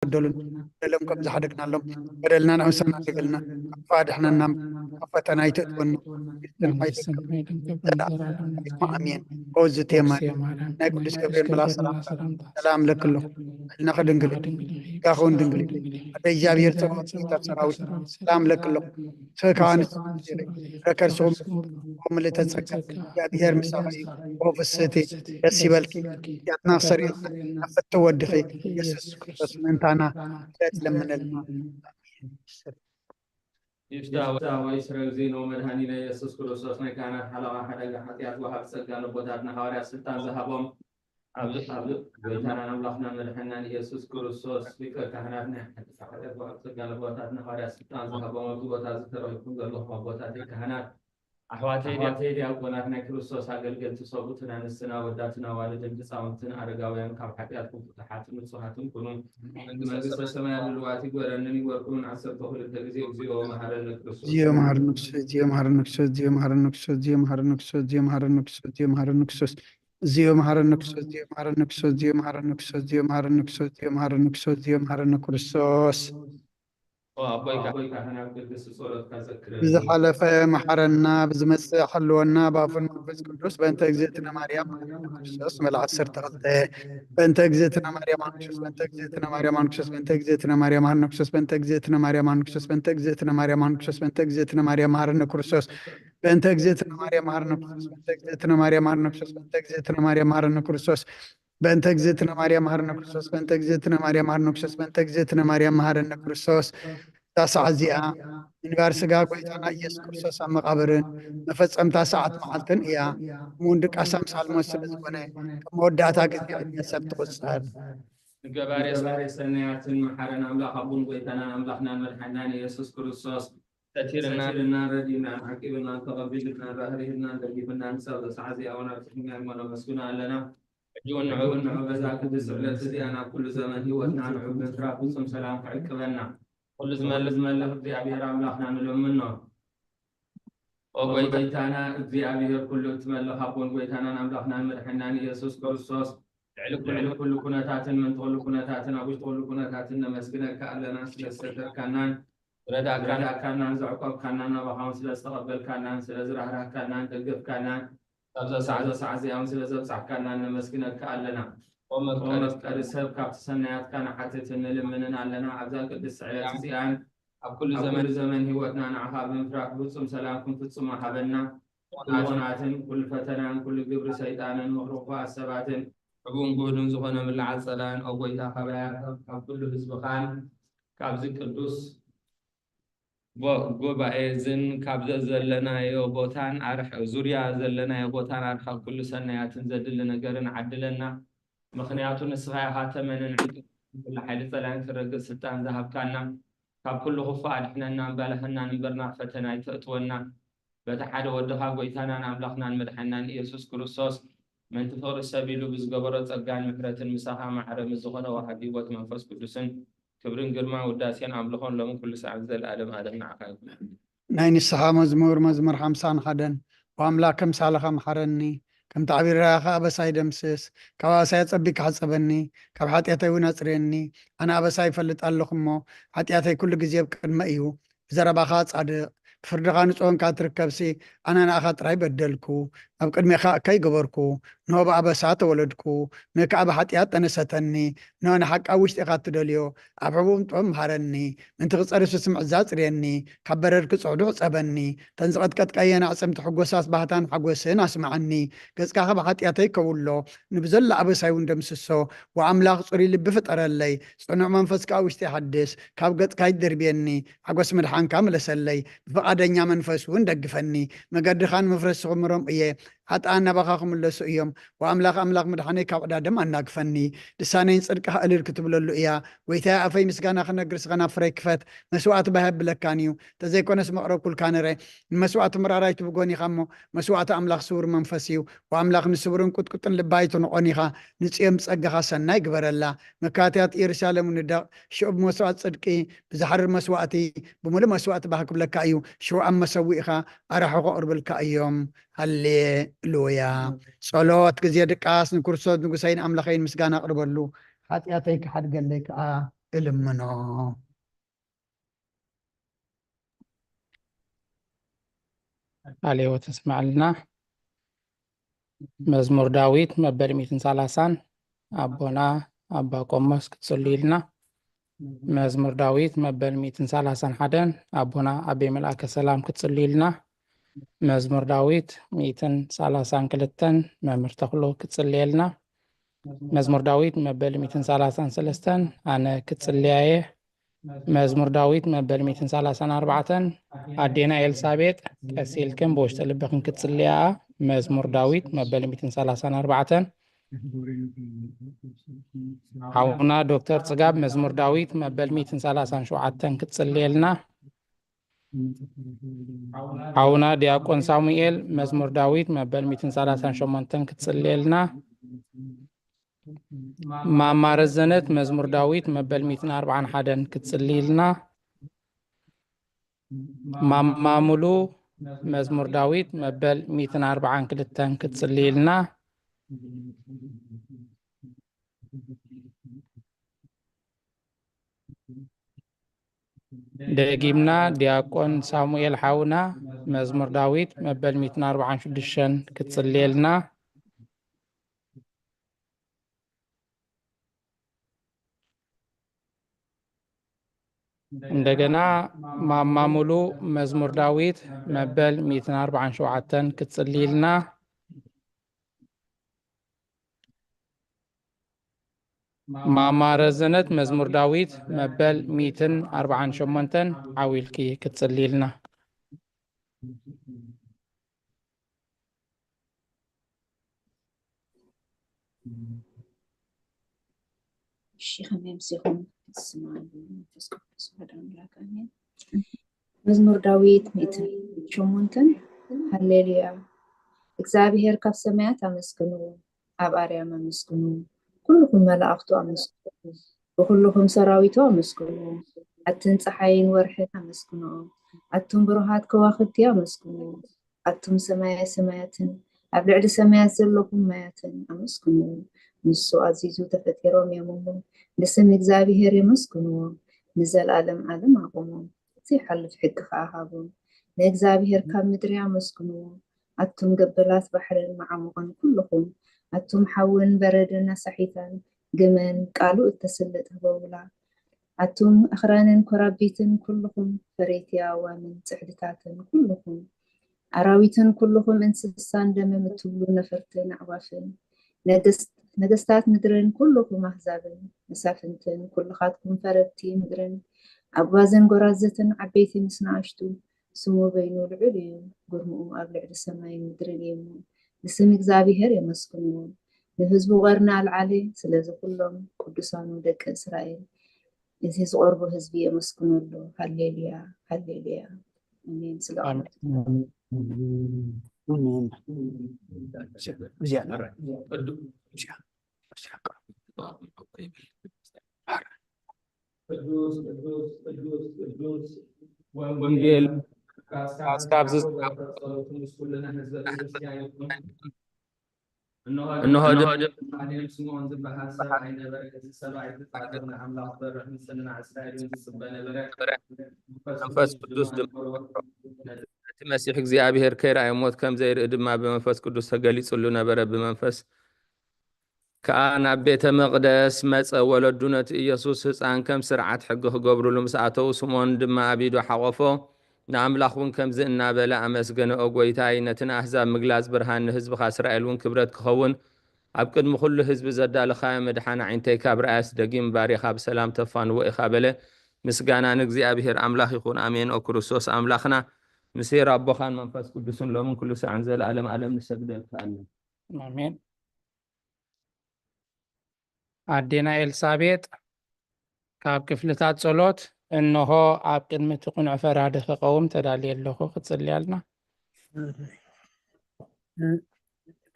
በደሉን በደሎም ከም ዝሓደግናሎም በደልና ንሕምሰና ደገልና ካብ ክፉእ ኣድሕነና ካብ ፈተና ኣይተእትወና። ኣሜን። ኦዝቴ ማርያም ናይ ቅዱስ ገብርኤል መልኣክ ሰላምታ ሰላም ለክሎ ልዕልና ከድንግል ጋኸውን ድንግል ኣደ እግዚኣብሔር ጸባኦት ጌታ ሰራዊት ሰላም ለክሎ ሰካዋን ረከርስኹም ምልእተ ጸጋ እግዚኣብሔር ምሳኻ እዩ። ኦ ፍስህቲ ደስ ይበልኪ ያትና ሰሪርና ኣፈተ ወድኺ የሱስ ክርስቶስ ምእንታና ትለምነልና። ይፍታ ወይ ስረ ጊዜ ነው መድኃኒነ ኢየሱስ ክርስቶስ ናይ ካህናት ሓለቓ ሓደጋ ሓጢኣት ወሃብ ጸጋ ነቦታትና ሃዋርያ ስልጣን ዝሃቦም ኣብዚ ኣብዚ ጎይታናን ኣምላኽናን መድሓናን ኢየሱስ ክርስቶስ ሊቀ ካህናት ናይ ሓጢኣት ወሃብ ጸጋ ነቦታትና ሃዋርያ ስልጣን ዝሃቦም ኣብዚ ቦታ ዝተረኸብኩም ዘለኹም ኣቦታተይ ካህናት ኣሕዋተይ ኣሕዋተይ ዲያቆናት ናይ ክርስቶስ ኣገልገልቲ ሰብኡትን ኣንስትን ኣወዳትን ኣዋልድን ህፃውንትን ኣረጋውያን ካብ ሓጢኣትኩም ፍቱሓትን ንጹሃትን ኩኑ። መንግስተ ሰማያት ድልዋት ይግበረንን ይግበርኩምን ዓሰርተ ክልተ ግዜ እግዚኦ መሐረነ ክርስቶስ። እግዚኦ መሐረነ ክርስቶስ። እግዚኦ መሐረነ ክርስቶስ። እግዚኦ መሐረነ ክርስቶስ። እግዚኦ መሐረነ ክርስቶስ። እግዚኦ መሐረነ ክርስቶስ። እግዚኦ መሐረነ ክርስቶስ። እግዚኦ መሐረነ ክርስቶስ። እግዚኦ መሐረነ ክርስቶስ። እግዚኦ መሐረነ ክርስቶስ። እግዚኦ መሐረነ ክርስቶስ። እግዚኦ መሐረነ ክርስቶስ። እግዚኦ መሐረነ ክርስቶስ። ብዝሓለፈ መሓረና፣ ብዝመጽእ ሓልወና፣ ብኣፉን መንፈስ ቅዱስ። በእንተ እግዝእትነ ማርያም ክርስቶስ መልዓ ዓሰርተ ክልተ በእንተ እግዝእትነ ማርያም ኣንክሽስ በእንተ እግዝእትነ ማርያም ኣንክሽስ በእንተ እግዝእትነ ማርያም ኣንክሽስ በእንተ እግዝእትነ ማርያም ኣንክሽስ በእንተ እግዝእትነ ማርያም ኣንክሽስ በእንተ እግዝእትነ ማርያም ኣንክሽስ በእንተ እግዝእትነ ማርያም ኣንክሽስ በእንተ እግዝእትነ ማርያም ኣንክሽስ በእንተ እግዝእትነ ማርያም ኣንክሽስ በእንተ እግዝእትነ ማርያም መሃርነ ክርስቶስ በእንተ እግዝእትነ ማርያም መሃርነ ክርስቶስ በእንተ እግዝእትነ ማርያም መሃርነ ክርስቶስ። እዛ ሰዓት እዚኣ ምንባር ስጋ ጎይታና ኢየሱስ ክርስቶስ ኣብ መቓብርን መፈጸምታ ሰዓት መዓልትን እያ። እሙን ድቃስ ኣምሳል ሞት ስለ ዝኾነ ከም መወዳእታ ግዜ ዕድመ ሰብ ትቑጸር። ንገባሬ ሰናያትን መሓረን ኣምላኽ ኣቡን ጎይታናን ኣምላኽናን መድሓናን ኢየሱስ ክርስቶስ ሰቲርናን ረዲእናን ዓቂብናን ተቐቢልናን ራህሪህናን ደጊፍናን ክሳብ እዛ ሰዓት እዚኣ እውን ኣብዚሕና እሞ ነመስግኖ ኣለና። ሕጂ እውን ንዑ እውን ንዑ በዛ ቅድስቲ ዕለት እዚኣ ናብ ኩሉ ዘመን ህይወትና ንዑ ብምትራፍ ፍጹም ሰላም ክዕቅበና ኩሉ ዝመልእ ዝመልኽ እግዚኣብሔር ኣምላኽና ንለምኖ። ኦ ጎይታና እግዚኣብሔር ኩሉ እትመልኽ ኣቦን ጎይታናን ኣምላኽናን መድሓናን ኢየሱስ ክርስቶስ ልዕሊ ኩሉ ኩነታትን ምእንቲ ኩሉ ኩነታትን ኣብ ውሽጢ ኩሉ ኩነታትን ነመስግነካ ኣለና ስለ ዝሰተርካናን ዝረዳእካናን ዘዕቆብካናን ናባኻ እውን ስለ ዝተቐበልካናን ስለ ዝራህራህካናን ደገፍካናን ካብዛ ሰዓት እዚኣ እውን ስለ ዘብጻሕካና ነመስግነካ ኣለና። ኦ መፍቀሪ ሰብ ካብቲ ሰናያትካ ንሓትትን ንልምንን ኣለና። ኣብዛ ቅድስቲ ዕለት እዚኣን ኣብ ኩሉ ዘመን ህይወትና ንዓኻ ብምፍራህ ብፍጹም ሰላም ክንፍጽሞ ሃበና። ኩሉ ቕናትን ኩሉ ፈተናን ኩሉ ግብሪ ሰይጣንን ምኽሪ ክፉኣት ሰባትን ሕቡን ግሁድን ዝኾነ ምልዓል ጸላእን ኦ ጎይታ ካባያ ካብ ኩሉ ህዝብኻን ካብዚ ቅዱስ ጉባኤ ዝን ካብ ዘለናዮ ቦታን ኣርሕ ዙርያ ዘለናዮ ቦታን ኣርሓ ኩሉ ሰናያትን ዘድሊ ነገርን ዓድለና። ምኽንያቱ ንስኻ ኢኻ ተመንን ዕንቅፍን ኩሉ ሓይሊ ጸላእን ክረግጽ ስልጣን ዝሃብካና። ካብ ኩሉ ክፉእ ኣድሕነና እምባልሐናን እምበርና ፈተና ኣይተእትወና። በቲ ሓደ ወድኻ ጎይታናን ኣምላኽናን መድሓናን ኢየሱስ ክርስቶስ ምእንቲ ፍቕሪ ሰብ ኢሉ ብዝገበሮ ጸጋን ምሕረትን ምሳኻ ማዕረ ምስ ዝኾነ ወሃቢ ህይወት መንፈስ ቅዱስን ክብርን ግርማን ውዳሴን ኣምልኾን ሎምን ኩሉ ሰዓት ዘለኣለም ኣለም ንዓኻ ይኹን። ናይ ንስሓ መዝሙር መዝሙር ሓምሳን ሓደን። ኦ ኣምላኽ ከምሳልኻ ምሓረኒ፣ ከም ታዕቢራኻ ኣበሳይ ደምስስ። ካብ ኣበሳይ ኣጸቢካ ሕጸበኒ፣ ካብ ሓጢኣተይ እውን ኣጽርየኒ። ኣነ ኣበሳይ ይፈልጥ ኣለኹ እሞ፣ ሓጢኣተይ ኩሉ ግዜ ኣብ ቅድመ እዩ። ብዘረባኻ ጻድቕ፣ ብፍርድኻ ንጹህ ኾንካ ትርከብሲ፣ ኣነ ንኣኻ ጥራይ በደልኩ፣ ኣብ ቅድሜኻ እከይ ገበርኩ። ንሆ ብኣበሳ ተወለድኩ፣ ንከኣ ብሓጢኣት ጠነሰተኒ። ንሆ ንሓቂ ኣብ ውሽጢኻ እትደልዮ፣ ኣብ ሕቡእ ጥበብ ምሃረኒ። ምእንቲ ክጸሪ ስስምዕ እዛ ኣጽርየኒ፣ ካብ በረድ ክጽዕዱ ሕጸበኒ። እተን ዝቐጥቀጥካየን ኣዕጽምቲ ሕጎሳት ባህታን ሓጎስን ኣስምዓኒ። ገጽካ ካብ ሓጢኣተይ ከውሎ፣ ንብዘሎ ኣበሳይ እውን ደምስሶ። ወኣምላኽ ጽሩይ ልቢ ፍጠረለይ፣ ጽኑዕ መንፈስ ከኣ ውሽጢ ሓድስ። ካብ ገጽካ ኣይትደርብየኒ፣ ሓጎስ ምድሓንካ ምለሰለይ። ብፍቓደኛ መንፈስ እውን ደግፈኒ። መገድኻ ንምፍረስ ክምሮም እየ፣ ሓጥኣን ናባኻ ክምለሱ እዮም። ወኣምላኽ ኣምላኽ ምድሓነይ ካብ ዕዳ ደም ኣናግፈኒ። ልሳነይ ንጽድቅኻ እልል ክትብለሉ እያ። ጎይታየ ኣፈይ ምስጋና ክነግር ስኻ ናብ ፍረይ ክፈት። መስዋእቲ ባህ የብለካን እዩ፣ እንተዘይኮነስ መቕረብኩልካ ነረ። ንመስዋእቲ ምራር ኣይትብጎን ኢኻ እሞ፣ መስዋእቲ ኣምላኽ ስውር መንፈስ እዩ። ወኣምላኽ ንስውርን ቁጥቁጥን ልባ ኣይትንቖን ኢኻ። ንጽዮን ብጸጋኻ ሰናይ ግበረላ። መካትያት ኢየሩሳሌም ንደቕ፣ ሽዑ ብመስዋእቲ ጽድቂ፣ ብዝሓርር መስዋእቲ፣ ብምሉእ መስዋእቲ ባህ ክብለካ እዩ። ሽዑ ኣብ መሰዊእኻ ኣራሑ ከቕርብልካ እዮም። ሃሌሉያ። ጸሎት ግዜ ድቃስ ንክርስቶስ ንጉሰይን ኣምላኸይን ምስጋና ኣቕርበሉ። ሓጢኣተይ ክሓድገለይ ከኣ እልምኖ። ቃለ ሕይወት ተስማዕልና። መዝሙር ዳዊት መበል ሚእትን ሰላሳን ኣቦና ኣባ ቆሞስ ክትጽልዩልና። መዝሙር ዳዊት መበል ሚእትን ሰላሳን ሓደን ኣቦና ኣቤ መልኣከ ሰላም ክትጽልዩልና። መዝሙር ዳዊት ሚእትን ሰላሳን ክልተን መምህር ተኽሉ ክትጽልየልና። መዝሙር ዳዊት መበል ሚእትን ሰላሳን ሰለስተን ኣነ ክትጽልያ እየ። መዝሙር ዳዊት መበል ሚእትን ሰላሳን ኣርባዕተን ኣዴና ኤልሳቤጥ ቀስ ኢልክን ብውሽጢ ልብኽን ክትጽልያ። መዝሙር ዳዊት መበል ሚእትን ሰላሳን ኣርባዕተን ሓውና ዶክተር ጽጋብ መዝሙር ዳዊት መበል ሚእትን ሰላሳን ሸውዓተን ክትጽልየልና። ሓውና ዲያቆን ሳሙኤል መዝሙር ዳዊት መበል ሚእትን ሰላሳን ሸሞንተን ክትጽልየልና። ማማ ረዘነት መዝሙር ዳዊት መበል ሚእትን ኣርባዓን ሓደን ክትጽልይልና። ማማ ሙሉ መዝሙር ዳዊት መበል ሚእትን ኣርባዓን ክልተን ክትጽልይልና። ደጊምና ዲያቆን ሳሙኤል ሓውና መዝሙር ዳዊት መበል ሚእትን ኣርባዓን ሽዱሽተን ክትጽልየልና። እንደገና ማማ ሙሉ መዝሙር ዳዊት መበል ሚእትን ኣርባዓን ሸውዓተን ክትጽልይልና። ማማ ረዘነት መዝሙር ዳዊት መበል ሚእትን ኣርባዓን ሸሞንተን ዓው ኢልኪ ክትጽልይልና። እሺ፣ ከመይ ኣምሲኹም? በስመ ኣብ ወወልድ ወመንፈስ ቅዱስ ኣሐዱ ኣምላክ ኣሜን። መዝሙር ዳዊት ሚእትን ሸሞንተን። ሃሌሉያ። እግዚኣብሔር ካብ ሰማያት ኣመስግንዎ፣ ኣብ ኣርያም ኣመስግንዎ፣ ኩልኹም መላእኽቱ ኣመስግንዎ፣ ብኹልኹም ሰራዊቱ ኣመስግንዎ። ኣትን ጸሓይን ወርሕን ኣመስግንኦ፣ ኣቱም ብሩሃት ከዋኽብቲ ኣመስግንዎ። ኣቱም ሰማየ ሰማያትን ኣብ ልዕሊ ሰማያት ዘለኹም ማያትን ኣመስግንዎ። ንሱ ኣዚዙ ተፈጢሮም እዮም እሞ ንስም እግዚኣብሔር የመስግንዎ። ንዘለኣለም ዓለም ኣቑሞም፣ ዘይሓልፍ ሕጊ ኸኣ ሃቦም። ንእግዚኣብሔር ካብ ምድሪ ኣመስግንዎ። ኣቱም ገበላት ባሕርን መዓሙቕን ኩልኹም፣ ኣቱም ሓውን በረድን ኣሳሒታን ግመን ቃሉ እተስልጥ ህበውላ። ኣቱም ኣኽራንን ኮራቢትን ኩልኹም፣ ፈረይቲ ኣእዋምን ጽሕድታትን ኩልኹም፣ ኣራዊትን ኩልኹም እንስሳን ደመም እትብሉ ነፈርትን ኣዕዋፍን፣ ነገስ-፣ ነገስታት ምድርን ኩልኹም ኣህዛብን መሳፍንትን፣ ኩልኻትኩም ፈረድቲ ምድርን፣ ኣጓዝን ጎራዝትን፣ ዓበይቲ ምስ ንኣሽቱ፣ ስሙ በይኑ ልዑል እዩ፣ ግርምኡ ኣብ ልዕሊ ሰማይን ምድርን እዩ እሞ፣ ንስም እግዚኣብሄር የመስግንዎ። ንህዝቡ ቐርኒ ኣልዓለ፣ ስለዚ ኩሎም ቅዱሳኑ ደቂ እስራኤል፣ እዚ ዝቐርቦ ህዝቢ የመስግኖ ኣሎ። ሃሌሉያ፣ ሃሌሉያ። ኣሜን። ስለ ኣሜን። ኣሜን። እዚኣ ንርአ። እዚኣ። እዚኣ። ቅዱስ ቅዱስ ቅዱስ ቅዱስ ወንጌል ጳስካ ኣብዚ ዝጻፍ ጸሎቱ ምስ ኩልና ህዝበ ክርስቲያን ይኹን። እንሆ እንሆ ድማ ድማ ሓዲም ስምዖን ዝበሃል ሰብ ኣይነበረ። እዚ ሰብ ኣይትጻገብ ንኣምላኽ ፈርሕ ምስልና እስራኤልን ዝጽበ ነበረ። መንፈስ ቅዱስ ድማ ነቲ መሲሕ እግዚኣብሔር ከይረኣየ ሞት ከም ዘይርኢ ድማ ብመንፈስ ቅዱስ ተገሊጹሉ ነበረ። ብመንፈስ ከኣ ናብ ቤተ መቕደስ መጸ። ወለዱ ነቲ ኢየሱስ ህጻን ከም ስርዓት ሕጊ ክገብሩሉ ምስ ኣተዉ፣ ስምዖን ድማ ኣብ ኢዱ ሓቖፎ፣ ንኣምላኽ እውን ከምዚ እናበለ ኣመስገነ፣ ኦ ጐይታይ፣ ነቲ ንኣህዛብ ምግላጽ ብርሃን፣ ንህዝብኻ እስራኤል እውን ክብረት ክኸውን፣ ኣብ ቅድሚ ኵሉ ህዝቢ ዘዳለኻዮ ምድሓን ኣዒንተይ ካብ ረኣያስ ደጊም ባሪኻ ብሰላም ተፋንዎ ኢኻ በለ። ምስጋና ንእግዚኣብሔር ኣምላኽ ይኹን፣ ኣሜን። ኦ ክርስቶስ ኣምላኽና፣ ምስ ኄር ኣቦኻን መንፈስ ቅዱስን ሎምን ኩሉ ሳዕን ዘለኣለም ኣለም ንሰግደልካ ኣለን። ኣሜን። ኣዴና ኤልሳቤጥ ካብ ክፍልታት ጸሎት፣ እንሆ ኣብ ቅድሚ እቲ ቅኑዕ ፈራዲ ክቐውም ተዳልየ ኣለኹ፣ ክትጽልያ ኣልና።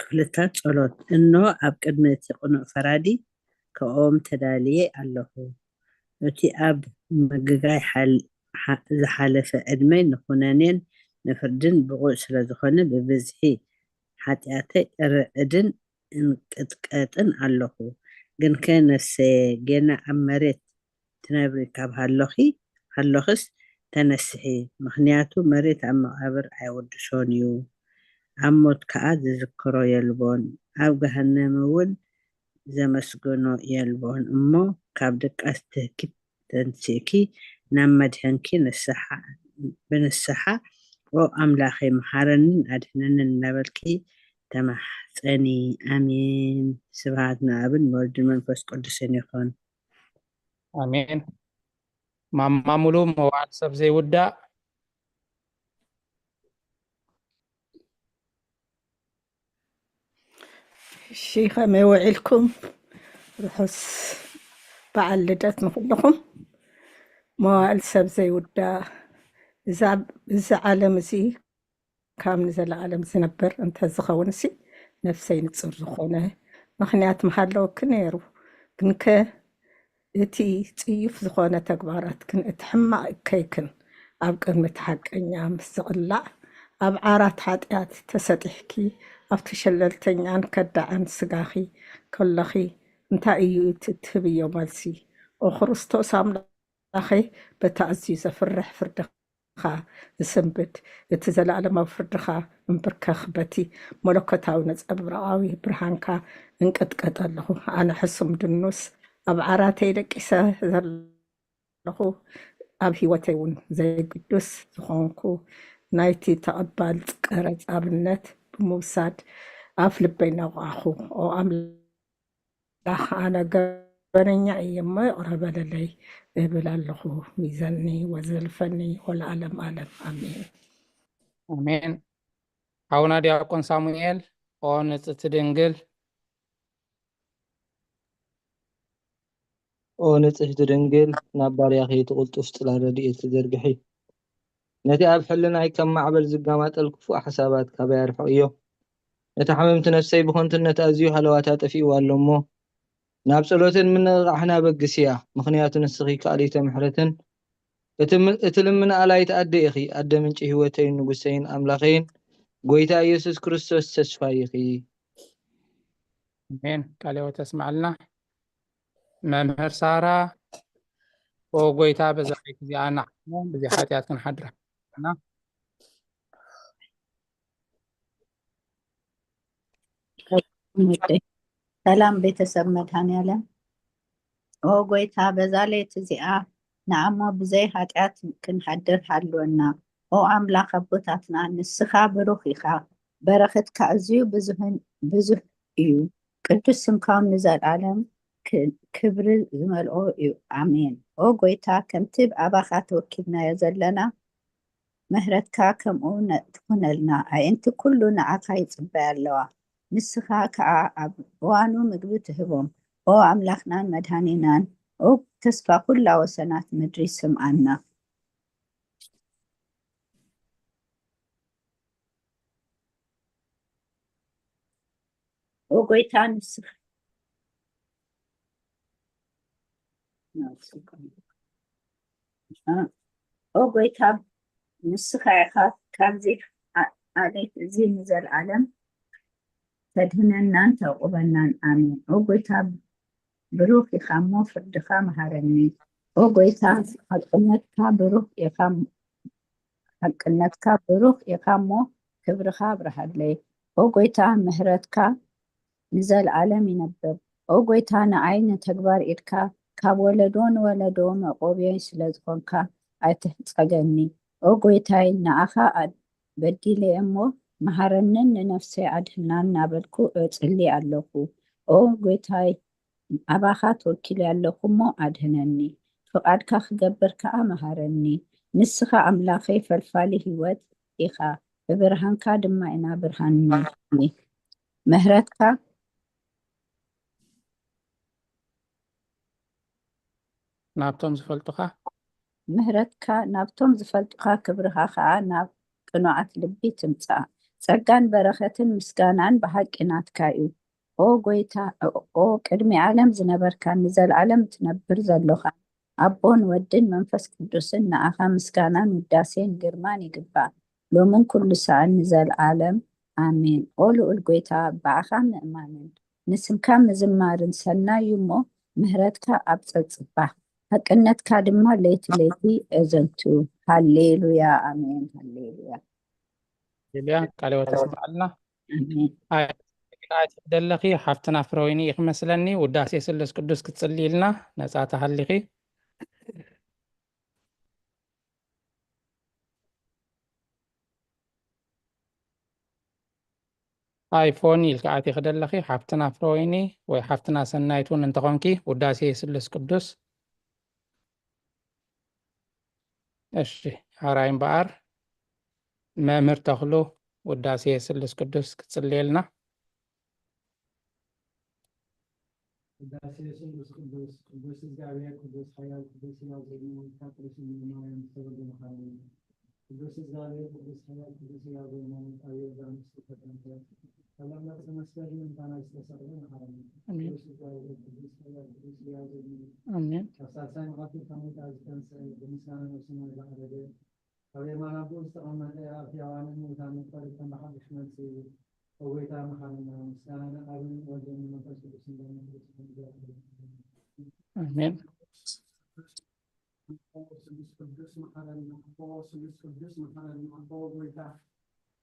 ክፍልታት ጸሎት፣ እንሆ ኣብ ቅድሚ እቲ ቅኑዕ ፈራዲ ክቐውም ተዳልየ ኣለኹ። እቲ ኣብ ምግጋይ ሓል-፣ ሓ-፣ ዝሓለፈ ዕድመይ ንኹነኔን ንፍርድን ብቑዕ ስለ ዝኾነ፣ ብብዝሒ ሓጢኣተይ እርዕድን እንቅጥቀጥን ኣለኹ። ግንከ ነፍሰየ፣ ጌና ኣብ መሬት ትነብሪ ካብ ሃሎኺ፣ ሃሎኽስ ተነስሒ፣ ምኽንያቱ መሬት ኣብ መቓብር ኣይወድሶን እዩ፣ ኣብ ሞት ከኣ ዝዝክሮ የልቦን፣ ኣብ ገሃነም እውን ዘመስግኖ የልቦን። እሞ ካብ ድቃስ ትህኪ ተንሲእኪ ናብ መድሕንኪ ንስሓ፣ ብንስሓ "ኦ ኣምላኸይ፣ መሓረንን ኣድሕነንን" እናበልኪ ተማሕጸኒ። ኣሜን። ስብሃት ንኣብን ንወልድን መንፈስ ቅዱስን ይኹን። ኣሜን። ማማ ሙሉ፣ መዋዕል ሰብ ዘይውዳእ። እሺ፣ ከመይ ውዒልኩም? ርሑስ በዓል ልደት ንኹልኹም። መዋዕል ሰብ ዘይውዳእ። እዛ፣ እዚ ዓለም እዚ ካብ ንዘለዓለም ዝነብር እንተዝኸውን ሲ ነፍሰይ ንጹር ዝኾነ ምኽንያት ምሃለወኪ ነይሩ። ግንከ እቲ ጽዩፍ ዝኾነ ተግባራትክን እቲ ሕማቕ እከይክን ኣብ ቅድሚ እቲ ሓቀኛ ምስ ዝቕላዕ፣ ኣብ ዓራት ሓጢኣት ተሰጢሕኪ፣ ኣብቲ ሸለልተኛን ከዳዕን ስጋኺ ከለኺ፣ እንታይ እዩ እቲ እትህብዮ መልሲ? ኦ ክርስቶስ ኣምላኸይ፣ በቲ ኣዝዩ ዘፍርሕ ፍርድኻ ዝስንብድ፣ እቲ ዘለኣለማዊ ፍርድኻ እምብርከኽ፣ በቲ መለኮታዊ ነጸብራቓዊ ብርሃንካ እንቅጥቀጥ ኣለኹ። ኣነ ሕሱም ድኑስ ኣብ ዓራተይ ደቂሰ ዘለኹ፣ ኣብ ህይወተይ እውን ዘይግዱስ ዝኾንኩ፣ ናይቲ ተቐባል ቀረጽ ኣብነት ብምውሳድ ኣፍ ልበይ ነቋኹ። ኦ ኣምላኽ፣ ኣነ ገበነኛ እየ እሞ ይቕረ በለለይ እብል ኣለኹ። ሚዘኒ ወዘልፈኒ ወለዓለም ዓለም። ኣሜን። ኣሜን። ሓውና ዲያቆን ሳሙኤል፣ ኦ ንጽሕቲ ድንግል። ኦ ንጽሕቲ ድንግል፣ ናብ ባርያኺ እቲ ቅልጡፍ ጽላል ረድኤት ትዘርግሒ። ነቲ ኣብ ሕልናይ ከም ማዕበል ዝጋማጠል ክፉእ ሓሳባት ካባይ ኣርሕቕዮ። ነታ ሕምምቲ ነፍሰይ ብኸንቱነት ኣዝዩ ሃለዋታ ጠፊእዋ ኣሎ እሞ፣ ናብ ጸሎትን ምንቕቓሕን ኣበግስያ። ምኽንያቱ ንስኺ ካልኢተ ምሕረትን እቲ ም-፣ እቲ ልምና ኣላይት ኣደ ኢኺ። ኣደ ምንጪ ህይወተይን ንጉሰይን ኣምላኸይን፣ ጎይታ ኢየሱስ ክርስቶስ ተስፋይ ኢኺ። ኣሜን። ቃለ ሕይወት ተስማዕልና። መምህር ሳራ፣ ኦ ጎይታ፣ በዛ ለይቲ እዚኣ ንዓና ብዘይ ሓጢኣት ክንሓድር ሓግዘና። ሰላም ቤተሰብ መድኃኔዓለም። ኦ ጎይታ፣ በዛ ለይቲ እዚኣ ንኣሞ ብዘይ ኃጢኣት ክንሓድር ሃልወና። ኦ ኣምላኽ ኣቦታትና፣ ንስኻ ብሩኽ ኢኻ። በረኸትካ ኣዝዩ ብዙህን፣ ብዙህ እዩ። ቅዱስ ስምካ ንዘለዓለም ክ-፣ ክብሪ ዝመልኦ እዩ። ኣሜን። ኦ ጎይታ፣ ከምቲ ብኣባኻ ተወኪልናዮ ዘለና፣ ምሕረትካ ከምኡ ነ-፣ ትኹነልና። ኣዒንቲ ኩሉ ንዓኻ ይጽበያ ኣለዋ። ንስኻ ከኣ ኣብ እዋኑ ምግቢ ትህቦም። ኦ ኣምላኽናን መድኃኒናን፣ ኦ ተስፋ ኩላ ወሰናት ምድሪ፣ ስምዓና። ኦ ጎይታ፣ ንስኻ፣ ኦ ጎይታ፣ ንስኻ ኢኻ ካብዚ ዓ-፣ ዓሌት እዚ ንዘለዓለም ተድህነናን ተዕቁበናን። ኣሜን። ኦ ጎይታ፣ ብሩኽ ኢኻ እሞ ፍርድኻ መሃረኒ። ኦ ጎይታ፣ ሓቅነትካ ብሩኽ ኢኻ፣ ሓቅነትካ ብሩኽ ኢኻ እሞ ክብርኻ ኣብርሃለይ። ኦ ጎይታ፣ ምሕረትካ ንዘለዓለም ይነብር። ኦ ጎይታ፣ ንዓይ ንተግባር ኢድካ ካብ ወለዶ ንወለዶ መዕቆብየይ ስለ ዝኾንካ ኣይትሕጸገኒ። ኦ ጎይታይ፣ ንዓኻ ኣድ-፣ በዲለ እሞ መሃረንን ንነፍሰይ ኣድህናን እናበልኩ እጽሊ ኣለኹ። ኦ ጎይታይ፣ ኣባኻ ተወኪለ ኣለኹ እሞ ኣድህነኒ። ፍቓድካ ክገብር ከኣ መሃረኒ። ንስኻ ኣምላኸይ ፈልፋሊ ህይወት ኢኻ፣ ብብርሃንካ ድማ ኢና ብርሃን ንመልእ። ምሕረትካ ናብቶም ዝፈልጡኻ። ምሕረትካ ናብቶም ዝፈልጡኻ፣ ክብርኻ ኸኣ ናብ ቅኑዓት ልቢ ትምጻእ። ጸጋን በረኸትን ምስጋናን ብሓቂ ናትካ እዩ። ኦ ጎይታ፣ ኦ ቅድሚ ዓለም ዝነበርካን ንዘለዓለም እትነብር ዘሎኻን፣ ኣቦን ወድን መንፈስ ቅዱስን፣ ንኣኻ ምስጋናን ውዳሴን ግርማን ይግባእ፣ ሎምን ኩሉ ሰዓን ንዘለዓለም። ኣሜን። ኦ ልዑል ጎይታ፣ ብኣኻ ምእማንን ንስምካ ምዝማርን ሰናይ እዩ እሞ፣ ምሕረትካ ኣብ ጸጽባህ። ሓቅነትካ ድማ ለይቲ ለይቲ እዘንቱ። ሃሌሉያ፣ ኣሜን፣ ሃሌሉያ። ሉያ ቃለ ሕይወት ተስምዓልና። ኣሜን። ኣይ ደለኺ ሓፍትና ፍረወይኒ ኢኺ መስለኒ። ውዳሴ ስሉስ ቅዱስ ክትጽልይልና ነጻ ተሃሊኺ። ኣይፎን ኢልካ ኣቲኺ ደለኺ ሓፍትና ፍረወይኒ ወይ ሓፍትና ሰናይት እውን እንተኾንኪ ውዳሴ ስሉስ ቅዱስ። እሺ፣ ሕራይ እምበኣር መምህር ተኽሉ ውዳሴ ስሉስ ቅዱስ ክትጽልየልና። ቅዳሴ ስሉስ ቅዱስ። ቅዱስ እግዚኣብሔር ቅዱስ ኃያል ቅዱስ ሕያው ዘድኖ ካብ ቅዱስ ድንግል ማርያም ዝተወልደ መድኃኒነ። ቅዱስ እግዚኣብሔር ቅዱስ ኃያል ቅዱስ ሕያው ዘድኖ ኣብ ዮርዳኖስ ዝተጠምቀ፣ ካብ ለምለምቲ መስቀል ምእንታና ዝተሰቕለ መሐረነ። ኣሜን። ቅዱስ እግዚኣብሔር ቅዱስ ኃያል ቅዱስ ሕያው ዘድኖ ኣሜን። ካብ ሳልሳይ መዓልቲ ካብ ሙታን ዝተንስአ፣ ብምስጋና ናብ ሰማይ ዝዓረገ፣ ኣብ የማን ኣቦኡ ዝተቐመጠ፣ ኣብ ሕያዋንን ሙታንን ፈሪዱ ከም ብሓድሽ መጺኡ፣ ኦ ጐይታ መሓረና። ምስጋና ንኣብን ወልድን መንፈስ ቅዱስን በመንፈስ ቅዱስ ይገብር። ኣሜን። ኦ ስሉስ ቅዱስ መሓረና፣ ኦ ስሉስ ቅዱስ መሓረና፣ ኦ ጐይታ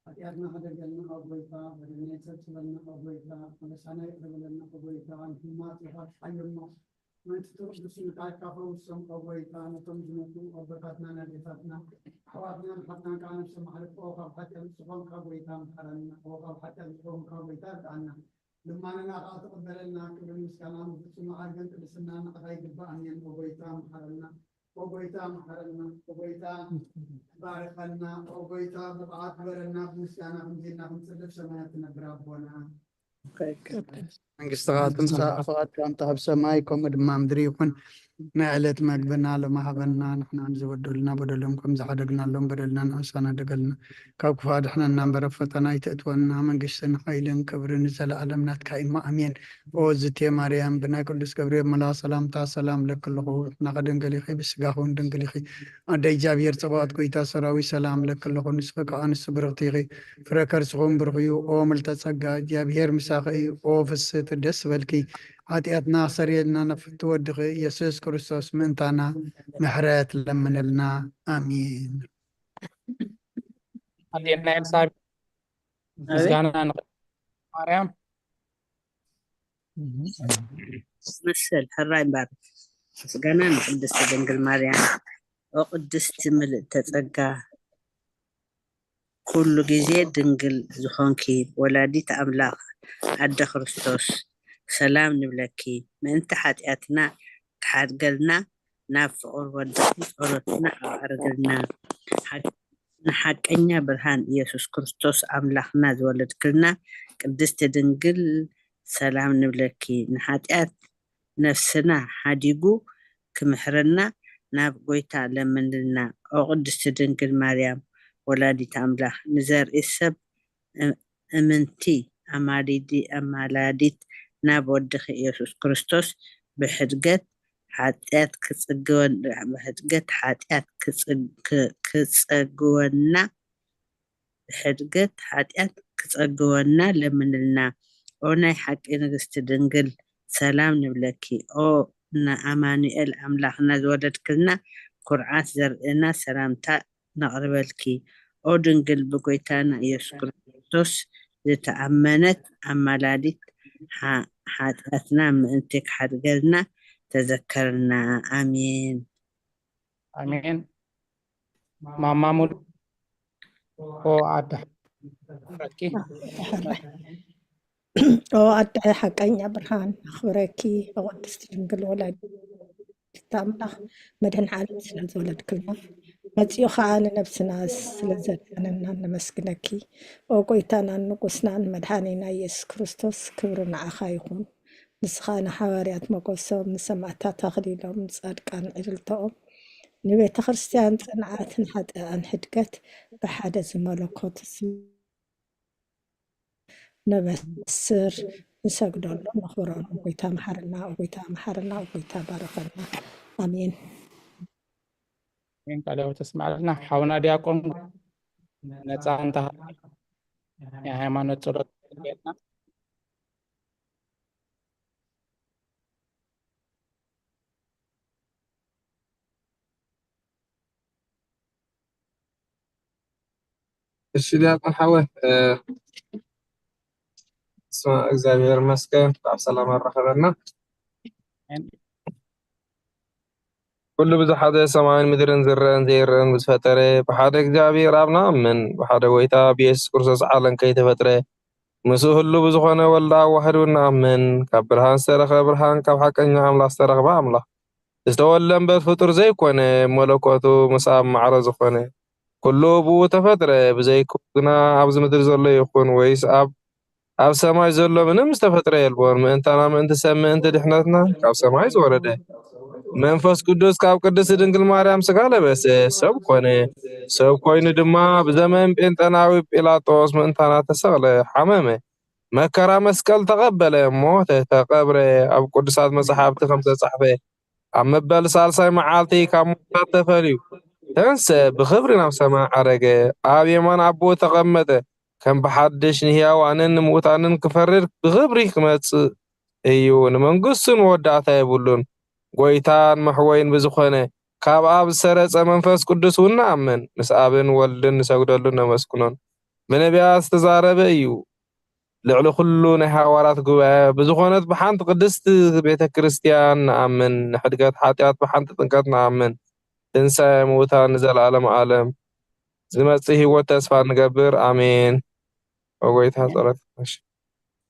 ሓጢኣትና ሕደገልና፣ ኦ ጐይታ በደልና ይጸብጸበልና፣ ኦ ጐይታ ኣበሳና ይቕረ በለልና፣ ኦ ጐይታ ንሕማቕ ይቕረ ሓየልና። ምእንቲ ትርጉስ ምልካይ ካፈውሶም ኦ ጐይታ፣ ነቶም ዝሞቱ ኣቦታትናን ኣዴታትና ኣሕዋትናን ኣሓትናን ከዓ ነፍሶም ኣሕልፎ፣ ኦ ካብ ሓጢኣት ንጹህ ኾንካ ጐይታ ምሓረና፣ ኦ ካብ ሓጢኣት ንጹህ ኾንካ ጐይታ እርድኣና። ልማንና ከዓ ተቐበለልና። ክብርን ምስጋናን ብፍጹም መዓርግን ቅድስና ንዓኻ ይግባእ። ኣሜን። ኦ ጐይታ ምሓረና፣ ኦ ጐይታ ምሓረና፣ ኦ ጐይታ ባርኸና፣ ኦ ጐይታ ብቕዓት ግበረና። ብምስጋና ከምዚልና ክንጽልፍ ሰማያት ትነብር ኣቦና። መንግስትኻ ትምጻእ፣ ፍቓድካ እንተ ኣብ ሰማይ ከምኡ ድማ ምድሪ ይኹን። ናይ ዕለት መግብና ሎሚ ሃበና፣ ንሕና ንዝበደሉና በደሎም ከም ዝሓደግናሎም በደልና ንሕሳና ደገልና፣ ካብ ክፉእ ኣድሕነና እምበር ኣብ ፈተና ኣይተእትወና። መንግስትን ሓይልን ክብርን ንዘለኣለም ናትካ እዩ። ኣሜን። ኦ ዝቴ ማርያም፣ ብናይ ቅዱስ ገብርኤል መልኣኽ ሰላምታ ሰላም እለኪ ኣለኹ። ንሕናኸ ድንግል ኢኺ፣ ብስጋኺ እውን ድንግል ኢኺ። ኣደ እግዚኣብሔር ጸባኦት፣ ጐይታ ሰራዊት፣ ሰላም እለኪ ኣለኹ። ንስኺ ከኣ ኣንስቲ ብርኽቲ ኢኺ፣ ፍረ ከርስኺ እውን ብሩኽ እዩ። ኦ ምልዕተ ጸጋ፣ እግዚኣብሔር ምሳኺ እዩ። ኦ ፍስሕቲ፣ ደስ ይበልኪ፣ ሓጢኣትና ክሰርየልና ነፍቲ ወድኺ ኢየሱስ ክርስቶስ ምእንታና ምሕረት ለምንልና። ኣሜን። ኣዴና ኤልሳቤጥ ምስጋና ንማርያም። መሰል ሕራይ እምበር ምስጋና ንቅድስቲ ድንግል ማርያም። ኦ ቅድስቲ ምልእተ ጸጋ፣ ኩሉ ግዜ ድንግል ዝኾንኪ ወላዲት ኣምላኽ ኣደ ክርስቶስ፣ ሰላም ንብለኪ። ምእንቲ ሓጢኣትና ክሓድገልና ናብ ፍቕሪ ወድኺ ጸሎትና ኣዕርግልና። ሓ-፣ ንሓቀኛ ብርሃን ኢየሱስ ክርስቶስ ኣምላኽና ዝወለድክልና ቅድስቲ ድንግል ሰላም ንብለኪ። ንሓጢኣት ነፍስና ሓዲጉ ክምሕረና ናብ ጐይታ ለምንልና። ኦ ቅድስቲ ድንግል ማርያም ወላዲት ኣምላኽ፣ ንዘርኢ ሰብ እ-፣ እምንቲ ኣማሊዲ-፣ ኣማላዲት ናብ ወድኺ ኢየሱስ ክርስቶስ ብሕድገት ሓጢኣት ክጽግወን-፣ ብሕድገት ሓጢኣት ክጽግ-፣ ክ-፣ ክጸግወና፣ ብሕድገት ሓጢኣት ክጸግወና ለምንልና። ኦ ናይ ሓቂ ንግስቲ ድንግል፣ ሰላም ንብለኪ። ኦ ንኣማኑኤል ኣምላኽና ዝወለድክልና፣ ኩርዓት ዘርእና ሰላምታ ነቕርበልኪ። ኦ ድንግል ብጎይታና ኢየሱስ ክርስቶስ ዝተኣመነት ኣማላዲት፣ ሓ-፣ ሓጢኣትና ምእንቲ ክሓድገልና ተዘከርና። ኣሜን። ኣሜን። ማማ ሙሉ ኦ ኣደ ሓቂ ኦ ኣደ ሓቀኛ ብርሃን ኣኽብረኪ፣ ኦ ቅድስቲ ድንግል ወላዲት ኣምላኽ መድህን ዓለም ስለ ዝወለድክልና፣ መጺኡ ኸዓ ንነብስና ስለ ዘድሓነና ነመስግነኪ። ኦ ጎይታናን ንጉስናን መድሓኒና ኢየሱስ ክርስቶስ፣ ክብሪ ንዓኻ ይኹን። ንስኻ ንሓዋርያት ሞገሶም፣ ንሰማዕታት ኣኽሊሎም፣ ንጻድቃን ዕልልታኦም፣ ንቤተ ክርስቲያን ጽንዓት፣ ንሓጥኣን ሕድገት፣ ብሓደ ዝመለኮት ነበስር፣ ንሰግደሉ፣ ነኽብረሉ። ጎይታ መሓረና፣ ጎይታ መሓረና፣ ጎይታ ባረኸና። ኣሜን። ኣሜን። ቃለ ሕይወት ተስማዕልና። ሓውና ዲያቆን ነፃ እንተሃ-፣ ናይ ሃይማኖት ጸሎት ቤትና። እሺ ዲያቆን ሓወ፣ ስማ እግዚኣብሔር ይመስገን፣ ካብ ሰላም ኣራኸበና። ኩሉ ብዝሓዘ ሰማይን ምድርን ዝረአን ዘይረአን ብዝፈጠረ ብሓደ እግዚኣብሔር ኣብ ንኣምን፣ ብሓደ ጎይታ ብኢየሱስ ክርስቶስ ዓለም ከይተፈጥረ ምስኡ ህሉ ብዝኾነ ወልዳ ዋህዱ ንኣምን። ካብ ብርሃን ዝተረኸ ብርሃን፣ ካብ ሓቀኛ ኣምላኽ ዝተረኽበ ኣምላኽ፣ ዝተወልደ እምበር ፍጡር ዘይኮነ፣ መለኮቱ ምስ ኣብ ማዕረ ዝኾነ፣ ኩሉ ብኡ ተፈጥረ፣ ብዘይክኡ ግና ኣብዚ ምድሪ ዘሎ ይኹን ወይስ ኣብ ኣብ ሰማይ ዘሎ ምንም ዝተፈጥረ የልቦን። ምእንታና፣ ምእንቲ ሰብ፣ ምእንቲ ድሕነትና ካብ ሰማይ ዝወረደ መንፈስ ቅዱስ ካብ ቅድስቲ ድንግል ማርያም ስጋ ለበሰ፣ ሰብ ኮነ። ሰብ ኮይኑ ድማ ብዘመን ጴንጠናዊ ጲላጦስ ምእንታና ተሰቕለ፣ ሓመመ፣ መከራ መስቀል ተቐበለ፣ ሞተ፣ ተቐብረ። ኣብ ቅዱሳት መጻሕፍቲ ከም ተጻሕፈ ኣብ መበል ሳልሳይ መዓልቲ ካብ ሙታት ተፈልዩ ተንሰ፣ ብኽብሪ ናብ ሰማይ ዓረገ፣ ኣብ የማን ኣቦ ተቐመጠ። ከም ብሓድሽ ንህያዋንን ንምውታንን ክፈርድ ብኽብሪ ክመጽእ እዩ። ንመንግስቱ መወዳእታ የብሉን። ጎይታን መሕወይን ብዝኾነ ካብ ኣብ ዝሰረጸ መንፈስ ቅዱስ እውን ንኣምን። ምስ ኣብን ወልድን ንሰግደሉን ነመስግኖን። ብነቢያት ዝተዛረበ እዩ። ልዕሊ ኩሉ ናይ ሃዋርያት ጉባኤ ብዝኾነት ብሓንቲ ቅድስቲ ቤተ ክርስቲያን ንኣምን። ንሕድገት ሓጢኣት ብሓንቲ ጥምቀት ንኣምን። ትንሳኤ ምውታን ንዘለዓለም ዓለም ዝመጽእ ህይወት ተስፋ ንገብር። ኣሜን። ኦ ጎይታ ጸሎት።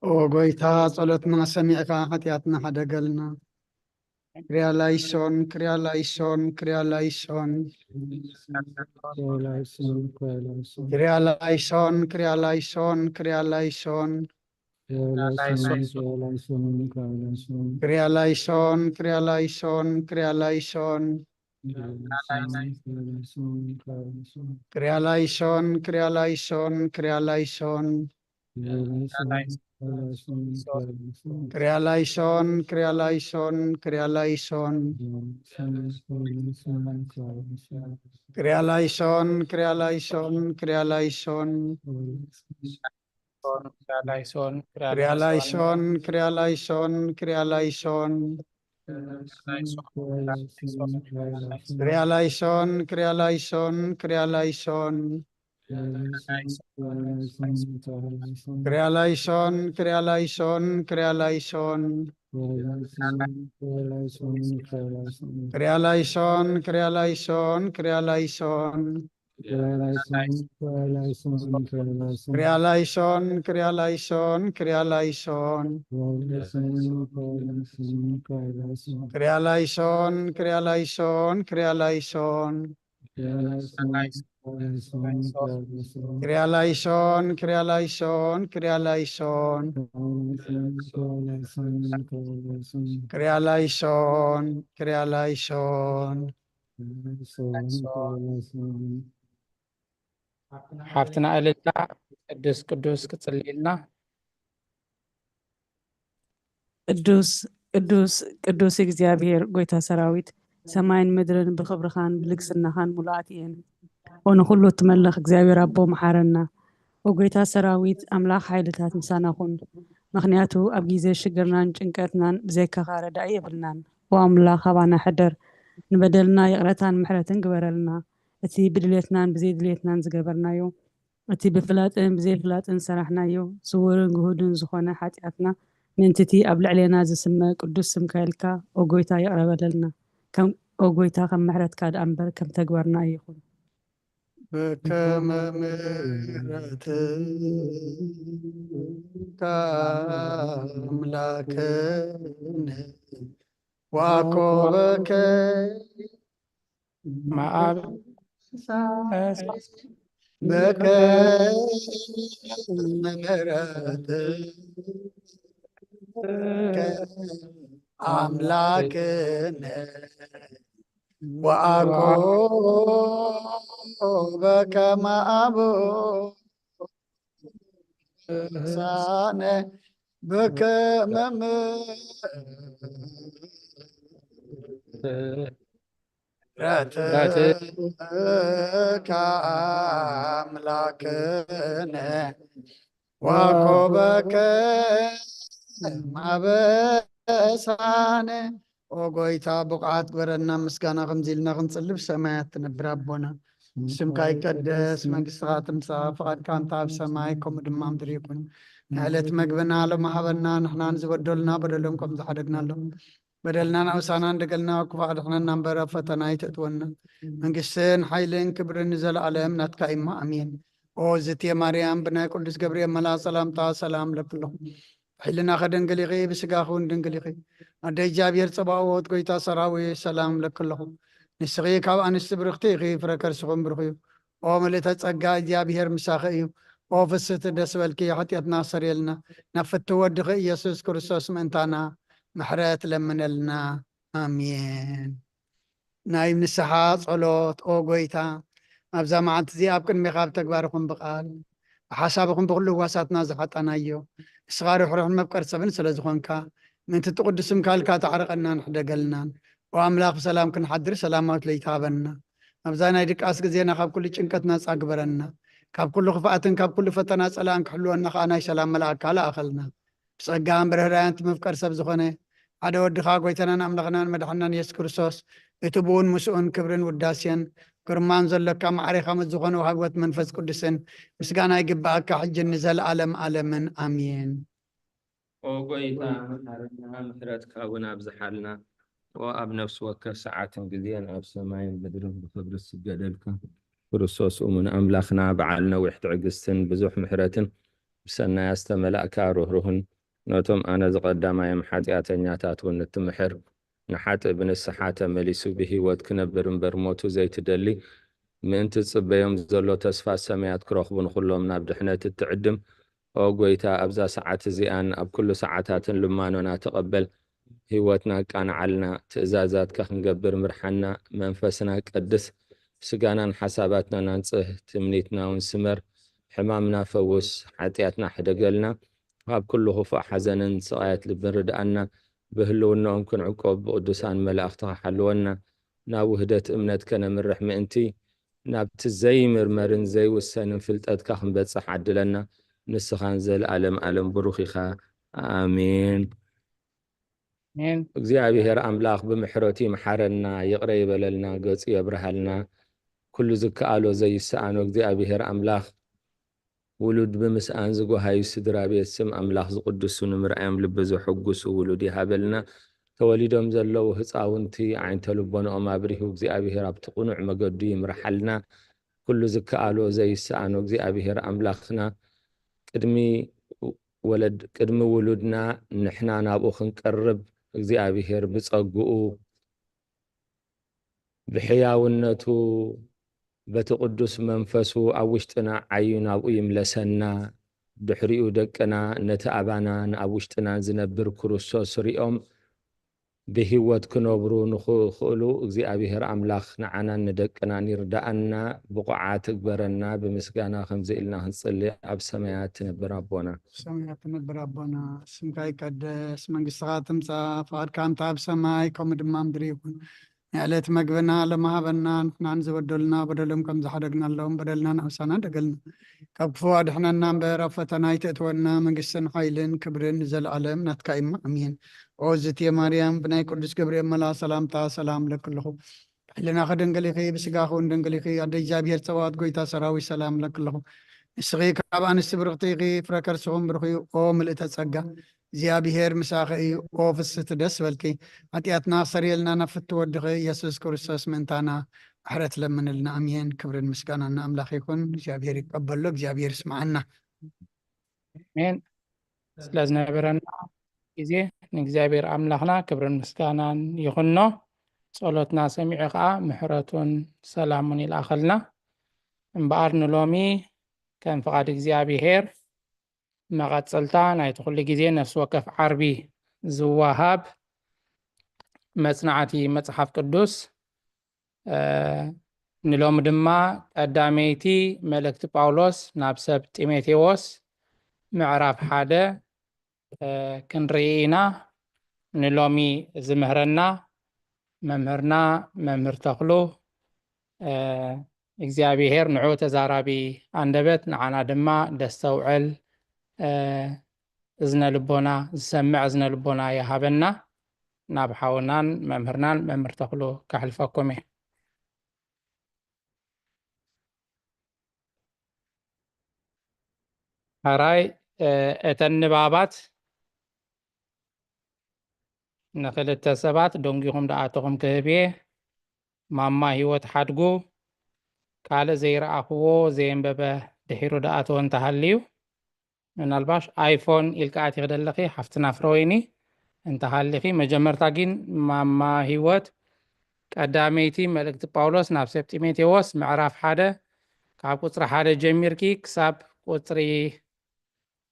ኦ ጎይታ ጸሎትና ሰሚዕካ ሓጢኣትና ሓደገልና። ክሪያ ላይሶን፣ ክሪያ ላይሶን፣ ክሪያ ላይሶን። ክሪያ ላይሶን፣ ክሪያ ላይሶን፣ ክሪያ ላይሶን። ክሪያ ላይሶን፣ ክሪያ ላይሶን፣ ክሪያ ላይሶን። ክሪያ ላይሶን፣ ክሪያ ላይሶን፣ ክሪያ ላይሶን። ክሪያ ላይሶን፣ ክሪያ ላይሶን፣ ክሪያ ላይሶን። ክሪያ ላይሶን፣ ክሪያ ላይሶን፣ ክሪያ ላይሶን። ክሪያ ላይሶን፣ ክሪያ ላይሶን፣ ክሪያ ላይሶን። ክሪያ ላይሶን፣ ክሪያ ላይሶን፣ ክሪያ ላይሶን። ክሪያ ላይሶን፣ ክሪያ ላይሶን፣ ክሪያ ላይሶን። ክሪያ ላይሶን፣ ክሪያ ላይሶን፣ ክሪያ ላይሶን። ክሪያ ላይሶን፣ ክሪያ ላይሶን፣ ክሪያ ላይሶን። ክሪያ ላይሶን፣ ክሪያ ላይሶን፣ ክሪያ ላይሶን። ክሪያ ላይሶን፣ ክሪያ ላይሶን፣ ክሪያ ላይሶን። ክሪያ ላይሶን፣ ክሪያ ላይሶን። ሓፍትና እልልታ ቅዱስ ቅዱስ ክጽልይልና። ቅዱስ ቅዱስ ቅዱስ እግዚኣብሔር ጎይታ ሰራዊት፣ ሰማይን ምድርን ብኽብርኻን ብልግስናኻን ሙሉኣት እየን። ኦ ንኹሉ እትመልኽ እግዚኣብሔር ኣቦ መሓረና። ኦ ጎይታ ሰራዊት ኣምላኽ ሓይልታት ምሳና ኩን። ምኽንያቱ ኣብ ግዜ ሽግርናን ጭንቀትናን ብዘይካኻ ረዳኢ የብልናን። ኦ ኣምላኽ ኣባና ሕደር። ንበደልና ይቕረታን ምሕረትን ግበረልና። እቲ ብድሌትናን ብዘይድሌትናን ዝገበርናዮ፣ እቲ ብፍላጥን ብዘይፍላጥን ዝሰራሕናዮ፣ ስውርን ግሁድን ዝኾነ ሓጢኣትና፣ ምእንቲ እቲ ኣብ ልዕሌና ዝስመ ቅዱስ ስምካ ኢልካ፣ ኦ ጎይታ፣ ይቕረ በለልና። ከም ኦ ጎይታ፣ ከም ምሕረትካ ደኣ እምበር ከም ተግባርና ኣይኹን። በከመ ምሕረትከ ኣምላክነ ዋኮበከ መኣብ በከመ ምሕረትከ ኣምላክነ ወአኮ በከመ አብ ሳነ በከመ ምሕረትከ አምላክነ ወአኮ በከመ አብ ሳነ። ኦ ጎይታ፣ ብቑዓት ግበረና፣ ምስጋና ከምዚ ኢልና ክንጽልብ ሰማያት ትነብር ኣቦና። ስምካ ይቀደስ፣ መንግስትኻ ትምጻእ፣ ፍቓድካ እንተ ኣብ ሰማይ ከምኡ ድማ ምድሪ ይኹን። ንዕለት መግብና ሎሚ ሃበና፣ ንሕና ንዝበደሉና በደሎም ከም ዝሓደግናሎም በደልና ናውሳና እንደገልና ክፉእ ኣድሕነና እምበር ኣብ ፈተና ኣይተእትወና። መንግስትን ሓይልን ክብርን ንዘለኣለም ናትካ እሞ ኣሜን። ኦ ዝትየ ማርያም ብናይ ቅዱስ ገብርኤል መልኣክ ሰላምታ ሰላም ለክለኹ። ሕልናኸ ድንግል ኢኺ፣ ብስጋኺ እውን ድንግል ኢኺ። ኣደ እግዚኣብሔር ጸባኦት፣ ጎይታ ሰራዊት፣ ሰላም ለክለኹ። ንስኺ ካብ ኣንስቲ ብርኽቲ ኢኺ፣ ፍረ ከርስኹም ብሩኽ እዩ። ኦ ምልእተ ጸጋ፣ እግዚኣብሔር ምሳኺ እዩ። ኦ ፍስቲ ደስ በልኪ፣ ሓጢኣትና ሰሪየልና፣ ናብ ፍትው ወድኺ ኢየሱስ ክርስቶስ ምእንታና ምሕረት ለምነልና። ኣሜን። ናይ ንስሓ ጸሎት። ኦ ጎይታ፣ ኣብዛ መዓልቲ እዚኣ ኣብ ቅድሜኻ ብተግባር ይኹን ብቓል፣ ብሓሳብ ይኹን ብኹሉ ህዋሳትና ዝሓጣናዮ፣ ንስኻ ርሕሩሕን መፍቀር ሰብን ስለ ዝኾንካ፣ ምእንቲ እቲ ቅዱስ ስምካ ኢልካ ተዓርቐናን ሕደገልናን። ኦ ኣምላኽ፣ ብሰላም ክንሓድር ሰላማዊት ለይቲ ሃበና። ኣብዛ ናይ ድቃስ ግዜና ካብ ኩሉ ጭንቀት ናጻ ግበረና። ካብ ኩሉ ክፍኣትን ካብ ኩሉ ፈተና ጸላእን ክሕልወና ከኣ ናይ ሰላም መልኣክካ ለኣኸልና። ብጸጋን ብርህራያን እቲ መፍቀር ሰብ ዝኾነ ሓደ ወድኻ ጎይታናን ኣምላኽናን መድሓናን የሱስ ክርስቶስ፣ እቲ ብኡን ምስኡን ክብርን ውዳሴን ግርማን ዘሎካ ማዕሬኻ ምስ ዝኾነ ወሃቢ ሕይወት መንፈስ ቅዱስን ምስጋና ይግብኣካ፣ ሕጅን ንዘለኣለም ኣለምን። ኣሜን። ኦ ጎይታ፣ መሓረና፣ ምሕረትካ እውን ኣብዝሓልና። ኦ ኣብ ነፍሲ ወከፍ ሰዓትን ግዜን ኣብ ሰማይን ምድርን ብኽብሪ ዝስገደልካ ክርስቶስ እሙን ኣምላኽና፣ በዓል ነዊሕ ትዕግስትን ብዙሕ ምሕረትን፣ ብሰናያት ዝተመላእካ ርህሩህን፣ ነቶም ኣነ ዝቐዳማዮም ሓጢኣተኛታት እውን እትምሕር፣ ንሓጥእ ብንስሓ ተመሊሱ ብህይወት ክነብር እምበር ሞቱ ዘይትደሊ፣ ምእንቲ ዝጽበዮም ዘሎ ተስፋ ሰማያት ክረኽቡ ንኹሎም ናብ ድሕነት እትዕድም፣ ኦ ጎይታ፣ ኣብዛ ሰዓት እዚኣን ኣብ ኩሉ ሰዓታትን ልማኖና ተቐበል። ህይወትና ኣቃንዓልና፣ ትእዛዛትካ ክንገብር ምርሓና፣ መንፈስና ቀድስ፣ ስጋናን ሓሳባትናን ኣንጽህ፣ ትምኒትና እውን ስመር፣ ሕማምና ፈውስ፣ ሓጢኣትና ሕደገልና፣ ካብ ኩሉ ክፉእ ሓዘንን ስቓያት ልብን ርድኣና፣ ብህልውናኦም ክንዕቆብ ብቅዱሳን መላእኽትኻ ሓልወና፣ ናብ ውህደት እምነት ከነምርሕ ምእንቲ፣ ናብቲ ዘይምርመርን ዘይውሰንን ፍልጠትካ ክንበጽሕ ዓድለና፣ ንስኻን ዘለኣለም ኣለም ብሩኽ ኢኻ። ኣሜን። ኣሜን። እግዚኣብሔር ኣምላኽ ብምሕረቱ ይምሓረና፣ ይቕረ ይበለልና፣ ገጹ የብርሃልና። ኩሉ ዝከኣሎ ዘይሰኣኖ እግዚኣብሔር ኣምላኽ ውሉድ ብምስኣን ዝጎሃዩ ስድራ ቤት ስም ኣምላኽ ዝቕድሱ ንምርኣዮም ልቢ ዘሐጉሱ ውሉድ ይሃበልና። ተወሊዶም ዘለዉ ህፃውንቲ ዓይንተ ልቦንኦም ኣብሪሁ እግዚኣብሔር ኣብቲ ቅኑዕ መገዱ ይምርሓልና። ኩሉ ዝከኣሎ ዘይሰኣኖ እግዚኣብሔር ኣምላኽና ቅድሚ ወለድ ቅድሚ ውሉድና ንሕና ናብኡ ክንቀርብ እግዚኣብሔር ብጸግኡ ብሕያውነቱ በቲ ቅዱስ መንፈሱ ኣብ ውሽጥና ዓዩ ናብኡ ይምለሰና። ድሕሪኡ ደቅና ነቲ ኣባናን ኣብ ውሽጥናን ዝነብር ክርስቶስ ሪኦም ብህይወት ክነብሩ ንኽኽእሉ እግዚኣብሔር ኣምላኽ ንዓናን ንደቅናን ይርዳኣና፣ ብቑዓት እግበረና። ብምስጋና ከምዚ ኢልና ክንጽሊ፣ ኣብ ሰማያት ትነብር ኣቦና። ሰማያት ትነብር ኣቦና፣ ስምካ ይቀደስ፣ መንግስትኻ ትምጻእ፣ ፍቓድካ እንተ ኣብ ሰማይ ከምኡ ድማ ምድሪ ይኹን። ንዕለት መግብና ሎሚ ሃበና፣ ንሕናን ዝበደሉና በደሎም ከም ዝሓደግናሎም በደልና ንኣምሳና ደገልና። ካብ ክፉ ኣድሕነና እምበር ኣብ ፈተና ኣይተእትወና፣ መንግስትን ሓይልን ክብርን ንዘለኣለም ናትካ እማ። ኣሜን። ኦ ዝትየ ማርያም፣ ብናይ ቅዱስ ገብርኤል መልኣ ሰላምታ ሰላም ለክልኹ። ብሕልናኺ ድንግል ኢኺ፣ ብስጋኺ እውን ድንግል ኢኺ። ኣደ እግዚኣብሔር ጸባኦት፣ ጎይታ ሰራዊት፣ ሰላም ለክልኹ። ንስኺ ካብ ኣንስቲ ብርኽቲ ኢኺ፣ ፍረ ከርስኹም ብሩኽ እዩ። ኦ ምልእተ ጸጋ፣ እግዚኣብሔር ምሳኺ እዩ። ኦ ፍስቲ ደስ በልኪ፣ ሓጢኣትና ክሰርየልና ናብ ፍቲ ወድኺ ኢየሱስ ክርስቶስ ምእንታና ምሕረት ለምንልና። ኣሜን። ክብርን ምስጋናን ንኣምላኽ ይኹን። እግዚኣብሔር ይቀበሎ፣ እግዚኣብሔር ይስምዓና። ኣሜን። ስለ ዝነበረና ግዜ ንእግዚኣብሔር ኣምላኽና ክብርን ምስጋናን ይኹኖ። ጸሎትና ሰሚዑ ኸኣ ምሕረቱን ሰላሙን ይልኣኸልና። እምበኣር ንሎሚ ከም ፍቓድ እግዚኣብሔር መቐጸልታ ናይቲ ኩሉ ግዜ ነፍሲ ወከፍ ዓርቢ ዝወሃብ መጽናዕቲ መጽሓፍ ቅዱስ፣ እ፣ ንሎሚ ድማ ቀዳመይቲ መልእክቲ ጳውሎስ ናብ ሰብ ጢሞቴዎስ ምዕራፍ ሓደ፣ እ፣ ክንርኢ ኢና። ንሎሚ ዝምህረና መምህርና መምህር ተኽሉ፣ እ፣ እግዚኣብሔር ንዑ ተዛራቢ ኣንደበት ንዓና ድማ ደስተውዕል፣ እ፣ እዝነ ልቦና፣ ዝሰምዕ እዝነ ልቦና ይሃበና። ናብ ሓውናን መምህርናን መምህር ተኽሉ ከሕልፈኩም እየ። ሕራይ፣ እተን ንባባት ንክልተ ሰባት ደንጊኹም ደኣተኹም ክህብ እየ። ማማ ህይወት ሓድጉ፣ ካልእ ዘይረኣኽዎ ዘየንበበ ድሒሩ ደኣተወ እንተሃልዩ፣ ምናልባሽ ኣይፎን ኢልካ ኣቲኺ ደለኺ ሓፍትና ፍረወይኒ፣ እንተሃሊኺ። መጀመርታ ግን ማማ ህይወት፣ ቀዳመይቲ መልእክቲ ጳውሎስ ናብ ሰብ ጢሞቴዎስ ምዕራፍ ሓደ ካብ ቁፅሪ ሓደ ጀሚርኪ ክሳብ ቁፅሪ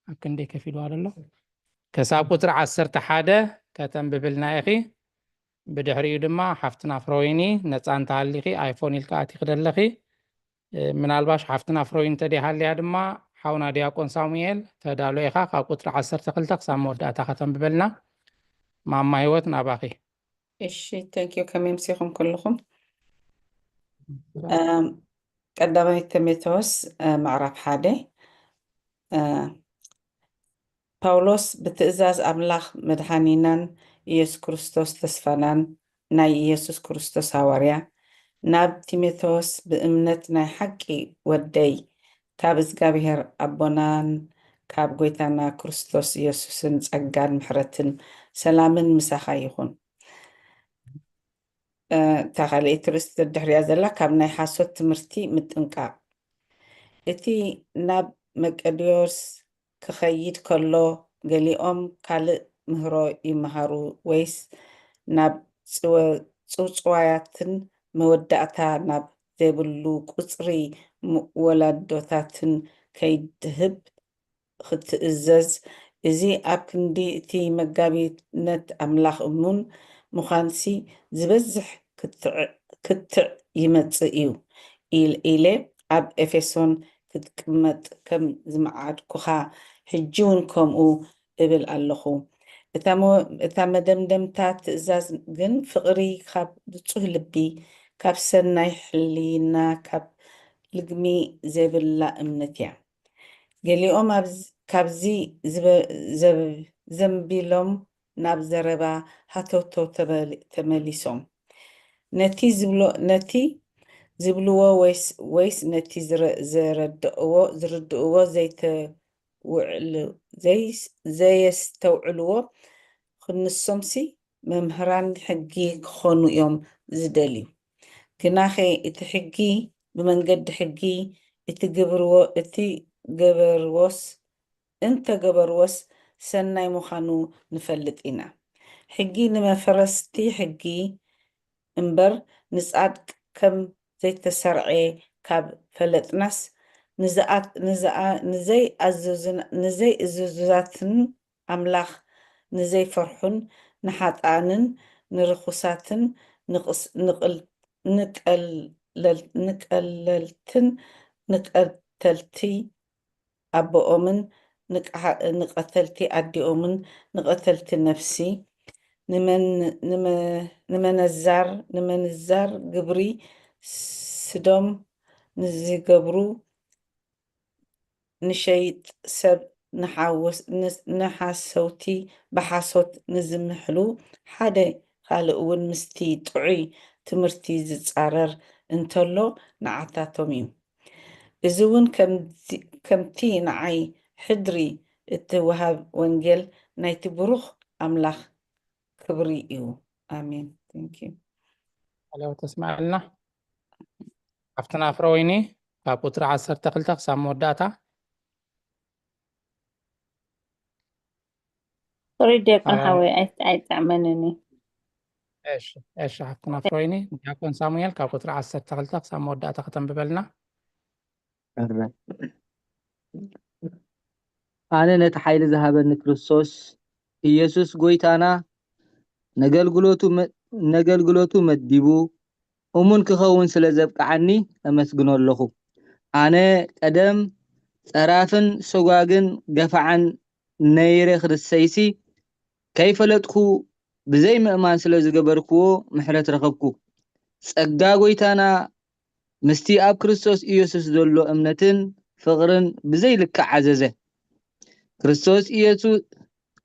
ኣብ ክንደይ ከፊልዋ ዘሎ? ክሳብ ቁፅሪ ዓሰርተ ሓደ ከተንብብልና ኢኺ። ብድሕሪኡ ድማ ሓፍትና ፍረወይኒ ነፃ እንተሃሊኺ ኣይፎን ኢልካ ኣቲኺ ደለኺ። ምናልባሽ ሓፍትና ፍረወይኒ ተደይሃልያ ድማ ሓውና ዲያቆን ሳሙኤል ተዳሎ ኢኻ ካብ ቁፅሪ ዓሰርተ ክልተ ክሳብ መወዳእታ ከተንብበልና። ማማ ህይወት ናባኺ። እሺ፣ thank you። ከመይ ምሲኹም ኩልኹም? ቀዳማይ ጢሞቴዎስ ምዕራፍ ሓደ። ጳውሎስ ብትእዛዝ ኣምላኽ መድሓኒናን ኢየሱስ ክርስቶስ ተስፋናን ናይ ኢየሱስ ክርስቶስ ሃዋርያ፣ ናብ ጢሞቴዎስ ብእምነት ናይ ሓቂ ወደይ፣ ካብ እዝጋብሄር ኣቦናን ካብ ጐይታና ክርስቶስ ኢየሱስን ጸጋን ምሕረትን ሰላምን ምሳኻ ይኹን። እታ ካልኣይቲ ርእስቲ ደድሕሪያ ዘላ ካብ ናይ ሓሶት ትምህርቲ ምጥንቃቕ። እቲ ናብ መቄዶንዮስ ክኸይድ ከሎ ገሊኦም ካልእ ምህሮ ይመሃሩ ወይስ ናብ ጽወ- ጽውጽዋያትን መወዳእታ ናብ ዘይብሉ ቁጽሪ ም- ወላዶታትን ከይድህብ ክትእዘዝ፣ እዚ ኣብ ክንዲ እቲ መጋቢነት ኣምላኽ እሙን ምዃንሲ ዝበዝሕ ክትዕ- ክትዕ ይመጽእ እዩ ኢል- ኢለ ኣብ ኤፌሶን ክትቅመጥ ከም ዝመዓድኩኻ ሕጂ እውን ከምኡ እብል ኣለኹ። እታ መ- እታ መደምደምታ ትእዛዝ ግን ፍቕሪ ካብ ንጹህ ልቢ፣ ካብ ሰናይ ሕሊና፣ ካብ ልግሚ ዘይብላ እምነት እያ። ገሊኦም ኣብዚ- ካብዚ ዝበ- ዘብ- ዘንቢሎም ናብ ዘረባ ሃተውተው ተበሊ- ተመሊሶም። ነቲ ዝብሎ- ነቲ ዝብልዎ ወይስ- ወይስ ነቲ ዝረ- ዘረድእዎ- ዝርድእዎ ዘይተውዕል- ዘይስ- ዘየስተውዕልዎ ክንሶምሲ መምህራን ሕጊ ክኾኑ እዮም ዝደልዩ። ግናኸ እቲ ሕጊ ብመንገዲ ሕጊ እቲ ግብርዎ- እቲ ገበርዎስ እንተገበርዎስ ሰናይ ምዃኑ ንፈልጥ ኢና። ሕጊ ንመፈረስቲ ሕጊ እምበር ንጻድቅ ከም ዘይተሰርዔ ካብ ፈለጥናስ ንዝኣ- ንዝኣ- ንዘይኣዘዙና- ንዘይእዙዛትን ኣምላኽ ንዘይፈርሑን ንሓጥኣንን ንርኹሳትን ንቕስ- ንቕል- ንቀለል- ንቀለልትን ንቀተልቲ ኣቦኦምን ንቀሓ- ንቀተልቲ ኣዲኦምን ንቀተልቲ ነፍሲ ንመን- ንመ- ንመነዛር ንመንዛር ግብሪ ስዶም ንዝገብሩ ንሸይጥ ሰብ ንሓወስ- ን- ንሓሰውቲ ብሓሶት ንዝምሕሉ ሓደ ካልእ እውን ምስቲ ጥዑይ ትምህርቲ ዝጻረር እንተሎ ንዓታቶም እዩ። እዚ እውን ከምዚ- ከምቲ ንዓይ ሕድሪ እትወሃብ ወንጌል ናይቲ ብሩኽ ኣምላኽ ክብሪ እዩ። ኣሜን። Thank you። ቃለ ሕይወት ተስምዐልና። ሓፍትና ፍረወይኒ ካብ ቁፅሪ ዓሰርተ ክልተ ክሳብ መወዳእታ። ሶሪ ዲያቆን ሓወይ ኣይ- ኣይጥዕመንን እዩ። እሺ፣ እሺ፣ ሓፍትና ፍረወይኒ፣ ዲያቆን ሳሙኤል ካብ ቁፅሪ ዓሰርተ ክልተ ክሳብ መወዳእታ ከተንብበልና። ኣነ ነቲ ሓይሊ ዝሃበኒ ክርስቶስ ኢየሱስ ጐይታና ነገልግሎቱ መ- ነገልግሎቱ መዲቡ እሙን ክኸውን ስለ ዘብቅዓኒ ኣመስግኖ ኣለኹ። ኣነ ቀደም ጸራፍን ሰጓግን ገፋዓን ነይረ፣ ክርስተይሲ ከይፈለጥኩ ብዘይ ምእማን ስለ ዝገበርክዎ ምሕረት ረኸብኩ። ጸጋ ጐይታና ምስቲ ኣብ ክርስቶስ ኢየሱስ ዘሎ እምነትን ፍቕርን ብዘይ ልክዕ ዓዘዘ። ክርስቶስ ኢየሱ-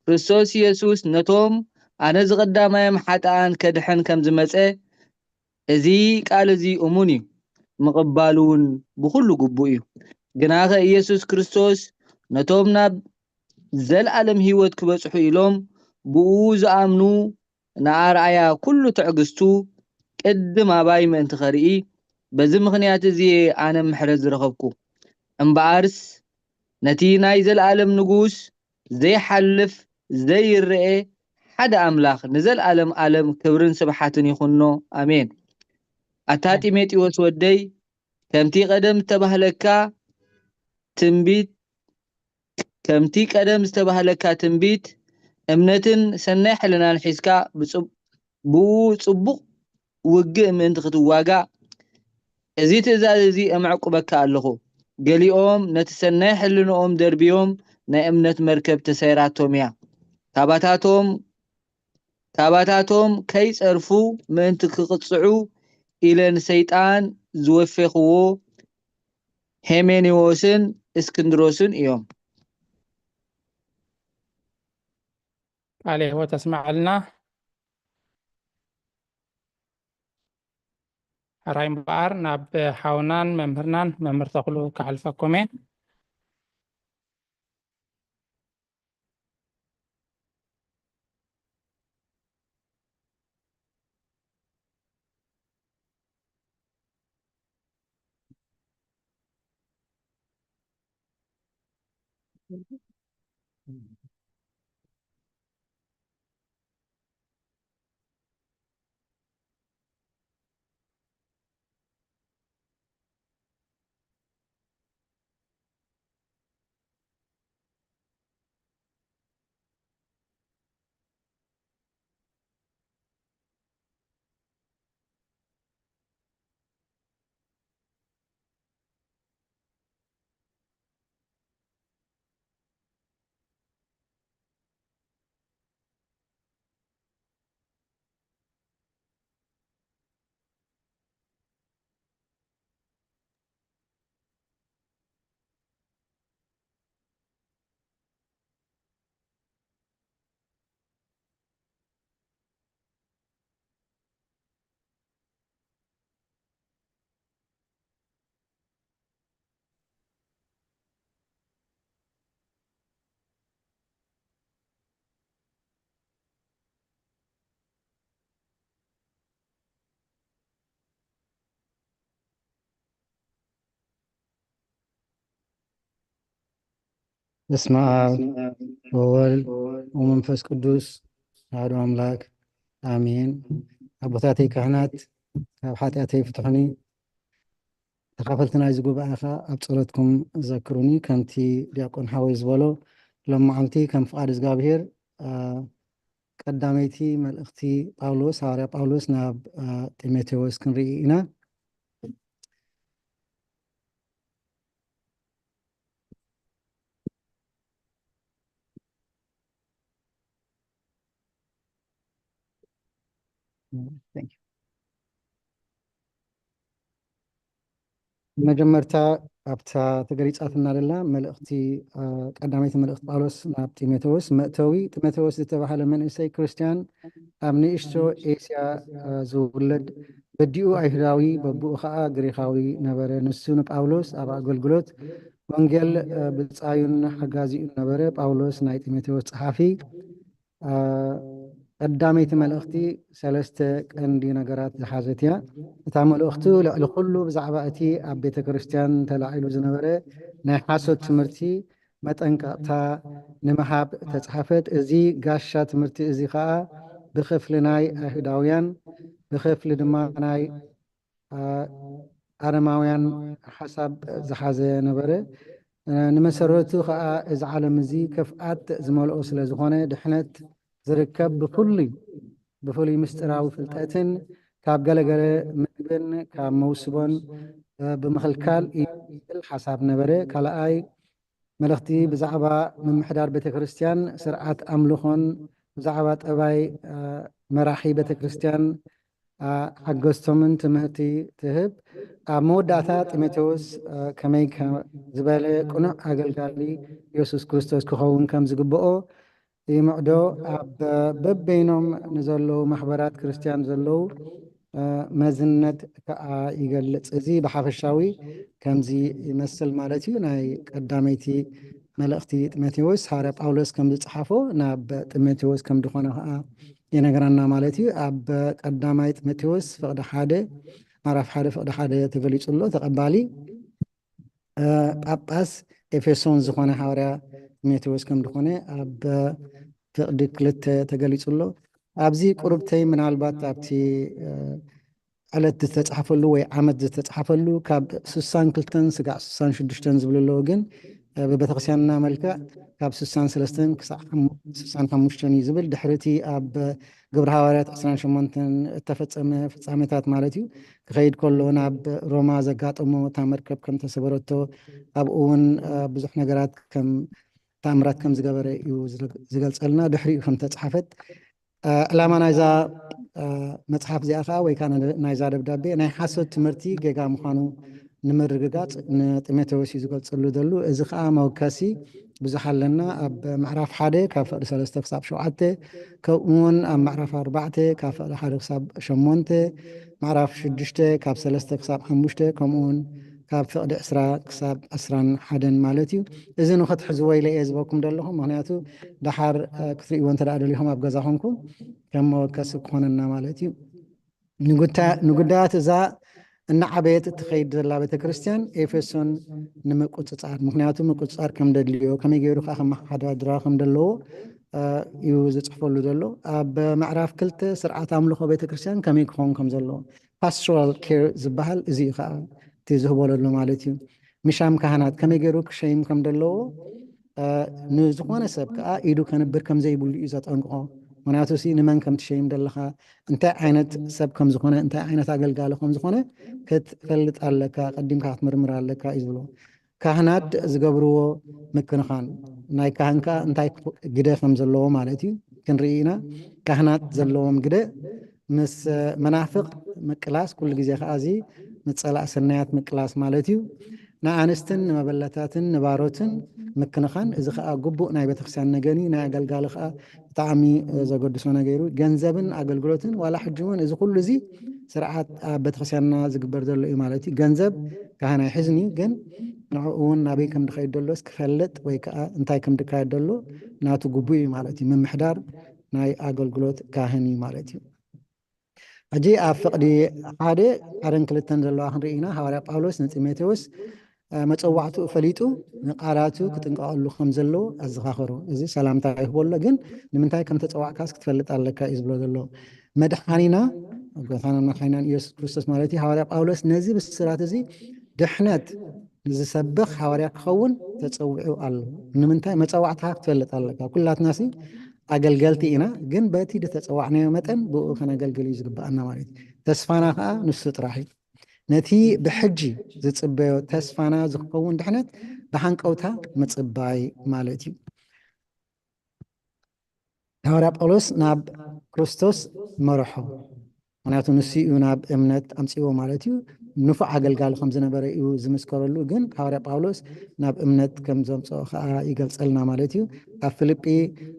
ክርስቶስ ኢየሱስ ነቶም ኣነ ዝቐዳማዮም ሓጥኣን ከድሕን ከም ዝመጸ እዚ ቃል እዚ እሙን እዩ፣ ምቕባሉ እውን ብኹሉ ግቡእ እዩ። ግናኸ ኢየሱስ ክርስቶስ ነቶም ናብ ዘለኣለም ህይወት ክበጽሑ ኢሎም ብኡ ዝኣምኑ ንኣርኣያ ኩሉ ትዕግስቱ ቅድም ኣባይ ምእንቲ ኸርኢ፣ በዚ ምኽንያት እዚ እየ ኣነ ምሕረት ዝረኸብኩ። እምበኣርስ ነቲ ናይ ዘለኣለም ንጉስ ዘይሓልፍ ዘይረኤ ሓደ ኣምላኽ ንዘለኣለም ኣለም ክብርን ስብሓትን ይኹኖ። ኣሜን። ኣታ ጢሞቴዎስ ወደይ፣ ከምቲ ቀደም ዝተባህለካ ትንቢት ከምቲ ቀደም ዝተባህለካ ትንቢት እምነትን ሰናይ ሕልናን ሒዝካ ብጽብ- ብኡ ጽቡቕ ውግእ ምእንቲ ክትዋጋእ እዚ ትእዛዝ እዚ እምዕቁበካ ኣለኹ። ገሊኦም ነቲ ሰናይ ሕልንኦም ደርብዮም ናይ እምነት መርከብ ተሰይራቶም እያ። ካባታቶም ካባታቶም ከይጸርፉ ምእንቲ ክቕጽዑ ኢለ ንሰይጣን ዝወፌኽዎ ሄሜኔዎስን እስክንድሮስን እዮም። ቃለ ሕይወት ኣስምዓልና። ሕራይ እምበኣር ናብ ሓውናን መምህርናን መምህር ተኽሉ ክሓልፈኩም እየ። በስመ አብ ወወልድ ወመንፈስ ቅዱስ አሐዱ አምላክ አሜን። ኣቦታተይ ካህናት ካብ ሓጢኣተይ ፍትሑኒ፣ ተኻፈልቲ ናይዚ ጉባኤ ኸዓ ኣብ ጸሎትኩም ዘክሩኒ። ከምቲ ዲያቆን ሓወይ ዝበሎ፣ ሎም መዓልቲ ከም ፍቓድ እግዚኣብሔር ቀዳመይቲ መልእኽቲ ጳውሎስ፣ ሃዋርያ ጳውሎስ ናብ ጢሞቴዎስ ክንርኢ ኢና። መጀመርታ ኣብታ ተገሊጻትና ዘላ መልእኽቲ፣ ቀዳመይቲ መልእኽቲ ጳውሎስ ናብ ጢሞቴዎስ መእተዊ፣ ጢሞቴዎስ ዝተባህለ መንእሰይ ክርስትያን ኣብ ንእሽቶ ኤስያ ዝውለድ፣ በዲኡ ኣይሁዳዊ በብኡ ኸኣ ግሪኻዊ ነበረ። ንሱ ንጳውሎስ ኣብ ኣገልግሎት ወንጌል ብጻዩን ሓጋዚኡን ነበረ። ጳውሎስ ናይ ጢሞቴዎስ ጸሓፊ ቀዳመይቲ መልእኽቲ ሰለስተ ቀንዲ ነገራት ዝሓዘት እያ። እታ መልእኽቱ ልዕሊ ኩሉ ብዛዕባ እቲ ኣብ ቤተ ክርስትያን ተላዒሉ ዝነበረ ናይ ሓሶት ትምህርቲ መጠንቀቕታ ንምሃብ ተጻሕፈት። እዚ ጋሻ ትምህርቲ እዚ ኸኣ ብኽፍሊ ናይ ኣይሁዳውያን ብኽፍሊ ድማ ናይ ኣረማውያን ሓሳብ ዝሓዘ ነበረ። ንመሰረቱ ኸኣ እዚ ዓለም እዚ ክፍኣት ዝመልኦ ስለ ዝኾነ ድሕነት ዝርከብ ብፍሉይ ብፍሉይ ምስጢራዊ ፍልጠትን ካብ ገለገለ ምግብን ካብ መውስቦን ብምኽልካል እዩ ዝብል ሓሳብ ነበረ። ካልኣይ መልእኽቲ ብዛዕባ ምምሕዳር ቤተ ክርስትያን፣ ስርዓት ኣምልኾን ብዛዕባ ጠባይ መራሒ ቤተ ክርስትያን ሓገዝቶምን ትምህርቲ ትህብ። ኣብ መወዳእታ ጢሞቴዎስ ከመይ ዝበለ ቅኑዕ ኣገልጋሊ የሱስ ክርስቶስ ክኸውን ከም ዝግብኦ ይምዕዶ። ኣብ በበይኖም ንዘለዉ ማሕበራት ክርስትያን ዘለዉ መዝነት ከዓ ይገልጽ። እዚ ብሓፈሻዊ ከምዚ ይመስል ማለት እዩ። ናይ ቀዳመይቲ መልእኽቲ ጢሞቴዎስ ሃዋርያ ጳውሎስ ከም ዝጸሓፎ ናብ ጢሞቴዎስ ከም ዝኾነ ከዓ ይነግረና ማለት እዩ። ኣብ ቀዳማይ ጢሞቴዎስ ፍቕዲ ሓደ፣ ምዕራፍ ሓደ ፍቕዲ ሓደ ተገሊጹ ኣሎ። ተቐባሊ ጳጳስ ኤፌሶን ዝኾነ ሃዋርያ ጢሞቴዎስ ከም ዝኾነ ኣብ ፍቕዲ ክልተ ተገሊጹ ኣሎ። ኣብዚ ቁርብተይ ምናልባት ኣብቲ ዕለት ዝተጻሕፈሉ ወይ ዓመት ዝተጻሕፈሉ ካብ ስሳን ክልተን ስጋዕ ስሳን ሽዱሽተን ዝብሉ ኣለዉ። ግን ብቤተክርስትያንና መልክዕ ካብ ስሳን ሰለስተን ክሳዕ ስሳን ሓሙሽተን እዩ ዝብል። ድሕሪ እቲ ኣብ ግብሪ ሃዋርያት ዕስራን ሸሞንተን እተፈጸመ ፍጻሜታት ማለት እዩ። ክኸይድ ከሎ ናብ ሮማ ዘጋጠሞ እታ መርከብ ከም ተሰበረቶ፣ ኣብኡ እውን ብዙሕ ነገራት ከም ተኣምራት ከም ዝገበረ እዩ ዝገልጸልና። ድሕሪኡ ከም ተጻሕፈት ዕላማ ናይዛ መጽሓፍ እዚኣ ከዓ ወይ ከዓ ናይዛ ደብዳቤ ናይ ሓሶት ትምህርቲ ጌጋ ምዃኑ ንምርግጋጽ ንጢሞቴዎስ እዩ ዝገልጸሉ ዘሉ። እዚ ከዓ መወከሲ ብዙሕ ኣለና። ኣብ ምዕራፍ ሓደ ካብ ፍቕዲ ሰለስተ ክሳብ ሸውዓተ፣ ከምኡ እውን ኣብ ምዕራፍ ኣርባዕተ ካብ ፍቕዲ ሓደ ክሳብ ሸሞንተ፣ ምዕራፍ ሽዱሽተ ካብ ሰለስተ ክሳብ ሓሙሽተ፣ ከምኡ እውን ካብ ፍቕዲ ዕስራ ክሳብ ዕስራን ሓደን ማለት እዩ። እዚ ንክትሕዝዎ ኢለ እየ ዝበኩም ዘለኹ፣ ምክንያቱ ደሓር ክትርእይዎ እንተ ደኣ ደሊኹም ኣብ ገዛ ኮንኩም ከም መወከሲ ክኾነና ማለት እዩ። ንጉዳያት እዛ እናዓበየት እትኸይድ ዘላ ቤተ ክርስቲያን ኤፌሶን ንምቁፅፃር፣ ምክንያቱ ምቁፅፃር ከም ደድልዮ፣ ከመይ ገይሩ ከዓ ከመሓዳድራ ከም ዘለዎ እዩ ዝፅሕፈሉ ዘሎ። ኣብ ምዕራፍ ክልተ ስርዓት ኣምልኾ ቤተ ክርስቲያን ከመይ ክኸውን ከም ዘለዎ፣ ፓስቶራል ኬር ዝበሃል እዚ እዩ ከዓ እቲ ዝህቦ ዘሎ ማለት እዩ። ምሻም ካህናት ከመይ ገይሩ ክሸይም ከም ዘለዎ፣ ንዝኾነ ሰብ ከዓ ኢዱ ከንብር ከም ዘይብሉ እዩ ዘጠንቅቆ። ምክንያቱ ሲ ንመን ከም ትሸይም ደለኻ፣ እንታይ ዓይነት ሰብ ከም ዝኾነ፣ እንታይ ዓይነት ኣገልጋሊ ከም ዝኾነ ክትፈልጥ ኣለካ፣ ቀዲምካ ክትምርምር ኣለካ እዩ ዝብሎ። ካህናት ዝገብርዎ ምክንኻን፣ ናይ ካህን ከዓ እንታይ ግደ ከም ዘለዎ ማለት እዩ ክንርኢ ኢና። ካህናት ዘለዎም ግደ ምስ መናፍቕ ምቅላስ፣ ኩሉ ግዜ ከዓ እዚ ምስ ጸላእ ሰናያት ምቅላስ ማለት እዩ። ንኣንስትን ንመበለታትን ንባሮትን ምክንኻን፣ እዚ ከዓ ግቡእ ናይ ቤተክርስትያን ነገር እዩ። ናይ ኣገልጋሊ ከዓ ብጣዕሚ ዘገድሶ ነገር እዩ። ገንዘብን ኣገልግሎትን ዋላ ሕጂ እውን እዚ ኩሉ እዚ ስርዓት ኣብ ቤተክርስትያንና ዝግበር ዘሎ እዩ ማለት እዩ። ገንዘብ ካህን ኣይሕዝን እዩ፣ ግን ንዕኡ እውን ናበይ ከም ድኸይድ ደሎስ ክፈልጥ ወይ ከዓ እንታይ ከም ድካየድ ደሎ ናቱ ግቡእ እዩ ማለት እዩ። ምምሕዳር ናይ ኣገልግሎት ካህን እዩ ማለት እዩ። ሕጂ ኣብ ፍቕዲ ሓደ ሓደን ክልተን ዘለዋ ክንርኢ ኢና። ሃዋርያ ጳውሎስ ንጢሞቴዎስ መፀዋዕትኡ ፈሊጡ ንቃላቱ ክጥንቀቐሉ ከም ዘለዎ ኣዘኻኸሩ። እዚ ሰላምታ ይህቦ ኣሎ፣ ግን ንምንታይ ከም ተፀዋዕካስ ክትፈልጥ ኣለካ እዩ ዝብሎ ዘሎ። መድሓኒና ጎይታናን መድሓኒናን ኢየሱስ ክርስቶስ ማለት እዩ። ሃዋርያ ጳውሎስ ነዚ ብስራት እዚ ድሕነት ንዝሰብኽ ሃዋርያ ክኸውን ተጸዊዑ ኣሎ። ንምንታይ? መጸዋዕትኻ ክትፈልጥ ኣለካ። ኩላትናሲ ኣገልገልቲ ኢና፣ ግን በቲ ዝተጸዋዕናዮ መጠን ብኡ ከነገልግል እዩ ዝግብኣና ማለት እዩ። ተስፋና ከዓ ንሱ ጥራሕ እዩ። ነቲ ብሕጂ ዝጽበዮ ተስፋና ዝኸውን ድሕነት ብሃንቀውታ ምጽባይ ማለት እዩ። ሃዋርያ ጳውሎስ ናብ ክርስቶስ መርሖ፣ ምክንያቱ ንሱ እዩ ናብ እምነት ኣምፅዎ ማለት እዩ። ንፉዕ ኣገልጋሊ ከም ዝነበረ እዩ ዝምስከረሉ፣ ግን ሃዋርያ ጳውሎስ ናብ እምነት ከም ዘምፅኦ ከዓ ይገልፀልና ማለት እዩ። ኣብ ፊልጲ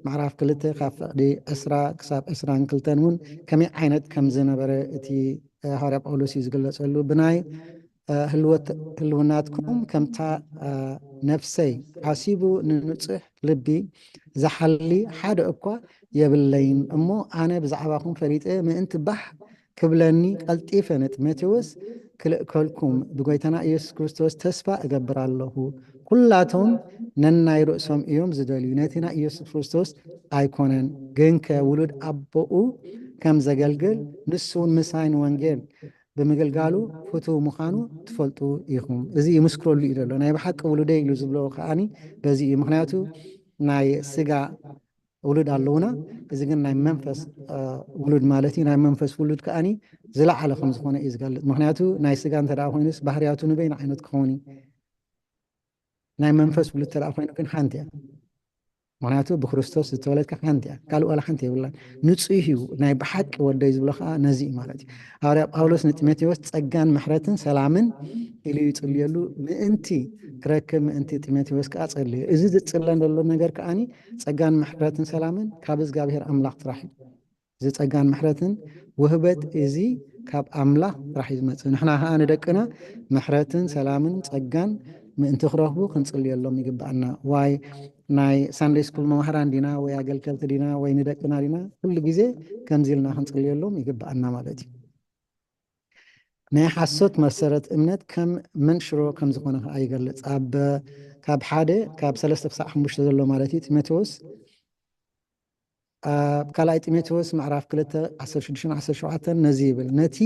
ምዕራፍ ክልተ ካብ ፍቕዲ ዕስራ ክሳብ ዕስራን ክልተን እውን ከመይ ዓይነት ከም ዝነበረ እቲ ሃዋርያ ጳውሎስ እዩ ዝግለፀሉ። ብናይ ህልውናትኩም ከምታ ነፍሰይ ሓሲቡ ንንጹሕ ልቢ ዝሓሊ ሓደ እኳ የብለይን እሞ፣ ኣነ ብዛዕባኹም ፈሊጠ ምእንቲ ባህ ክብለኒ ቀልጢፈ ንጢሞቴዎስ ክልእከልኩም ብጎይታና ኢየሱስ ክርስቶስ ተስፋ እገብር ኣለኹ። ኩላቶም ነናይ ርእሶም እዮም ዝደልዩ፣ ነቲ ናይ ኢየሱስ ክርስቶስ ኣይኮነን። ግንከ ውሉድ ኣቦኡ ከም ዘገልግል ንሱ እውን ምሳይ ንወንጌል ብምግልጋሉ ፍቱው ምዃኑ ትፈልጡ ኢኹም። እዚ ይምስክረሉ እዩ ዘሎ። ናይ ብሓቂ ውሉደይ ኢሉ ዝብሎ ከዓኒ በዚ እዩ። ምክንያቱ ናይ ስጋ ውሉድ ኣለውና፣ እዚ ግን ናይ መንፈስ ውሉድ ማለት እዩ። ናይ መንፈስ ውሉድ ከዓኒ ዝለዓለ ከም ዝኾነ እዩ ዝገልጽ። ምክንያቱ ናይ ስጋ እንተ ደኣ ኮይኑስ ባህርያቱ ንበይኑ ዓይነት ክኸውን እዩ። ናይ መንፈስ ውሉድ እንተ ደኣ ኮይኑ ግን ሓንቲ እያ። ምክንያቱ ብክርስቶስ ዝተወለድካ ሓንቲ እያ፣ ካልእ ዋላ ሓንቲ የብላን። ንጹህ እዩ ናይ ብሓቂ ወደይ ዝብሎ ከዓ ነዚ እዩ ማለት እዩ። ሃዋርያ ጳውሎስ ንጢሞቴዎስ ጸጋን ምሕረትን ሰላምን ኢሉ ይጽልየሉ ምእንቲ ክረክብ ምእንቲ ጢሞቴዎስ ከዓ ጸልዮ። እዚ ዝጽለን ዘሎ ነገር ከዓኒ ጸጋን ምሕረትን ሰላምን ካብ እግዚኣብሔር ኣምላኽ ጥራሕ እዩ። እዚ ጸጋን ምሕረትን ውህበት እዚ ካብ ኣምላኽ ጥራሕ እዩ ዝመጽእ። ንሕና ከዓ ንደቅና ምሕረትን ሰላምን ጸጋን ምእንቲ ክረኽቡ ክንጽልየሎም ይግብኣና። ዋይ ናይ ሳንደይ ስኩል መማህራን ዲና ወይ ኣገልገልቲ ዲና ወይ ንደቅና ዲና፣ ኩሉ ግዜ ከምዚ ኢልና ክንጽልየሎም ይግብኣና ማለት እዩ። ናይ ሓሶት መሰረት እምነት ከም መንሽሮ ከም ዝኾነ ከዓ ይገልጽ። ኣብ ካብ ሓደ ካብ ሰለስተ ክሳብ ሓሙሽተ ዘሎ ማለት እዩ። ጢሞቴዎስ ኣብ ካልኣይ ጢሞቴዎስ ምዕራፍ ክልተ ዓሰርተ ሽዱሽተ ዓሰርተ ሸውዓተ ነዚ ይብል፣ ነቲ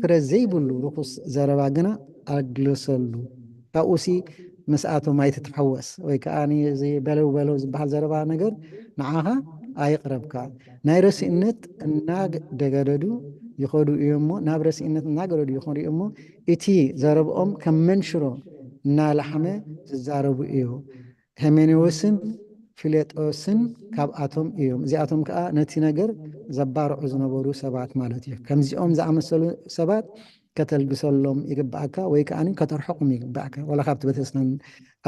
ፍረ ዘይብሉ ርኹስ ዘረባ ግና ኣግልሰሉ፣ ካብኡሲ ምስኣቶም ኣይትተሓወስ። ወይ ከዓ እዚ በለው በለው ዝበሃል ዘረባ ነገር ንዓኻ ኣይቕረብካ። ናይ ረሲእነት እናደገደዱ ይኸዱ እዮም እሞ፣ ናብ ረሲእነት እናገደዱ ይኸዱ እዮም እሞ፣ እቲ ዘረብኦም ከም መንሽሮ እናላሕመ ዝዛረቡ እዩ። ሄሜኔዎስን ፊሌጦስን ካብኣቶም እዮም። እዚኣቶም ከዓ ነቲ ነገር ዘባርዑ ዝነበሩ ሰባት ማለት እዩ። ከምዚኦም ዝኣመሰሉ ሰባት ከተልግሰሎም ይግብኣካ ወይ ከዓ ከተርሕቁም ይግብኣካ። ዋላ ካብቲ ቤተክርስትያን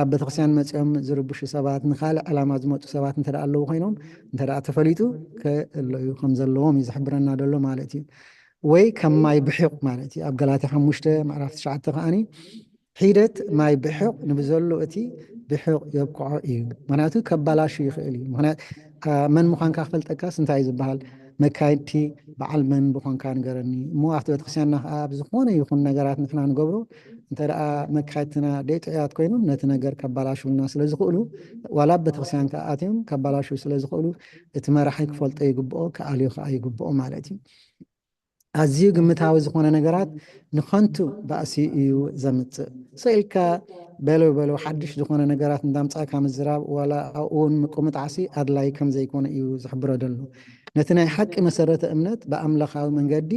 ኣብ ቤተክርስትያን መፂኦም ዝርብሹ ሰባት፣ ንካልእ ዕላማ ዝመፁ ሰባት እንተ ኣለዉ ኮይኖም እንተ ተፈሊጡ ክእለዩ ከም ዘለዎም እዩ ዝሕብረና ዘሎ ማለት እዩ። ወይ ከም ማይ ብሒቕ ማለት እዩ። ኣብ ገላትያ ሓሙሽተ ምዕራፍ ትሽዓተ ከዓኒ ሒደት ማይ ብሒቕ ንብዘሎ እቲ ብሒቕ የብቅዖ እዩ። ምክንያቱ ከባላሹ ይኽእል እዩ። ምክንያት መን ምዃንካ ክፈልጠካስ እንታይ እዩ ዝበሃል? መካይድቲ በዓል መን ብኾንካ ንገረኒ እሞ ኣብቲ ቤተክርስትያንና ከዓ ኣብ ዝኾነ ይኹን ነገራት ንሕና ንገብሮ እንተ ደኣ መካይድትና ደይጥዑያት ኮይኖም ነቲ ነገር ከባላሹልና ስለ ዝኽእሉ፣ ዋላ ኣብ ቤተክርስትያን ከዓ ኣትዮም ከባላሹ ስለ ዝኽእሉ እቲ መራሒ ክፈልጦ ይግብኦ፣ ክኣልዮ ከዓ ይግብኦ ማለት እዩ። ኣዝዩ ግምታዊ ዝኾነ ነገራት ንኸንቱ ባእሲ እዩ ዘምጽእ። ስኢልካ በለው በለው ሓድሽ ዝኾነ ነገራት እንዳምጻእካ ምዝራብ ዋላ ኣብኡ እውን ምቁምጣዕሲ ኣድላይ ከም ዘይኮነ እዩ ዝሕብሮ ዘሎ። ነቲ ናይ ሓቂ መሰረተ እምነት ብኣምላኻዊ መንገዲ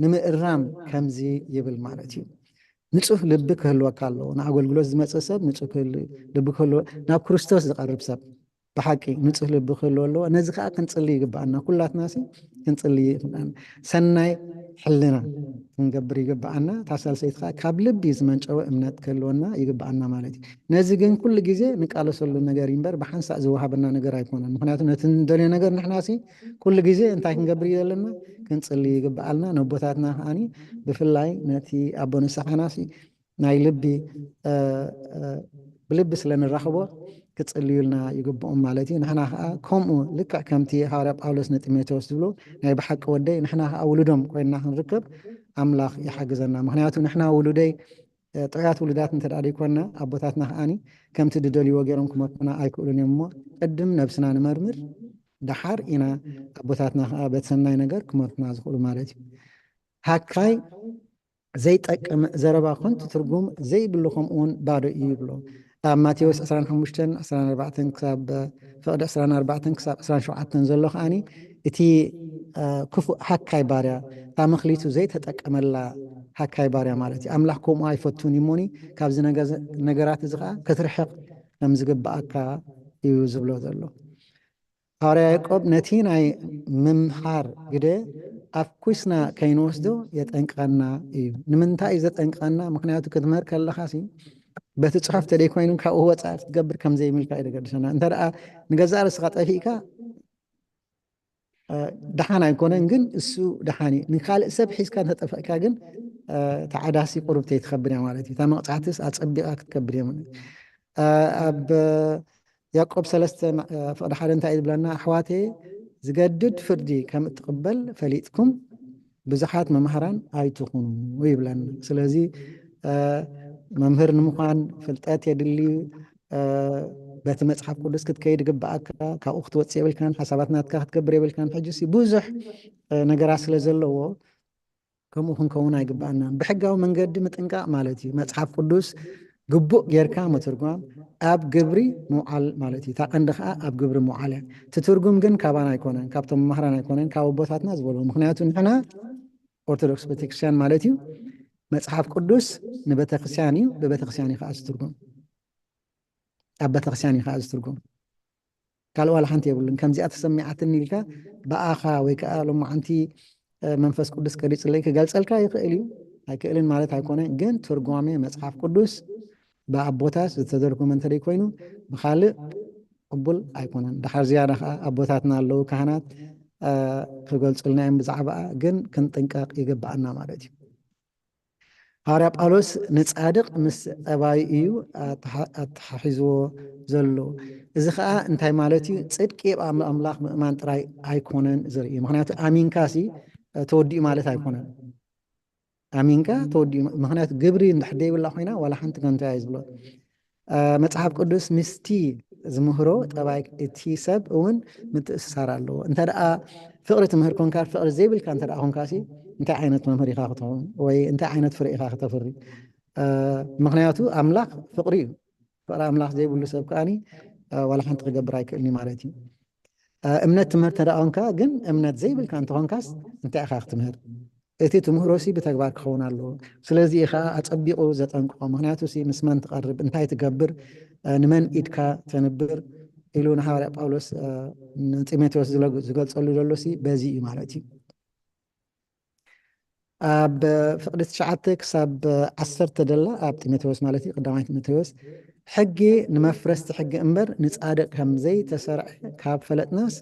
ንምእራም ከምዚ ይብል ማለት እዩ። ንጹህ ልቢ ክህልወካ ኣለዎ። ንኣገልግሎት ዝመጽእ ሰብ ንጹህ ክህል- ልቢ ክህልዎ ናብ ክርስቶስ ዝቐርብ ሰብ ብሓቂ ንጹህ ልቢ ክህልዎ ኣለዎ። ነዚ ከዓ ክንጽሊ ይግብኣና። ኩላትና ሲ ክንጽሊ ይግብኣና። ሰናይ ሕልና ክንገብር ይግብኣና። እታ ሳልሰይቲ ከዓ ካብ ልቢ ዝመንጨወ እምነት ክህልወና ይግብኣና ማለት እዩ። ነዚ ግን ኩሉ ግዜ ንቃለሰሉ ነገር እዩ እምበር ብሓንሳእ ዝወሃበና ነገር ኣይኮነን። ምክንያቱ ነቲ እንደልዮ ነገር ንሕና ሲ ኩሉ ግዜ እንታይ ክንገብር እዩ ዘለና? ክንጽሊ ይግብኣልና። ነቦታትና ከዓኒ ብፍላይ ነቲ ኣቦ ንስሓና ሲ ናይ ልቢ እ፣ እ፣ ብልቢ ስለ ንራኽቦ ክጽልዩልና ይግብኦም ማለት እዩ። ንሕና ከዓ ከምኡ ልክዕ ከምቲ ሃዋርያ ጳውሎስ ንጢሞቴዎስ ዝብሎ ናይ ብሓቂ ወደይ ንሕና ከዓ ውሉዶም ኮይንና ክንርከብ ኣምላኽ ይሓግዘና። ምክንያቱ ንሕና ውሉደይ እ፣ ጥዑያት ውሉዳት እንተ ደኣ ደይኮንና ኣቦታትና ከዓኒ ከምቲ ዝደልይዎ ገይሮም ክመርሑና ኣይክእሉን እዮም እሞ ቅድም ነብስና ንመርምር፣ ደሓር ኢና ኣቦታትና ከዓ በቲ ሰናይ ነገር ክመርሑና ዝኽእሉ ማለት እዩ። ሃካይ ዘይጠቅም ዘረባ ከንቱ ትርጉም ዘይብሉ ከምኡ እውን ባዶ እዩ ይብሎ። ኣብ ማቴዎስ ዕስራን ሓሙሽተን ዕስራን ኣርባዕተን ክሳብ ፍቕዲ ዕስራን ኣርባዕተን ክሳብ ዕስራን ሸውዓተን ዘሎ ከዓኒ እቲ እ፣ ክፉእ ሃካይ ባርያ እታ መኽሊቱ ዘይተጠቀመላ ሃካይ ባርያ ማለት እዩ። ኣምላኽ ከምኡ ኣይፈቱን እዩ እሞኒ ካብዚ ነገ- ነገራት እዚ ከዓ ክትርሕቕ ከም ዝግብኣካ እዩ ዝብሎ ዘሎ። ሃዋርያ ያዕቆብ ነቲ ናይ ምምሃር ግደ ኣፍኩስና ከይንወስዶ የጠንቅቐና እዩ። ንምንታይ እዩ ዘጠንቅቐና? ምክንያቱ ክትምህር ከለኻ ሲ በቲ ጽሑፍ ተደይኮይኑ ካብኡ ወፃኢ ክትገብር ከም ዘይምልካ እዩ ዘገድሰና። እንተ ደኣ ንገዛእ ርእስኻ ጠፊእካ እ፣ ደሓን ኣይኮነን፣ ግን እሱ ደሓን እዩ። ንካልእ ሰብ ሒዝካ እንተጠፍእካ ግን እ፣ ተዓዳሲ ቁሩብ ተይትኸብር እያ ማለት እዩ። እታ መቕጻዕትስ ኣጸቢቓ ክትከብር እያ ማለት እዩ። እ፣ ኣብ ያዕቆብ ሰለስተ ማ- እ፣ ፍቕዲ ሓደ እንታይ እዩ ዝብለና? ኣሕዋተየ ዝገድድ ፍርዲ ከም እትቕበል ፈሊጥኩም ብዙሓት መምሃራን ኣይትኹኑ ይብለና። ስለዚ እ፣ መምህር ንምዃን ፍልጠት የድሊ። እ፣ በቲ መጽሓፍ ቅዱስ ክትከይድ ግብኣካ፣ ካብኡ ክትወጽእ የብልካን፣ ሓሳባት ናትካ ክትገብር የብልካን። ሕጂ ሲ ብዙሕ እ፣ ነገራት ስለ ዘለዎ ከምኡ ክንከውን ኣይግብኣናን። ብሕጋዊ መንገዲ ምጥንቃቕ ማለት እዩ። መጽሓፍ ቅዱስ ግቡእ ጌርካ ምትርጓም ኣብ ግብሪ ምውዓል ማለት እዩ። እታ ቀንዲ ከዓ ኣብ ግብሪ ምውዓል እያ። እቲ ትርጉም ግን ካባና ኣይኮነን፣ ካብቶም መማህራን ኣይኮነን፣ ካብ ኣቦታትና ዝበልዎ። ምክንያቱ ንሕና ኦርቶዶክስ ቤተክርስትያን ማለት እዩ። መጽሓፍ ቅዱስ ንቤተክርስትያን እዩ፣ ብቤተክርስትያን እዩ ከዓ ዝትርጎም፣ ኣብ ቤተክርስትያን እዩ ከዓ ዝትርጎም። ካልእ ዋላ ሓንቲ የብሉን። ከምዚኣ ተሰሚዓትኒ ኢልካ ብኣኻ ወይ ከዓ ሎማዓንቲ እ፣ መንፈስ ቅዱስ ቀሪጽለይ ክገልጸልካ ይኽእል እዩ፣ ኣይክእልን ማለት ኣይኮነ። ግን ትርጓሜ መጽሓፍ ቅዱስ ብኣቦታት ዝተተርጎመ እንተደይ ኮይኑ ብኻልእ ቅቡል ኣይኮነን። ድሓር ዝያዳ ከዓ ኣቦታትና ኣለዉ ካህናት እ፣ ክገልጹልና እዮም ብዛዕባኣ፣ ግን ክንጥንቀቕ ይግብኣና ማለት እዩ። ሃዋርያ ጳውሎስ ንጻድቕ ምስ ጠባዩ እዩ ኣተሓ- ኣተሓሒዝዎ ዘሎ። እዚ ኸኣ እንታይ ማለት እዩ? ጽድቂ ኣብ ኣምላኽ ምእማን ጥራይ ኣይኮነን ዝርኢ እዩ። ምኽንያቱ ኣሚንካሲ ተወዲኡ ማለት ኣይኮነን። ኣሚንካ ተወዲኡ፣ ምኽንያቱ ግብሪ እንድሕር ደይብላ ኮይና ዋላ ሓንቲ ከንቱ እያ እዩ ዝብሎ። መጽሓፍ ቅዱስ ምስቲ ዝምህሮ ጠባይ እቲ ሰብ እውን ምትእስሳር ኣለዎ። እንተ ደኣ ፍቕሪ ትምህር ኮንካ፣ ፍቕሪ ዘይብልካ እንተ ደኣ ኮንካሲ እንታይ ዓይነት መምህር ኢኻ ክትኸውን ወይ እንታይ ዓይነት ፍረ ኢኻ ክተፍሪ? ምኽንያቱ ኣምላኽ ፍቕሪ እዩ። ፍቕሪ ኣምላኽ ዘይብሉ ሰብ ከኣኒ ዋላ ሓንቲ ክገብር ኣይክእልኒ ማለት እዩ። እምነት ትምህር ተደኣ ኮንካ ግን እምነት ዘይብልካ እንተኾንካስ እንታይ ኢኻ ክትምህር? እቲ ትምህሮሲ ብተግባር ክኸውን ኣለዎ። ስለዚ ከዓ ኣጸቢቑ ዘጠንቅቖ። ምኽንያቱ ሲ ምስ መን ትቐርብ፣ እንታይ ትገብር፣ ንመን ኢድካ ተንብር ኢሉ ንሃዋርያ ጳውሎስ ንጢሞቴዎስ ዝገልጸሉ ዘሎ ሲ በዚ እዩ ማለት እዩ። ኣብ ፍቕዲ ትሽዓተ ክሳብ ዓሰርተ ደላ ኣብ ጢሞቴዎስ ማለት እዩ፣ ቀዳማይ ጢሞቴዎስ ሕጊ ንመፍረስቲ ሕጊ እምበር ንጻድቕ ከም ዘይተሰርዐ ካብ ፈለጥናስ፣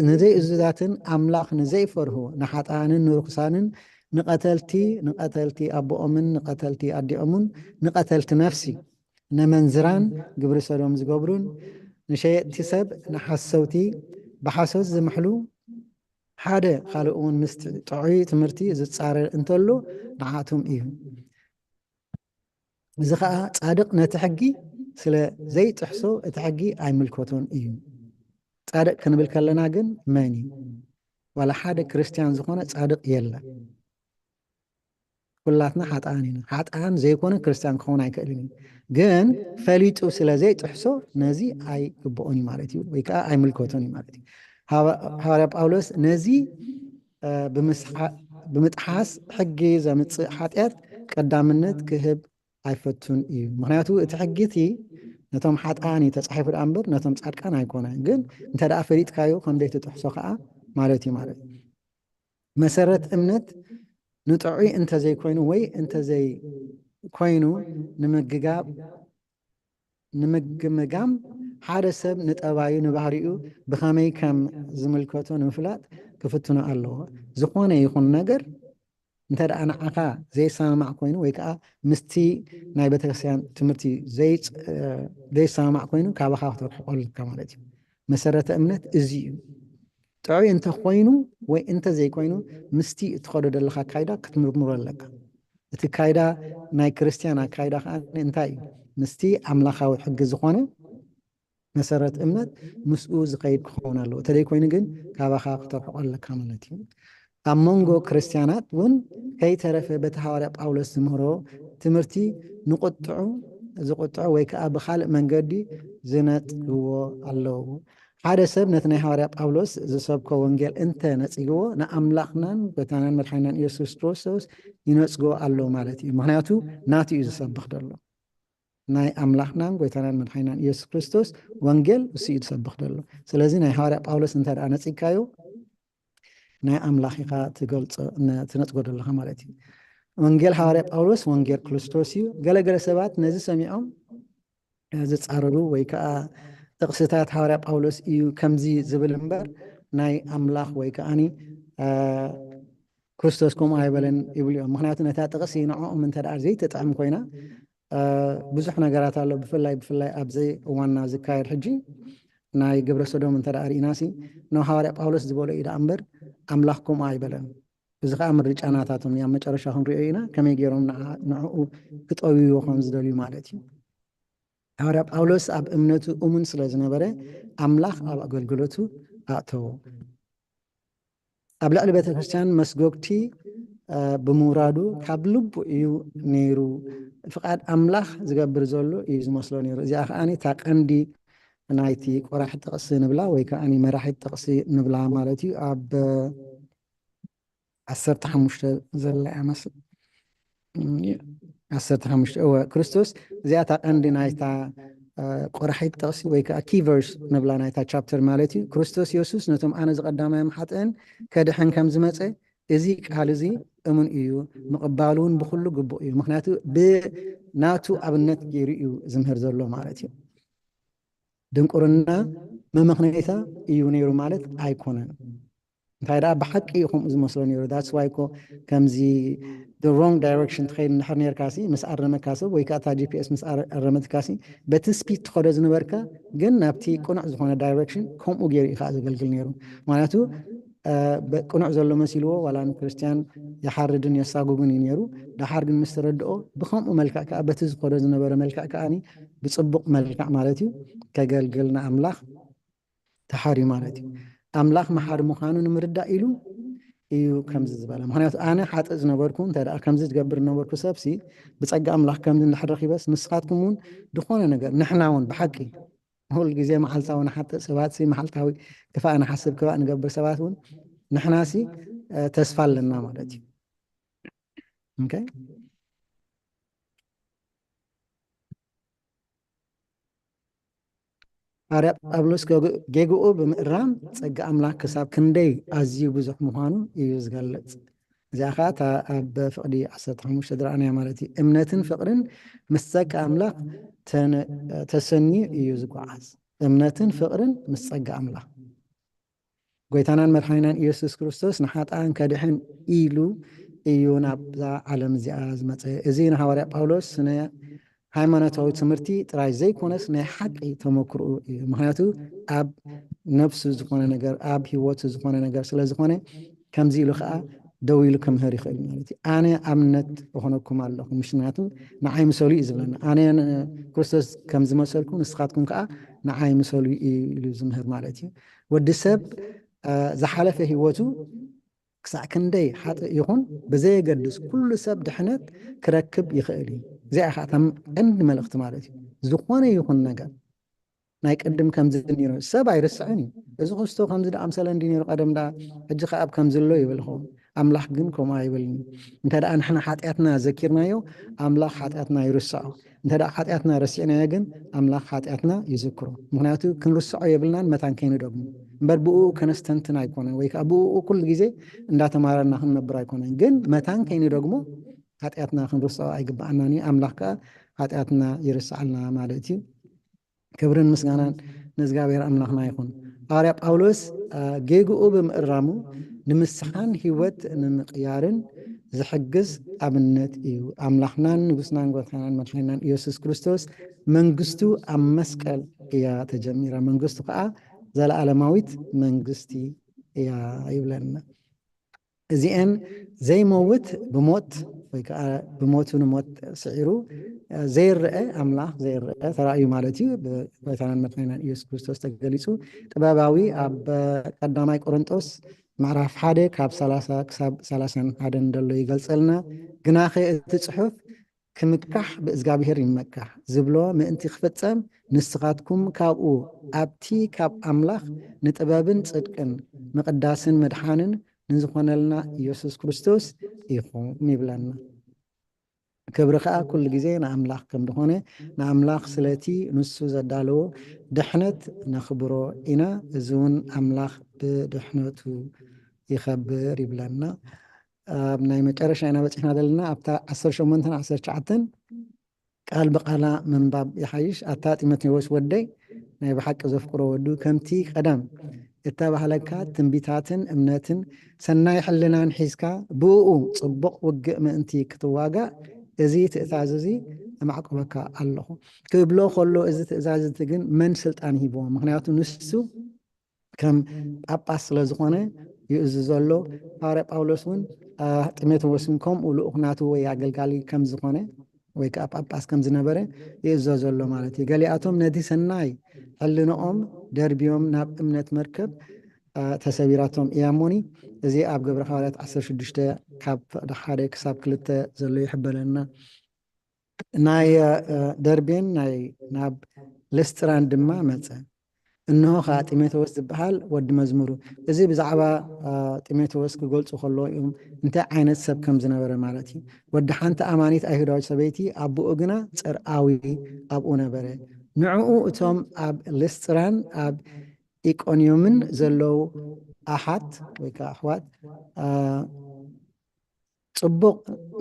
ንዘይእዙዛትን ኣምላኽ ንዘይፈርሁ ንሓጣንን ንርኩሳንን ንቐተልቲ ንቐተልቲ ኣቦኦምን ንቐተልቲ ኣዲኦምን ንቐተልቲ ነፍሲ ነመንዝራን ግብሪ ሰዶም ዝገብሩን ንሸየጥቲ ሰብ ንሓሰውቲ ብሓሶት ዝምሕሉ ሓደ ካልእ እውን ምስ ጥዑይ ትምህርቲ ዝጻረር እንተሎ ንዓቶም እዩ። እዚ ኸኣ ጻድቕ ነቲ ሕጊ ስለ ዘይጥሕሶ እቲ ሕጊ ኣይምልከቶን እዩ። ጻድቕ ክንብል ከለና ግን መን እዩ? ዋላ ሓደ ክርስትያን ዝኾነ ጻድቕ የለን። ኩላትና ሓጥኣን ኢና። ሓጥኣን ዘይኮነ ክርስትያን ክኸውን ኣይክእልን እዩ። ግን ፈሊጡ ስለ ዘይጥሕሶ ነዚ ኣይግብኦን እዩ ማለት እዩ፣ ወይ ከዓ ኣይምልከቶን እዩ ማለት እዩ። ሃዋ- ሃዋርያ ጳውሎስ ነዚ እ፣ ብምስሓ- ብምጥሓስ ሕጊ ዘምጽእ ሓጢኣት ቀዳምነት ክህብ ኣይፈቱን እዩ። ምኽንያቱ እቲ ሕጊ እቲ ነቶም ሓጥኣን እዩ ተጻሒፉ ደኣ እምበር ነቶም ጻድቃን ኣይኮነን። ግን እንተ ደኣ ፈሊጥካዮ ከም ዘይትጥሕሶ ከኣ ማለት እዩ ማለት እዩ። መሰረት እምነት ንጥዑይ እንተዘይኮይኑ ወይ እንተዘይኮይኑ ንምግጋብ ንምግምጋም ሓደ ሰብ ንጠባዩ ንባህሪኡ ብኸመይ ከም ዝምልከቶ ንምፍላጥ ክፍትኖ ኣለዎ። ዝኾነ ይኹን ነገር እንተ ደኣ ንዓኻ ዘይሰማማዕ ኮይኑ ወይ ከዓ ምስቲ ናይ ቤተክርስትያን ትምህርቲ ዘይፅ- ዘይሰማማዕ ኮይኑ ካባኻ ክተርሕቆ ኣለካ ማለት እዩ። መሰረተ እምነት እዚ እዩ። ጥዑይ እንተኾይኑ ወይ እንተዘይኮይኑ ምስቲ እትኸዶ ዘለኻ ኣካይዳ ክትምርምሮ ኣለካ። እቲ ኣካይዳ ናይ ክርስትያን ኣካይዳ ከዓ እንታይ እዩ? ምስቲ ኣምላኻዊ ሕጊ ዝኾነ መሰረት እምነት ምስኡ ዝኸይድ ክኸውን ኣለዎ። ተደይ ኮይኑ ግን ካባኻ ክተርሕቆ ኣለካ ማለት እዩ። ኣብ መንጎ ክርስትያናት እውን ከይተረፈ በቲ ሃዋርያ ጳውሎስ ዝምህሮ ትምህርቲ ንቁጥዑ ዝቁጥዑ ወይ ከዓ ብኻልእ መንገዲ ዝነጥግዎ ኣለዉ። ሓደ ሰብ ነቲ ናይ ሃዋርያ ጳውሎስ ዝሰብኮ ወንጌል እንተ ነጺግዎ ንኣምላኽናን ጎይታናን መድሓኒናን ኢየሱስ ክርስቶስ ይነጽጎ ኣሎ ማለት እዩ። ምኽንያቱ ናቱ እዩ ዝሰብኽ ዘሎ። ናይ ኣምላኽናን ጎይታናን መድሓኒናን ኢየሱስ ክርስቶስ ወንጌል እሱ እዩ ዝሰብኽ ዘሎ። ስለዚ ናይ ሃዋርያ ጳውሎስ እንተ ደኣ ነጺግካዮ ናይ ኣምላኽ ኢኻ ትገልጾ ትነጽጎ ዘለኻ ማለት እዩ። ወንጌል ሃዋርያ ጳውሎስ ወንጌል ክርስቶስ እዩ። ገለገለ ሰባት ነዚ ሰሚዖም ዝጻረሩ ወይ ከዓ ጥቕስታት ሃዋርያ ጳውሎስ እዩ ከምዚ ዝብል እምበር ናይ ኣምላኽ ወይ ከዓኒ ክርስቶስ ከምኡ ኣይበለን ይብሉ እዮም። ምክንያቱ ነታ ጥቕሲ ንዕኦም እንተ ደኣ ዘይትጥዕም ኮይና ብዙሕ ነገራት ኣሎ። ብፍላይ ብፍላይ ኣብዚ እዋንና ዝካየድ ሕጂ ናይ ግብረ ሰዶም እንተ ደኣ ርኢናሲ ንሃዋርያ ጳውሎስ ዝበሎ እዩ ደኣ እምበር ኣምላኽ ከምኡ ኣይበለን። እዚ ከዓ ምርጫ ናታቶም እዩ። ኣብ መጨረሻ ክንሪኦ ኢና ከመይ ገይሮም ንዓ- ንዕኡ ክጠውይዎ ከም ዝደልዩ ማለት እዩ። ሃዋርያ ጳውሎስ ኣብ እምነቱ እሙን ስለ ዝነበረ ኣምላኽ ኣብ ኣገልግሎቱ ኣእተዎ። ኣብ ልዕሊ ቤተ ክርስቲያን መስጎግቲ ብምውራዱ ካብ ልቡ እዩ ነይሩ። ፍቓድ ኣምላኽ ዝገብር ዘሎ እዩ ዝመስሎ ነይሩ። እዚኣ ከዓኒ እታ ቀንዲ ናይቲ ቆራሒ ጥቕሲ ንብላ ወይ ከዓኒ መራሒት ጥቕሲ ንብላ ማለት እዩ። ኣብ ዓሰርተ ሓሙሽተ ዘላ እያ መስል ዓሰርተ ሓሙሽተ እወ ክርስቶስ እዚኣ እታ ቀንዲ ናይታ ቆራሒት ጥቕሲ ወይ ከዓ ኪቨርስ ንብላ ናይታ ቻፕተር ማለት እዩ። ክርስቶስ የሱስ ነቶም ኣነ ዝቐዳማዮም ሓጥእን ከድሕን ከም ዝመፀ እዚ ቃል እዚ እሙን እዩ፣ ምቕባሉ እውን ብኩሉ ግቡእ እዩ። ምክንያቱ ብናቱ ኣብነት ገይሩ እዩ ዝምህር ዘሎ ማለት እዩ። ድንቁርና መመኽነይታ እዩ ነይሩ ማለት ኣይኮነን። እንታይ ደኣ ብሓቂ እዩ ከምኡ ዝመስሎ ነይሩ። That's why እኮ ከምዚ the wrong direction ትኸይድ እንድሕር ነርካሲ፣ ምስ ኣረመካ ሰብ ወይ ከዓ እታ ጂ ፒ ኤስ ምስ ኣረ- ኣረመትካሲ፣ በቲ ስፒድ ትኸዶ ዝነበርካ ግን ናብቲ ቅኑዕ ዝኾነ ዳይሬክሽን ከምኡ ገይሩ እዩ ከዓ ዘገልግል ነይሩ። ምክንያቱ እ፣ በ- ቅኑዕ ዘሎ መሲልዎ ዋላ ንክርስትያን ይሓርድን የሳጉግን እዩ ነይሩ። ደሓር ግን ምስ ተረድኦ ብከምኡ መልክዕ ከዓ በቲ ዝኸዶ ዝነበረ መልክዕ ከዓኒ ብፅቡቕ መልክዕ ማለት እዩ ከገልግል ንኣምላኽ ተሓርዩ ማለት እዩ። ኣምላኽ መሓሪ ምዃኑ ንምርዳእ ኢሉ እዩ ከምዚ ዝበለ። ምክንያቱ ኣነ ሓጥእ ዝነበርኩ እንተ ደኣ ከምዚ ዝገብር ዝነበርኩ ሰብሲ ብጸጋ ኣምላኽ ከምዚ እንድሕር ረኺበስ ንስኻትኩም እውን ዝኾነ ነገር ንሕና እውን ብሓቂ ኩሉ ግዜ መዓልታዊ ንሓጥእ ሰባት ሲ መዓልታዊ ክፋእ ንሓስብ ክፋእ ንገብር ሰባት እውን ንሕና ሲ እ፣ ተስፋ ኣለና ማለት እዩ። ኦኬ። ሃዋርያ ጳውሎስ ገግ- ጌግኡ ብምእራም ጸጋ ኣምላኽ ክሳብ ክንደይ ኣዝዩ ብዙሕ ምዃኑ እዩ ዝገልጽ። እዚኣ ኸዓ እታ ኣብ ፍቕዲ ዓሰርተ ሓሙሽተ ዝረኣናያ ማለት እዩ። እምነትን ፍቕርን ምስ ጸጋ ኣምላኽ ተነ- ተሰንዩ እዩ ዝጓዓዝ። እምነትን ፍቕርን ምስ ጸጋ ኣምላኽ ጎይታናን መድሓኒናን ኢየሱስ ክርስቶስ ንሓጥኣን ከድሕን ኢሉ እዩ ናብዛ ዓለም እዚኣ ዝመፀ። እዚ ንሃዋርያ ጳውሎስ ናይ ሃይማኖታዊ ትምህርቲ ጥራይ ዘይኮነስ ናይ ሓቂ ተመክርኡ እዩ። ምክንያቱ ኣብ ነብሱ ዝኾነ ነገር ኣብ ህይወቱ ዝኾነ ነገር ስለ ዝኾነ ከምዚ ኢሉ ከዓ ደው ኢሉ ክምህር ይኽእል ማለት እዩ። ኣነ ኣብነት እኾነኩም ኣለኹ ምሽ ምክንያቱ ንዓይ ምሰሉ እዩ ዝብለና። ኣነ ን- ክርስቶስ ከም ዝመሰልኩ ንስኻትኩም ከዓ ንዓይ ምሰሉ እዩ ኢሉ ዝምህር ማለት እዩ። ወዲ ሰብ አ፣ ዝሓለፈ ህይወቱ ክሳዕ ክንደይ ሓጥእ ይኹን ብዘየገድስ ኩሉ ሰብ ድሕነት ክረክብ ይኽእል እዩ። እዚኣ ከዓ እታ ቀንዲ መልእኽቲ ማለት እዩ። ዝኾነ ይኹን ነገር ናይ ቅድም ከምዚ ነይሩ ሰብ ኣይርስዕን እዩ። እዚ ክስቶ ከምዚ ደኣ ኣምሰለ እንዲ ነይሩ ቀደም ደኣ ሕጂ ከዓ ኣብ ከምዚ ኣሎ ይብል ይኸውን። ኣምላኽ ግን ከምኡ ኣይብልን። እንተ ደኣ ንሕና ሓጢኣትና ዘኪርናዮ ኣምላኽ ሓጢኣትና ይርስዖ። እንተ ደኣ ሓጢኣትና ረሲዕናዮ ግን ኣምላኽ ሓጢኣትና ይዝክሮ። ምክንያቱ ክንርስዖ የብልናን መታን ከይኑ ደግሞ እምበር ብኡ ከነስተንትን ኣይኮነን ወይ ከዓ ብኡ ኩሉ ግዜ እንዳተማረና ክንነብር ኣይኮነን። ግን መታን ከይኑ ደግሞ ሓጢኣትና ክንርስዖ ኣይግብኣናን እዩ። ኣምላኽ ከዓ ሓጢኣትና ይርስዓልና ማለት እዩ። ክብርን ምስጋናን ንእግዚኣብሔር ኣምላኽና ይኹን። ሃዋርያ ጳውሎስ አ፣ ጌግኡ ብምእራሙ ንምስሓን ህይወት ንምቕያርን ዝሕግዝ ኣብነት እዩ። ኣምላኽናን ንጉስናን ጎይታናን መድሓኒናን ኢየሱስ ክርስቶስ መንግስቱ ኣብ መስቀል እያ ተጀሚራ። መንግስቱ ከዓ ዘለኣለማዊት መንግስቲ እያ ይብለና። እዚአን ዘይመውት ብሞት ወይ ከዓ ብሞቱ ንሞት ስዒሩ ዘይረአ ኣምላኽ ዘይረአ ተራእዩ ማለት እዩ። ብጎይታናን መድሓኒናን ኢየሱስ ክርስቶስ ተገሊጹ ጥበባዊ ኣብ ቀዳማይ ቆሮንጦስ ምዕራፍ ሓደ ካብ ሰላሳ ክሳብ ሰላሳን ሓደን ደሎ ይገልጸልና። ግናኸ እቲ ጽሑፍ ክምካሕ ብእግዚኣብሔር ይመካሕ ዝብሎ ምእንቲ ክፍጸም ንስኻትኩም ካብኡ ኣብቲ ካብ ኣምላኽ ንጥበብን ጽድቅን ምቕዳስን ምድሓንን ንዝኾነልና ኢየሱስ ክርስቶስ ኢኹም ይብለና። ክብሪ ኸኣ ኩሉ ግዜ ንኣምላኽ ከም ዝኾነ ንኣምላኽ ስለቲ ንሱ ዘዳለዎ ድሕነት ነኽብሮ ኢና። እዚ እውን ኣምላኽ ብድሕነቱ ይኸብር ይብለና። ኣብ ናይ መጨረሻ ኢና በፂሕና ዘለና ኣብታ ዓሰርተ ሸሞንተን ዓሰርተ ትሽዓተን ቃል ብቃላ ምንባብ ይሓይሽ። ኣታ ጢሞቴዎስ ወደይ ናይ ብሓቂ ዘፍቅሮ ወዱ ከምቲ ቀደም እተባህለካ ትንቢታትን እምነትን ሰናይ ሕልናን ሒዝካ ብኡ ጽቡቕ ውግእ ምእንቲ ክትዋጋእ እዚ ትእዛዝ እዚ እማዕቆበካ ኣለኹ ክብሎ ከሎ እዚ ትእዛዝ እቲ ግን መን ስልጣን ሂብዎ? ምክንያቱ ንሱ ከም ጳጳስ ስለ ዝኾነ ይእዝዞ ኣሎ። ሃዋርያ ጳውሎስ እውን ጢሞቴዎስን ከምኡ ልኡኽ ናቱ ወይ ኣገልጋሊ ከም ዝኾነ ወይ ከዓ ጳጳስ ከም ዝነበረ ይእዘዞ ኣሎ ማለት እዩ። ገሊኣቶም ነቲ ሰናይ ሕልንኦም ደርብዮም ናብ እምነት መርከብ ተሰቢራቶም እያ እሞኒ። እዚ ኣብ ግብረ ሃዋርያት ዓሰርተ ሽዱሽተ ካብ ፍቕዲ ሓደ ክሳብ ክልተ ዘሎ ይሕበረና። ናይ ደርቤን ናይ ናብ ልስጥራን ድማ መጸ። እንሆ ከኣ ጢሞቴዎስ ዝበሃል ወዲ መዝሙሩ። እዚ ብዛዕባ ጢሞቴዎስ ክገልጹ ከለዉ እዮም እንታይ ዓይነት ሰብ ከም ዝነበረ ማለት እዩ። ወዲ ሓንቲ ኣማኒት ኣይሁዳዊት ሰበይቲ ኣቦኡ ግና ጽርኣዊ ኣብኡ ነበረ። ንዕኡ እቶም ኣብ ልስጥራን ኣብ ኢቆንዮምን ዘለዉ ኣሓት ወይ ከዓ ኣሕዋት ጽቡቕ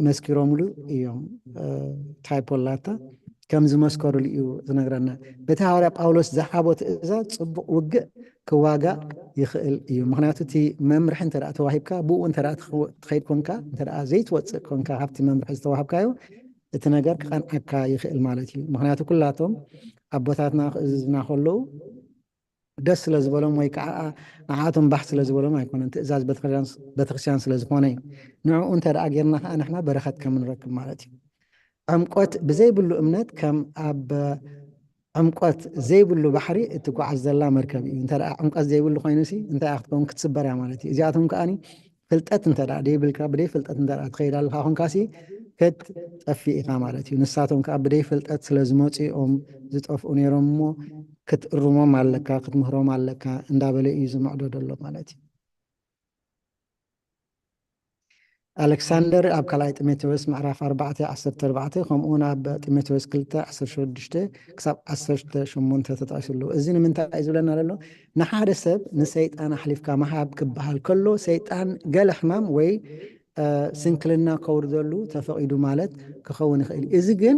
መስኪሮምሉ እዮም። ታይፖላታ ከም ዝመስከሩሉ እዩ ዝነግረና። በቲ ሃዋርያ ጳውሎስ ዝሃቦ ትእዛዝ ጽቡቕ ውግእ ክዋጋእ ይኽእል እዩ። ምኽንያቱ እቲ መምርሒ እንተ ደኣ ተዋሂብካ፣ ብኡ እንተ ደኣ ትኽወ-፣ ትኸይድ ኮንካ፣ እንተ ደኣ ዘይትወጽእ ኮንካ ካብቲ መምርሒ ዝተዋህብካዮ፣ እቲ ነገር ክቐንዓካ ይኽእል ማለት እዩ። ምኽንያቱ ኩላቶም ኣቦታትና ክእዝዙና ከለዉ ደስ ስለ ዝበሎም ወይ ከዓ ንዓቶም ባህ ስለ ዝበሎም ኣይኮነን፣ ትእዛዝ ቤተክርስትያን፣ ቤተክርስትያን ስለ ዝኾነ እዩ። ንዕኡ እንተ ደኣ ጌርና ከዓ ንሕና በረኸት ከም ንረክብ ማለት እዩ። ዕምቆት ብዘይብሉ እምነት ከም ኣብ ዕምቆት ዘይብሉ ባሕሪ እትጓዓዝ ዘላ መርከብ እዩ። እንተ ደኣ ዕምቆት ዘይብሉ ኮይኑሲ እንታይ እያ ክትከውን? ክትስበር እያ ማለት እዩ። እዚኣቶም ከኣኒ ፍልጠት እንተ ደኣ ደይብልካ፣ ብደይ ፍልጠት እንተ ደኣ ትኸይድ ኣለኻ ኮንካሲ ክትጠፍእ ኢኻ ማለት እዩ። ንሳቶም ከኣ ብደይ ፍልጠት ስለ ዝመጹ እዮም ዝጠፍኡ ነይሮም እሞ ክትእርሞም ኣለካ፣ ክትምህሮም ኣለካ እንዳበለ እዩ ዝምዕዶ ዘሎ ማለት እዩ። ኣሌክሳንደር ኣብ ካልኣይ ጢሞቴዎስ ምዕራፍ ኣርባዕተ ዓሰርተ ኣርባዕተ፣ ከምኡ እውን ኣብ ጢሞቴዎስ ክልተ ዓሰርተ ሽዱሽተ ክሳብ ዓሰርተ ሸሞንተ ተጠቒሱ ኣሎ። እዚ ንምንታይ እዩ ዝብለና ዘሎ? ንሓደ ሰብ ንሰይጣን ኣሕሊፍካ ምሃብ ክበሃል ከሎ፣ ሰይጣን ገለ ሕማም ወይ፣ እ፣ ስንክልና ከውርደሉ ተፈቒዱ ማለት ክኸውን ይኽእል እዩ። እዚ ግን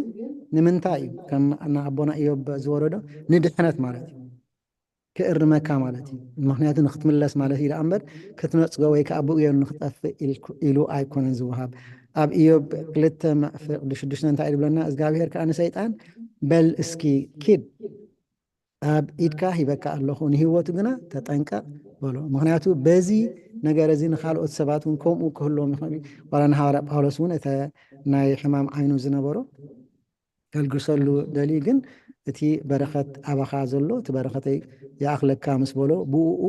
ንምንታይ እዩ? ከም ንኣቦና ኢዮብ ዝወረዶ ንድሕነት ማለት እዩ። ክእርመካ ማለት እዩ። ምኽንያቱ ንክትምለስ ማለት እዩ ደኣ እምበር ክትነጽጎ ወይ ከዓ ብኡ ጌሩ ንክጠፍእ ኢልኩ-፣ ኢሉ ኣይኮነን ዝወሃብ። ኣብ ኢዮብ ክልተ ምዕራፍ ሽዱሽተ እንታይ እዩ ዝብለና? እግዚኣብሄር ከዓ ንሰይጣን፣ "በል እስኪ ኪድ፣ ኣብ ኢድካ ሂበካ ኣለኹ፣ ንህይወቱ ግና ተጠንቀቕ" በሎ። ምኽንያቱ በዚ ነገር እዚ ንኻልኦት ሰባት እውን ከምኡ ክህልዎም ይኽእል እዩ። ዋላ ንሃዋርያ ጳውሎስ እውን እተ ናይ ሕማም ዓይኑ ዝነበሮ ከልግሰሉ ደልዩ፣ ግን እቲ በረኸት ኣባኻ ዘሎ፣ እቲ በረኸተይ ይኣኽለካ ምስ በሎ፣ ብእኡ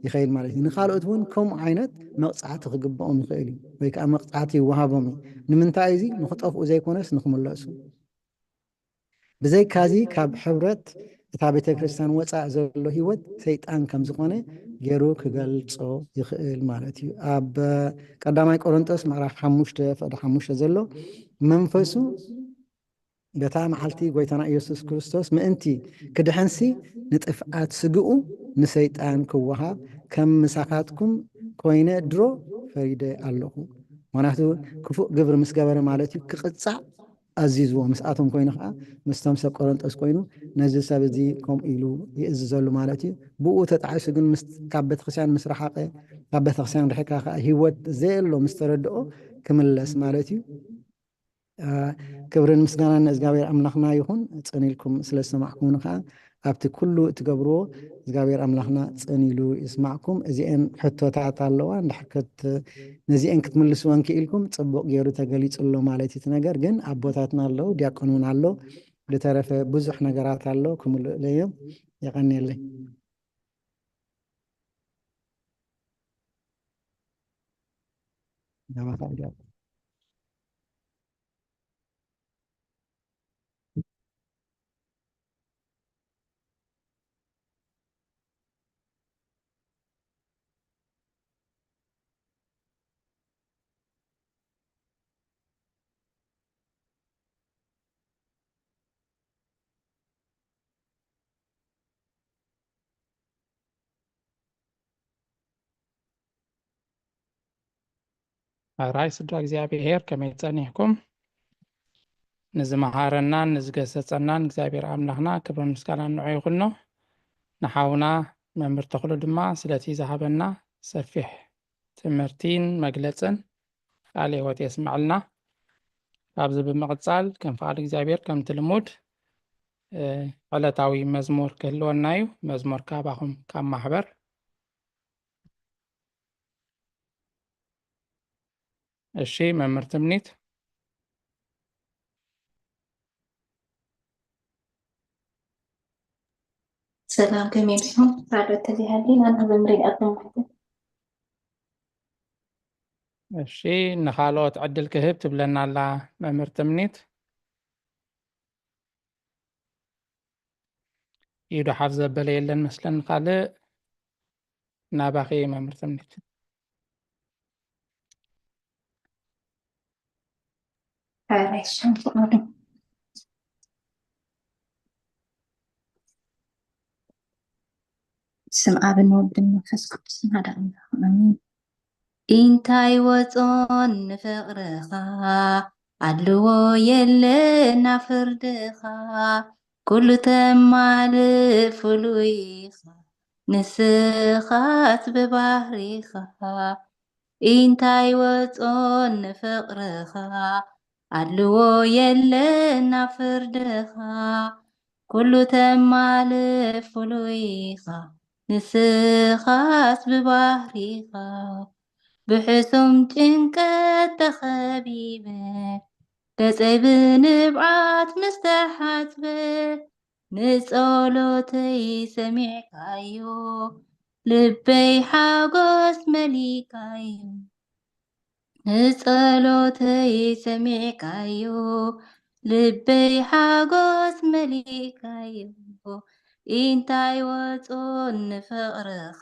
ይኸይድ ማለት እዩ። ንኻልኦት እውን ከምኡ ዓይነት መቕጻዕቲ ክግብኦም ይኽእል እዩ፣ ወይ ከዓ መቕጻዕቲ ይወሃቦም እዩ። ንምንታይ እዚ? ንኽጠፍኡ ዘይኮነስ ንኽምለሱ። ብዘይካዚ፣ ካብ ሕብረት እታ ቤተ ክርስቲያን ወጻእ ዘሎ ህይወት ሰይጣን ከም ዝኾነ ገይሩ ክገልጾ ይኽእል ማለት እዩ። ኣብ ቀዳማይ ቆሮንቶስ ምዕራፍ ሓሙሽተ ፍቕዲ ሓሙሽተ ዘሎ፣ መንፈሱ በታ መዓልቲ ጎይታና ኢየሱስ ክርስቶስ ምእንቲ ክድሕንሲ ንጥፍኣት ስግኡ ንሰይጣን ክወሃብ ከም ምሳኻትኩም ኮይነ ድሮ ፈሪደ ኣለኹ። ምኽንያቱ ክፉእ ግብሪ ምስ ገበረ ማለት እዩ፣ ክቕጻዕ ኣዚዝዎ። ምስኣቶም ኮይኑ ኸዓ ምስቶም ሰብ ቆሮንጦስ ኮይኑ ነዚ ሰብ እዚ ከምኡ ኢሉ ይእዝዘሉ ማለት እዩ። ብኡ ተጣዒሱ ግን ምስ፣ ካብ ቤተክርስትያን ምስ ረሓቐ፣ ካብ ቤተክርስትያን ርሒቕካ ኸዓ ህይወት ዘየሎ ምስ ተረድኦ ክምለስ ማለት እዩ። አ፣ ክብርን ምስጋናን ንእግዚኣብሔር ኣምላኽና ይኹን። ጽን ኢልኩም ስለ ዝሰማዕኩምኒ ኸዓ ኣብቲ ኩሉ እትገብርዎ እግዚኣብሔር ኣምላኽና ጽን ኢሉ ይስማዕኩም። እዚኤን ሕቶታት ኣለዋ፣ እንድሕር ክት-፣ ነዚኤን ክትምልስወን ክኢልኩም ጽቡቕ ገይሩ ተገሊጹ ኣሎ ማለት እዩ እቲ ነገር። ግን ኣቦታትና ኣለዉ፣ ዲያቆን እውን ኣሎ፣ ዝተረፈ ብዙሕ ነገራት ኣሎ፣ ክምልኡለዮም። የቐንየለይ። ናባኻ ዲያቆን። ሕራይ ስድራ እግዚኣብሔር፣ ከመይ ጸኒሕኩም? ንዝመሃረናን ንዝገሰጸናን እግዚኣብሔር ኣምላኽና ክብርን ምስጋናን ንዑ ይኹኖ። ንሓውና መምህር ተኽሉ ድማ ስለቲ ዝሃበና ሰፊሕ ትምህርቲን መግለጽን ቃለ ሕይወት የስምዐልና። ካብዚ ብምቕጻል ከም ፍቓድ እግዚኣብሔር ከምቲ ልሙድ፣ እ፣ ዕለታዊ መዝሙር ክህልወና እዩ። መዝሙር ካባኹም ካብ ማሕበር። እሺ፣ መምህር ትምኒት። ሰላም፣ ከመይ ኢልኩም? ራዶ ተሊሃሊ ናና መምሪ ኣቶም ማለት። እሺ፣ ንኻልኦት ዕድል ክህብ ትብለና ኣላ መምህር ትምኒት። ኢዱ ሓፍ ዘበለ የለን መስለኒ። ካልእ ናባኺ መምህር ትምኒት። ሕራይ ሻም ፍቓዱ። ስም ኣብን ወልድን መንፈስ ቅዱስን ሓደ ኣምላኽ ኣሜን። እንታይ ወጾን ንፍቕርኻ፣ ኣድልዎ የለን ኣብ ፍርድኻ፣ ኩሉ ተማልእ ፍሉይ ኢኻ። ንስኻስ ብባህሪኻ እንታይ ወጾን ንፍቕርኻ ኣድልዎ የለን ኣብ ፍርድኻ ኩሉ ተማልእ ፍሉይኻ ንስኻስ ብባህሪኻ ብሕሱም ጭንቀት ተኸቢበ ገጸይ ብንብዓት ምስ ተሓጽበ ንጸሎተይ ሰሚዕካዮ ልበይ ሓጎስ መሊእካዮ ንጸሎተይ ሰሚዕካዮ ልበይ ሓጎስ መሊእካዮ እንታይ ወጾን ንፍቕርኻ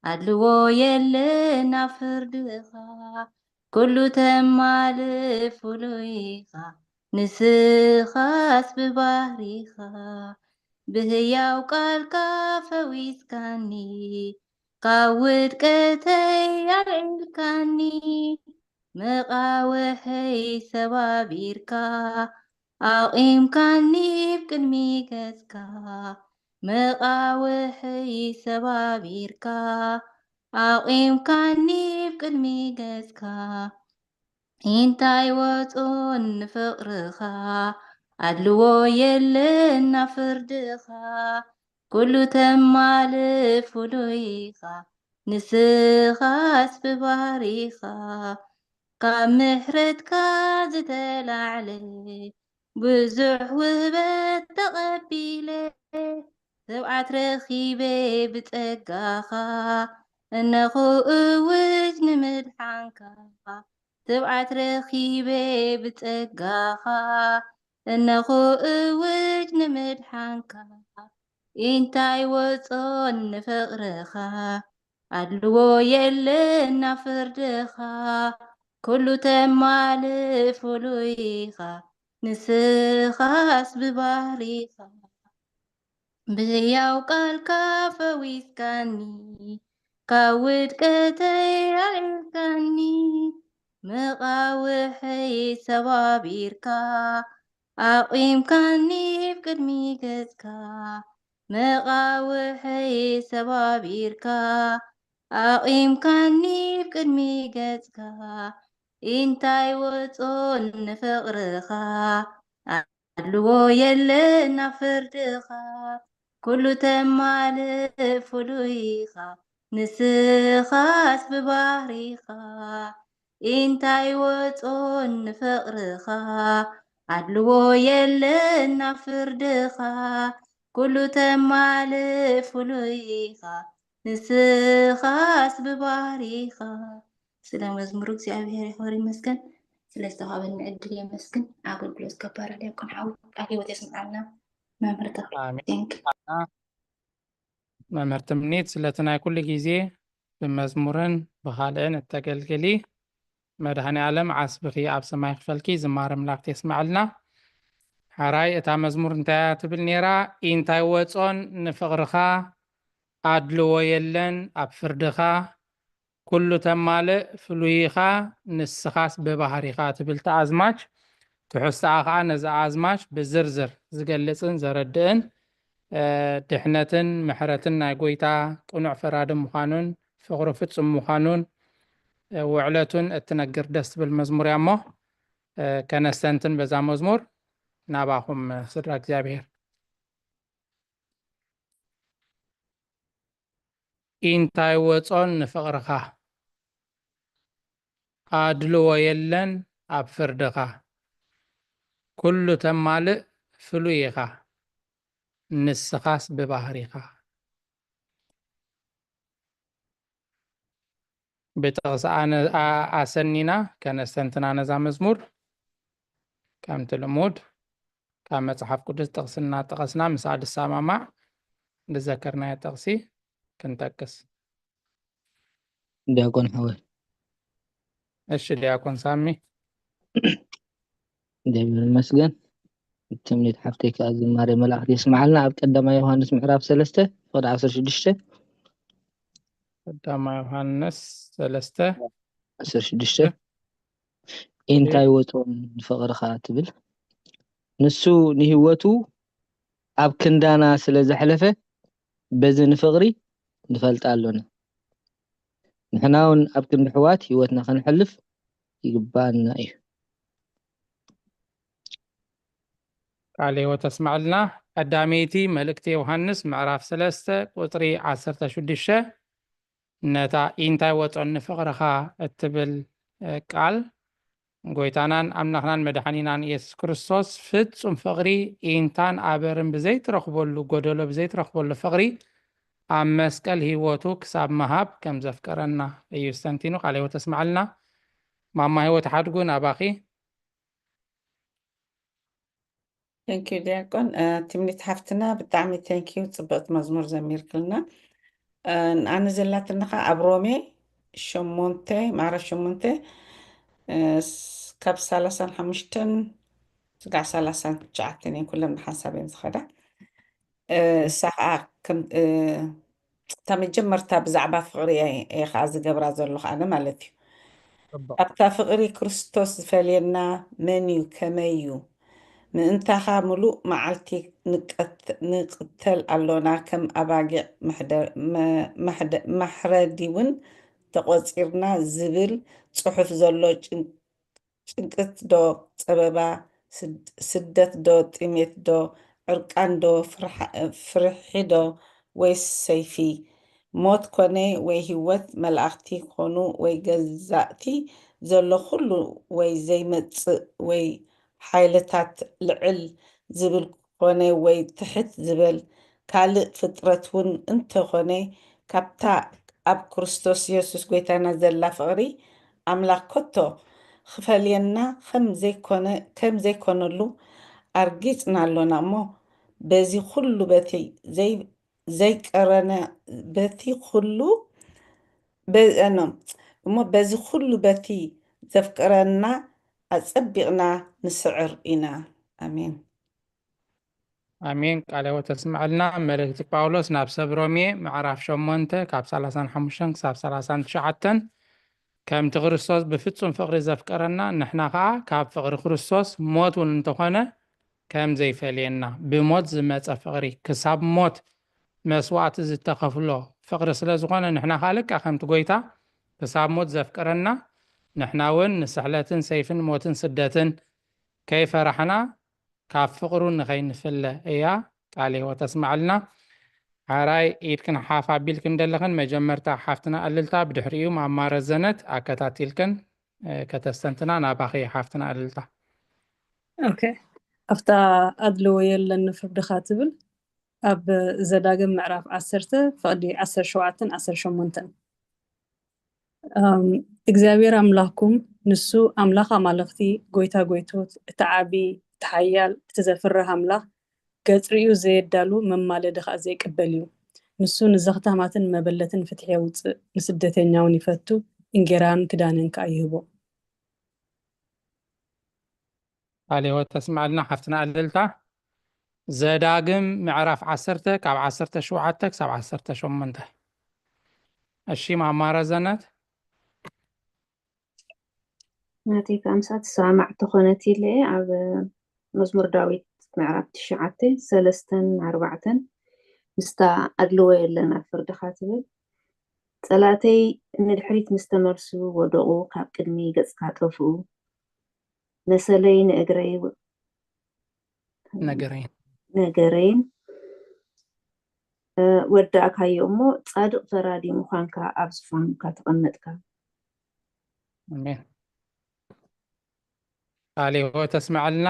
ኣድልዎ የለን ኣብ ፍርድኻ ኩሉ ተማልእ ፍሉይኻ ንስኻስ ብባህሪኻ ብህያው ቃልካ ፈዊስካኒ ካብ ውድቀተይ ኣልዒልካኒ መቓውሐይ ሰባቢርካ ኣቒምካኒ ብቅድሚ ገጽካ መቓውሐይ ሰባቢርካ ኣቒምካኒ ብቅድሚ ገጽካ እንታይ ወጾን ንፍቕርኻ ኣድልዎ የለን ኣብ ፍርድኻ ኩሉ ተማልእ ፍሉይኻ ንስኻስ ብባህሪኻ ካብ ምሕረትካ ዝተላዕለ ብዙሕ ውህበት ተቐቢለ ትብዓት ረኺበ ብጸጋኻ እነኹ እውጅ ንምድሓንካ ትብዓት ረኺበ ብጸጋኻ እነኹ እውጅ ንምድሓንካ እንታይ ወጾን ንፍቕርኻ ኣድልዎ የለን ኣብ ፍርድኻ ኩሉ ተማልእ ፍሉይኻ ንስኻስ ብባህሪኻ ብህያው ቃልካ ፈዊስካኒ ካብ ውድቀተይ ኣልዒልካኒ መቓውሐይ ሰባቢርካ ኣቒምካኒ ብቅድሚ ገጽካ መቓውሐይ ሰባቢርካ ኣቒምካኒ ብቅድሚ ገጽካ እንታይ ወጾን ንፍቕርኻ ኣድልዎ የለን ኣብ ፍርድኻ ኩሉ ተማልእ ፍሉይኻ ንስኻስ ብባህሪኻ እንታይ ወጾን ንፍቕርኻ ኣድልዎ የለን ኣብ ፍርድኻ ኩሉ ተማልእ ፍሉይኻ ንስኻስ ብባህሪኻ ስለ መዝሙሩ እግዚኣብሔር ይኽበር ይመስገን። ስለ ዝተዋሃበኒ ዕድል የመስግን። ኣገልግሎት ገባር ዲያቆን ሓው ቃል ህይወት የስምዓልና። መምህር ተኽለ መምህር ትምኒት ስለቲ ናይ ኩሉ ግዜ ብመዝሙርን ብኻልእን እተገልግሊ መድሃኔ ኣለም ዓስብኺ ኣብ ሰማይ ክፈልኪ ዝማረ ምላእክት የስምዓልና። ሓራይ እታ መዝሙር እንታይ እያ ትብል ነይራ? ኢንታይ ወጾን ንፍቕርኻ ኣድልዎ የለን ኣብ ፍርድኻ ኩሉ ተማልእ ፍሉይኻ ንስኻስ ብባህሪኻ ትብል ተኣዝማች ትሕዝትኣ ኸዓ ነዚ ኣዝማች ብዝርዝር ዝገልጽን ዘረድእን ድሕነትን ምሕረትን ናይ ጎይታ ቅኑዕ ፈራዲ ምዃኑን ፍቕሩ ፍጹም ምዃኑን ውዕለቱን እትነግር ደስ ትብል መዝሙር እያ እሞ ከነስተንትን በዛ መዝሙር ናባኹም ስድራ እግዚኣብሔር ኢንታይ ወጾን ንፍቕርኻ ኣድልዎ የለን ኣብ ፍርድኻ ኩሉ ተማልእ ፍሉይ ኢኻ ንስኻስ ብባህሪኻ ብጥቕሲ ኣሰኒና ከነስተንትና ነዛ መዝሙር ከምቲ ልሙድ ካብ መጽሓፍ ቅዱስ ጥቕሲ እናጠቐስና ምስኣ ዝሰማማዕ ዝዘከርናዮ ጥቕሲ ክንጠቅስ። ዲያቆን ሓወይ። እሺ ዲያቆን ሳሚ። እግዚኣብሔር ይመስገን። ትምኒት ሓፍተይ ከዓ ዝማሬ መላእክቲ የስምዓልና። ኣብ ቀዳማይ ዮሃንስ ምዕራፍ ሰለስተ ፍቕዲ ዓሰርተ ሽዱሽተ ቀዳማይ ዮሃንስ ሰለስተ ዓሰርተ ሽዱሽተ ኢንታይ ወጾን ንፍቕርኻ ትብል ንሱ ንህይወቱ ኣብ ክንዳና ስለ ዘሕለፈ በዚ ንፍቕሪ ንፈልጣ ኣሎና። ንሕና እውን ኣብ ክንዲ ኣሕዋት ህይወትና ከነሕልፍ ይግባና እዩ። ቃለ ሕይወት ተስማዕልና። ቀዳመይቲ መልእክቲ ዮሃንስ ምዕራፍ ሰለስተ ቁጽሪ ዓሰርተ ሽዱሽተ ነታ ኢንታይ ወጾኒ ፍቕርኻ እትብል ቃል ጎይታናን ኣምላኽናን መድሓኒናን ኢየሱስ ክርስቶስ ፍጹም ፍቕሪ ኢንታን ኣበርን ብዘይትረኽበሉ ጎደሎ ብዘይትረኽበሉ ፍቕሪ ኣብ መስቀል ህይወቱ ክሳብ ምሃብ ከም ዘፍቀረና እዩ ስተንቲኑ። ቃለ ሕይወት ተስማዕልና። ማማ ሕይወት ሓድጉ ናባኺ። Thank you ዲያቆን። ትምኒት ሓፍትና ብጣዕሚ thank you፣ ጽብቕቲ መዝሙር ዘሚርክልና። ኣነ ዘላትኒ ኸዓ ኣብ ሮሜ ሸሞንተ፣ ምዕራፍ ሸሞንተ፣ ካብ ሰላሳን ሓሙሽተን ስጋዕ ሰላሳን ትሽዓተን እየን ኩለን ብሓንሳብ እየን ዝኸዳ። እሳ ኸዓ እታ መጀመርታ ብዛዕባ ፍቕሪ እየ ኸዓ ዝገብራ ዘለኹ ኣነ ማለት እዩ። ኣብታ ፍቕሪ ክርስቶስ ዝፈልየና መን እዩ? ከመይ እዩ? ምእንታኻ ምሉእ መዓልቲ ንቅተል ኣሎና፣ ከም ኣባጊዕ ማሕረዲ እውን ተቖጺርና ዝብል ጽሑፍ ዘሎ ጭንቀት ዶ ጸበባ፣ ስደት ዶ ጥሜት ዶ ዕርቃን ዶ ፍርሒ ዶ ወይስ ሰይፊ፣ ሞት ኮነ ወይ ህይወት፣ መላእኽቲ ኮኑ ወይ ገዛእቲ፣ ዘሎ ኩሉ ወይ ዘይመጽእ ወይ ሓይልታት ልዕል ዝብል ኮነ ወይ ትሕት ዝበል ካልእ ፍጥረት እውን እንተኾነ፣ ካብታ ኣብ ክርስቶስ የሱስ ጐይታና ዘላ ፍቕሪ ኣምላኽ ከቶ ኽፈልየና ከም ዘይኮነ ከም ዘይኮነሉ ኣርጊጽና ኣሎና እሞ፣ በዚ ኹሉ በቲ ዘይ ዘይቀረነ በቲ ኹሉ በ- ኖ፣ እሞ በዚ ኹሉ በቲ ዘፍቅረና ኣጸቢቕና ንስዕር ኢና። ኣሜን። ኣሜን። ቃለ ሕይወት ተስምዐልና። መልእክቲ ጳውሎስ ናብ ሰብ ሮሜ ምዕራፍ ሸሞንተ ካብ ሰላሳን ሓሙሽተን ክሳብ ሰላሳን ትሽዓተን ከምቲ ክርስቶስ ብፍጹም ፍቕሪ ዘፍቀረና ንሕና ኸዓ ካብ ፍቕሪ ክርስቶስ ሞት እውን እንተኾነ ከም ዘይፈልየና ብሞት ዝመጸ ፍቕሪ ክሳብ ሞት መስዋእቲ ዝተኸፍሎ ፍቕሪ ስለ ዝኾነ ንሕና ኸዓ ልክዕ ከምቲ ጐይታ ክሳብ ሞት ዘፍቀረና ንሕና እውን ንስሕለትን ሰይፍን ሞትን ስደትን ከይፈራሕና ካብ ፍቕሩ ንኸይንፍለ እያ ቃል ህይወት ተስማዕልና። ሓራይ ኢድክን ሓፍ ኣቢልክን ዘለኽን መጀመርታ ሓፍትና ኣልልታ ብድሕሪኡ ማማ ረዘነት ኣከታቲልክን ከተስተንትና ናባኺ ሓፍትና ኣልልታ። ኦኬ ኣብታ ኣድልዎ የለን ንፍርድኻ ትብል ኣብ ዘዳግም ምዕራፍ ዓሰርተ ፍቕዲ ዓሰርተ ሸውዓተን ዓሰርተ ሸሞንተን እግዚኣብሔር ኣምላኽኩም ንሱ ኣምላኽ ኣማልኽቲ ጎይታ ጎይቶት እቲ ዓቢ እቲ ሓያል እቲ ዘፍርህ ኣምላኽ ገጽ ርእዩ ዘየዳሉ መማለዲ ኸኣ ዘይቅበል እዩ ንሱ ንዘኽታማትን መበለትን ፍትሒ የውጽእ ንስደተኛውን ይፈቱ እንጌራን ክዳንን ከኣ ይህቦ ቃል ህይወት ተስምዐልና ሓፍትና ኣልልታ። ዘዳግም ምዕራፍ ዓሰርተ ካብ ዓሰርተ ሸውዓተ ክሳብ ዓሰርተ ሸሞንተ። እሺ ማማ ረዘነት። ናተይ ከኣ ምስኣ ትሰማማዕ ተኾነት ኢለ እየ ኣብ መዝሙር ዳዊት ምዕራፍ ትሽዓተ ሰለስተን ኣርባዕተን ምስታ ኣድልዎ የለን ኣብ ፍርድኻ ትብል ጸላእተይ ንድሕሪት ምስ ተመልሱ ወደቑ ካብ ቅድሚ ገጽካ ጠፍኡ መሰለይ ንእግረይ ነገረይን ነገረይን ወዳእካዮ እሞ ጻድቕ ፈራዲ ምዃንካ ኣብ ዝፋንካ ተቐመጥካ። ኣሜን። ቃል ህይወት ተስምዐልና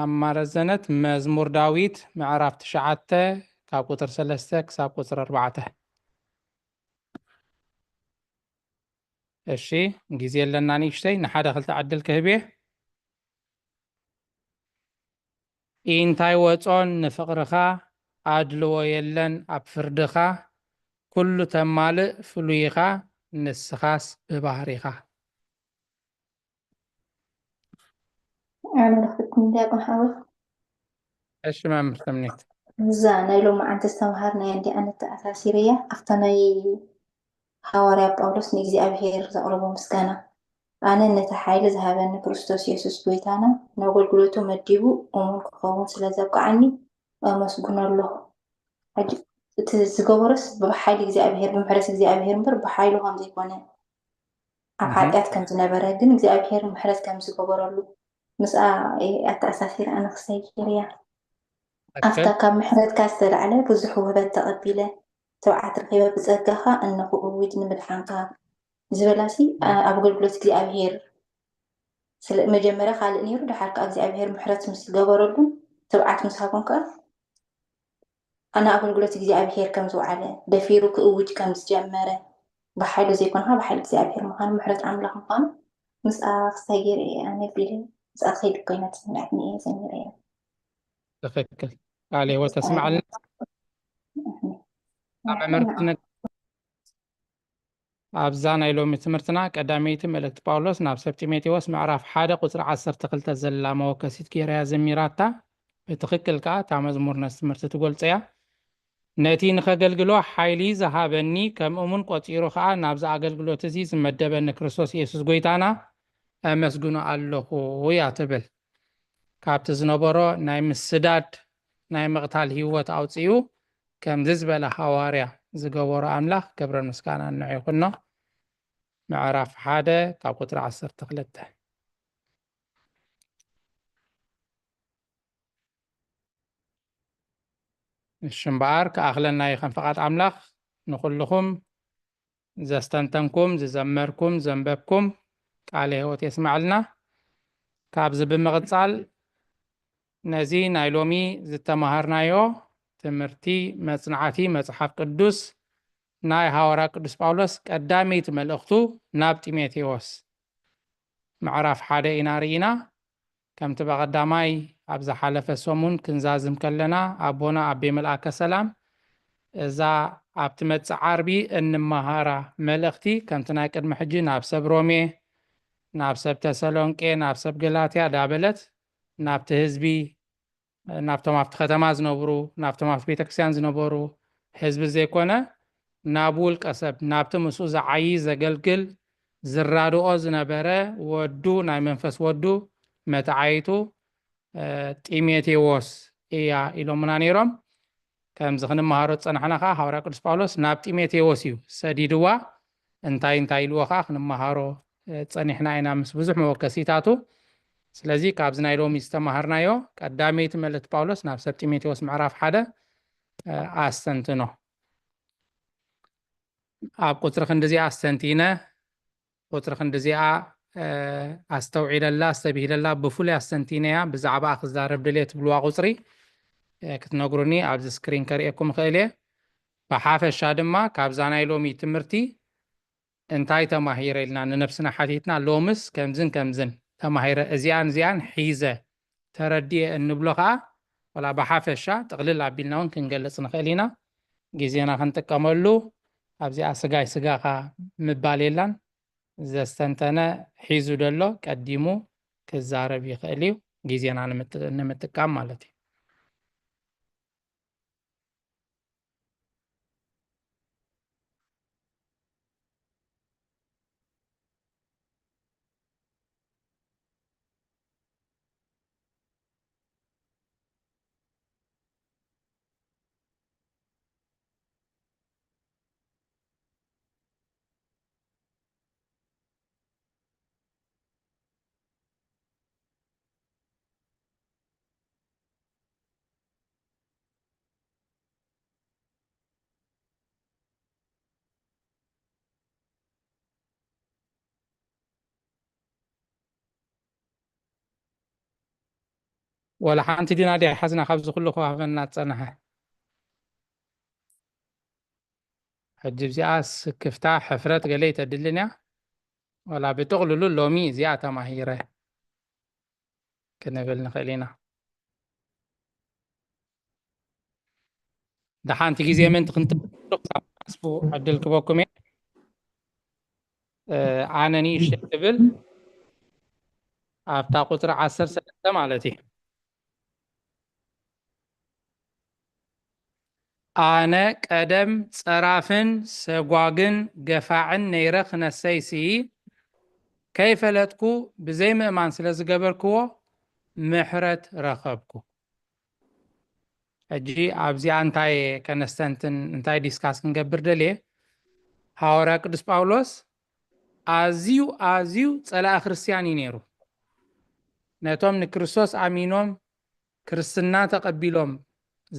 ኣማረዘነት መዝሙር ዳዊት ምዕራፍ ትሽዓተ ካብ ቁፅር ሰለስተ ክሳብ ቁፅር ኣርባዕተ። እሺ ግዜ ኣለና ንእሽተይ ንሓደ ክልተ ዕድል ክህብ እየ። ኢንታይ ወጾን ንፍቕርኻ ኣድልዎ የለን ኣብ ፍርድኻ ኩሉ ተማልእ ፍሉይኻ ንስኻስ ብባህሪኻ። ኣነ ክፍትን ዲያቆን ሓወይ እሺ መምህር ትምኒት እዛ ናይ ሎማዓንቲ ዝተምሃርናያ እንዲኣ ነተኣሳሲረያ ኣብታ ናይ ሃዋርያ ጳውሎስ ንእግዚኣብሔር ዘቕረቦ ምስጋና ኣነ ነቲ ሓይሊ ዝሃበኒ ክርስቶስ የሱስ ጐይታና ነገልግሎቱ መዲቡ እሙን ክኸውን ስለ ዘብቅዓኒ ኣመስግኖ ኣለኹ። ሕጂ እቲ ዝገበሮስ ብሓይሊ እግዚኣብሔር፣ ብምሕረት እግዚኣብሔር እምበር ብሓይሉ ከም ዘይኮነ፣ ኣብ እህ። ሓጢኣት ከም ዝነበረ፣ ግን እግዚኣብሔር ምሕረት ከም ዝገበረሉ ምስኣ ኣተኣሳሲረ ኣነ ክሳይ ገይረያ። ኣፍታ ትክክል። ካብ ምሕረትካ ዝተላዕለ ብዙሕ ውህበት ተቐቢለ፣ ትብዓት ረኺበ ብጸጋኻ እነኹ እውጅ ንምድሓንካ ዝበላሲ እህ። ኣብ ኣገልግሎት እግዚኣብሔር ስለ መጀመርያ ካልእ ነይሩ፣ ድሓር ከኣ እግዚኣብሔር ምሕረት ምስ ዝገበረሉን ትብዓት ምስ ሃቦን ከኣ ኣነ ኣገልግሎት እግዚኣብሔር ከም ዝወዓለ፣ ደፊሩ ክእውጅ ከም ዝጀመረ፣ ብሓይሉ ዘይኮንካ ብሓይሊ እግዚኣብሔር ምዃኑ፣ ምሕረት ኣምላኽ ምዃኑ ምስኣ ክሳይ ገይረ እየ ኣነ ቢለ ምስኣ ክኸይድ ኮይና ተሰሚዓትኒ እየ ዘሚረ እየ። ትክክል። ቃለ ህይወት ተስማዕልና። ኣብ መምህርትነት ኣብዛ ናይ ሎሚ ትምህርትና ቀዳመይቲ መልእክቲ ጳውሎስ ናብ ሰብ ጢሞቴዎስ ምዕራፍ ሓደ ቁጽሪ ዓሰርተ ክልተ ዘላ መወከሲት ገይራያ ዘሚራታ። ብትኽክል ከኣ እታ መዝሙር ነዚ ትምህርቲ ትገልጾ እያ። ነቲ ንኸገልግሎ ሓይሊ ዝሃበኒ ከምኡውን ቆጺሩ ከኣ ናብዚ ኣገልግሎት እዚ ዝመደበኒ ክርስቶስ የሱስ ጎይታና ኣመስግኖ ኣለኹ እያ ትብል። ካብቲ ዝነበሮ ናይ ምስዳድ ናይ ምቕታል ህይወት ኣውጺኡ ከምዚ ዝበለ ሃዋርያ ዝገበሮ ኣምላኽ ክብርን ምስጋናን ንዑ ይኹኖ። ምዕራፍ ሓደ ካብ ቁጽሪ ዓሰርተ ክልተ። እሺ እምበኣር ክኣኽለና እዩ ከም ፍቓድ ኣምላኽ ንኹልኹም ዘስተንተንኩም፣ ዝዘመርኩም፣ ዘንበብኩም ቃለ ህይወት የስማዕልና። ካብዚ ብምቕጻል ነዚ ናይ ሎሚ ዝተማሃርናዮ ትምህርቲ መጽናዕቲ መጽሓፍ ቅዱስ ናይ ሃዋርያ ቅዱስ ጳውሎስ ቀዳመይቲ መልእኽቱ ናብ ጢሞቴዎስ ምዕራፍ ሓደ ኢና ርኢና። ከምቲ ብቐዳማይ ኣብ ዝሓለፈ ሰሙን ክንዛዝም ከለና ኣቦና ኣቤ መልኣከ ሰላም እዛ ኣብ ትመጽእ ዓርቢ እንመሃራ መልእኽቲ ከምቲ ናይ ቅድሚ ሕጂ ናብ ሰብ ሮሜ፣ ናብ ሰብ ተሰሎንቄ፣ ናብ ሰብ ገላትያ ዳበለት ናብቲ ህዝቢ ናብቶም ኣብቲ ከተማ ዝነብሩ ናብቶም ኣብቲ ቤተክርስትያን ዝነበሩ ህዝቢ ዘይኮነ ናብ ውልቀ ሰብ ናብቲ ምስኡ ዝዓዪ ዘገልግል ዝራድኦ ዝነበረ ወዱ ናይ መንፈስ ወዱ መተዓይቱ ጢሜቴዎስ እያ ኢሎምና ነይሮም። ከምዚ ክንመሃሮ ዝጸናሕና ከዓ ሃዋርያ ቅዱስ ጳውሎስ ናብ ጢሜቴዎስ እዩ ሰዲድዋ። እንታይ እንታይ ኢልዎ ከዓ ክንመሃሮ ጸኒሕና ኢና ምስ ብዙሕ መወከሲታቱ። ስለዚ ካብዚ ናይ ሎሚ ዝተማሃርናዮ ቀዳመይቲ መልእክቲ ጳውሎስ ናብ ሰብ ጢሞቴዎስ ምዕራፍ ሓደ ኣስተንትኖ። ኣብ ቁፅሪ ክንዲዚኣ ኣስተንቲነ ቁፅሪ ክንዲዚኣ ኣስተውዒለላ ኣስተብሂለላ ብፍሉይ ኣስተንቲነያ ብዛዕባኣ ክዛረብ ድልየ ትብልዋ ቁፅሪ ክትነግሩኒ ኣብዚ ስክሪን ከርእየኩም እኽእል እየ። ብሓፈሻ ድማ ካብዛ ናይ ሎሚ ትምህርቲ እንታይ ተማሂረ ኢልና ንነብስና ሓቲትና ሎምስ ከምዝን ከምዝን ተማሂረ እዚኣን እዚኣን ሒዘ ተረዲኤ እንብሎ ከዓ ወላ ብሓፈሻ ጥቕልል ኣቢልና እውን ክንገልፅ ንኽእል ኢና። ግዜና ክንጥቀመሉ ኣብዚኣ ስጋይ ስጋኻ ምባል የላን። ዘስተንተነ ሒዙ ደሎ ቀዲሙ ክዛረብ ይኽእል እዩ። ግዜና ንምጥቃም ማለት እዩ። ወላ ሓንቲ ዲና ድያ ሓዝና ካብዚ ኩሉ ክዋህበና ዝፀንሐ? ሕጂ እዚኣ ስክፍታ ሕፍረት ገለ ይተድልን እያ። ወላ ብጥቕልሉ ሎሚ እዚኣ ተማሂረ ክንብል ንኽእል ኢና። ደሓንቲ ግዜ ምእንቲ ክንጥሉ ክሳብ ሓስቡ ዕድል ክበኩም እየ። ኣነ ንእሽተይ ክብል ኣብታ ቁፅሪ ዓሰርተ ሰለስተ ማለት እዩ። ኣነ ቀደም ጸራፍን ሰጓግን ገፋዕን ነይረ ክነሰይሲ ከይፈለጥኩ ብዘይ ምእማን ስለ ዝገበርክዎ ምሕረት ረኸብኩ። ሕጂ ኣብዚኣ እንታይ ከነስተንትን እንታይ ዲስካስ ክንገብር ደልየ? ሃዋርያ ቅዱስ ጳውሎስ ኣዝዩ ኣዝዩ ጸላኢ ክርስትያን እዩ ነይሩ። ነቶም ንክርስቶስ ኣሚኖም ክርስትና ተቐቢሎም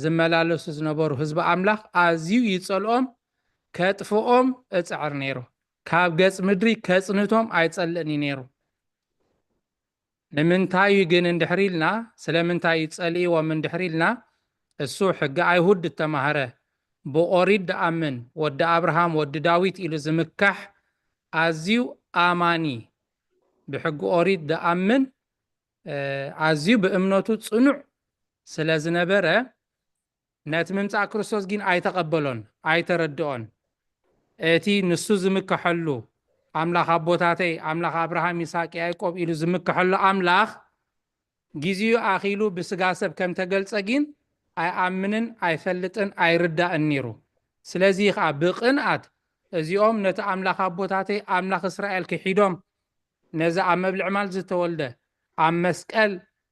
ዝመላለሱ ዝነበሩ ህዝቢ ኣምላኽ ኣዝዩ ይጸልኦም፣ ከጥፍኦም እጽዕር ነይሩ። ካብ ገጽ ምድሪ ከጽንቶም ኣይጸልእን እዩ ነይሩ። ንምንታይ እዩ ግን እንድሕር ኢልና፣ ስለምንታይ እዩ ጸሊእዎም እንድሕር ኢልና፣ እሱ ሕጊ ኣይሁድ እተማህረ፣ ብኦሪት ደኣምን፣ ወዲ ኣብርሃም፣ ወዲ ዳዊት ኢሉ ዝምካሕ ኣዝዩ ኣማኒ፣ ብሕጊ ኦሪት ደኣምን፣ እ፣ ኣዝዩ ብእምነቱ ጽኑዕ ስለ ዝነበረ፣ ነቲ ምምጻእ ክርስቶስ ግን ኣይተቐበሎን፣ ኣይተረድኦን። እቲ ንሱ ዝምከሐሉ ኣምላኽ ኣቦታተይ፣ ኣምላኽ ኣብርሃም፣ ይስሐቅ፣ ያዕቆብ ኢሉ ዝምከሐሉ ኣምላኽ፣ ግዜኡ ኣኺሉ ብስጋ ሰብ ከም ተገልጸ ግን ኣይኣምንን፣ ኣይፈልጥን፣ ኣይርዳእን ነይሩ። ስለዚ ኸኣ ብቕንኣት እዚኦም ነቲ ኣምላኽ ኣቦታተይ ኣምላኽ እስራኤል ክሒዶም፣ ነዚ ኣብ መብልዕ ማል ዝተወልደ፣ ኣብ መስቀል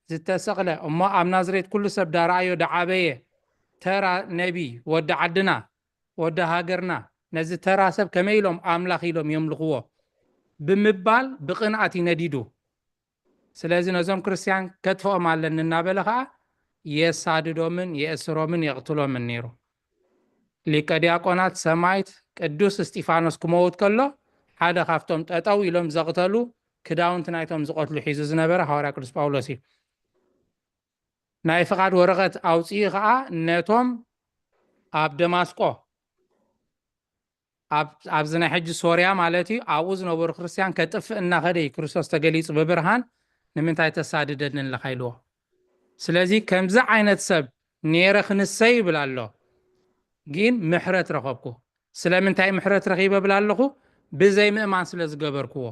ዝተሰቕለ፣ እሞ ኣብ ናዝሬት ኩሉ ሰብ ዳረኣዮ ደዓበየ ተራ ነቢ፣ ወዲ ዓድና፣ ወዲ ሃገርና፣ ነዚ ተራ ሰብ ከመይ ኢሎም ኣምላኽ ኢሎም የምልኽዎ ብምባል ብቕንኣት እዩ ነዲዱ። ስለዚ ነዞም ክርስትያን ከጥፍኦም ኣለኒ እናበለ ኸኣ የሳድዶምን የእስሮምን የቕትሎምን ነይሩ። ሊቀ ዲያቆናት ሰማይት ቅዱስ እስጢፋኖስ ክመውት ከሎ ሓደ ካብቶም ጠጠው ኢሎም ዘቕተሉ ክዳውንቲ ናይቶም ዝቐትሉ ሒዙ ዝነበረ ሃዋርያ ቅዱስ ጳውሎስ እዩ። ናይ ፍቓድ ወረቐት ኣውፅኡ ኸዓ ነቶም ኣብ ደማስቆ ኣብ ኣብዚ ናይ ሕጂ ሶርያ ማለት እዩ፣ ኣብኡ ዝነበሩ ክርስትያን ከጥፍእ እናኸደ እዩ ክርስቶስ ተገሊጹ ብብርሃን። ንምንታይ ተሳድደኒ ኣለኻ ኢልዎ። ስለዚ ከምዚ ዓይነት ሰብ ነይረ ክንሰይ ይብል ኣሎ፣ ግን ምሕረት ረኸብኩ። ስለምንታይ ምሕረት ረኺበ ብል ኣለኹ? ብዘይ ምእማን ስለ ዝገበርክዎ።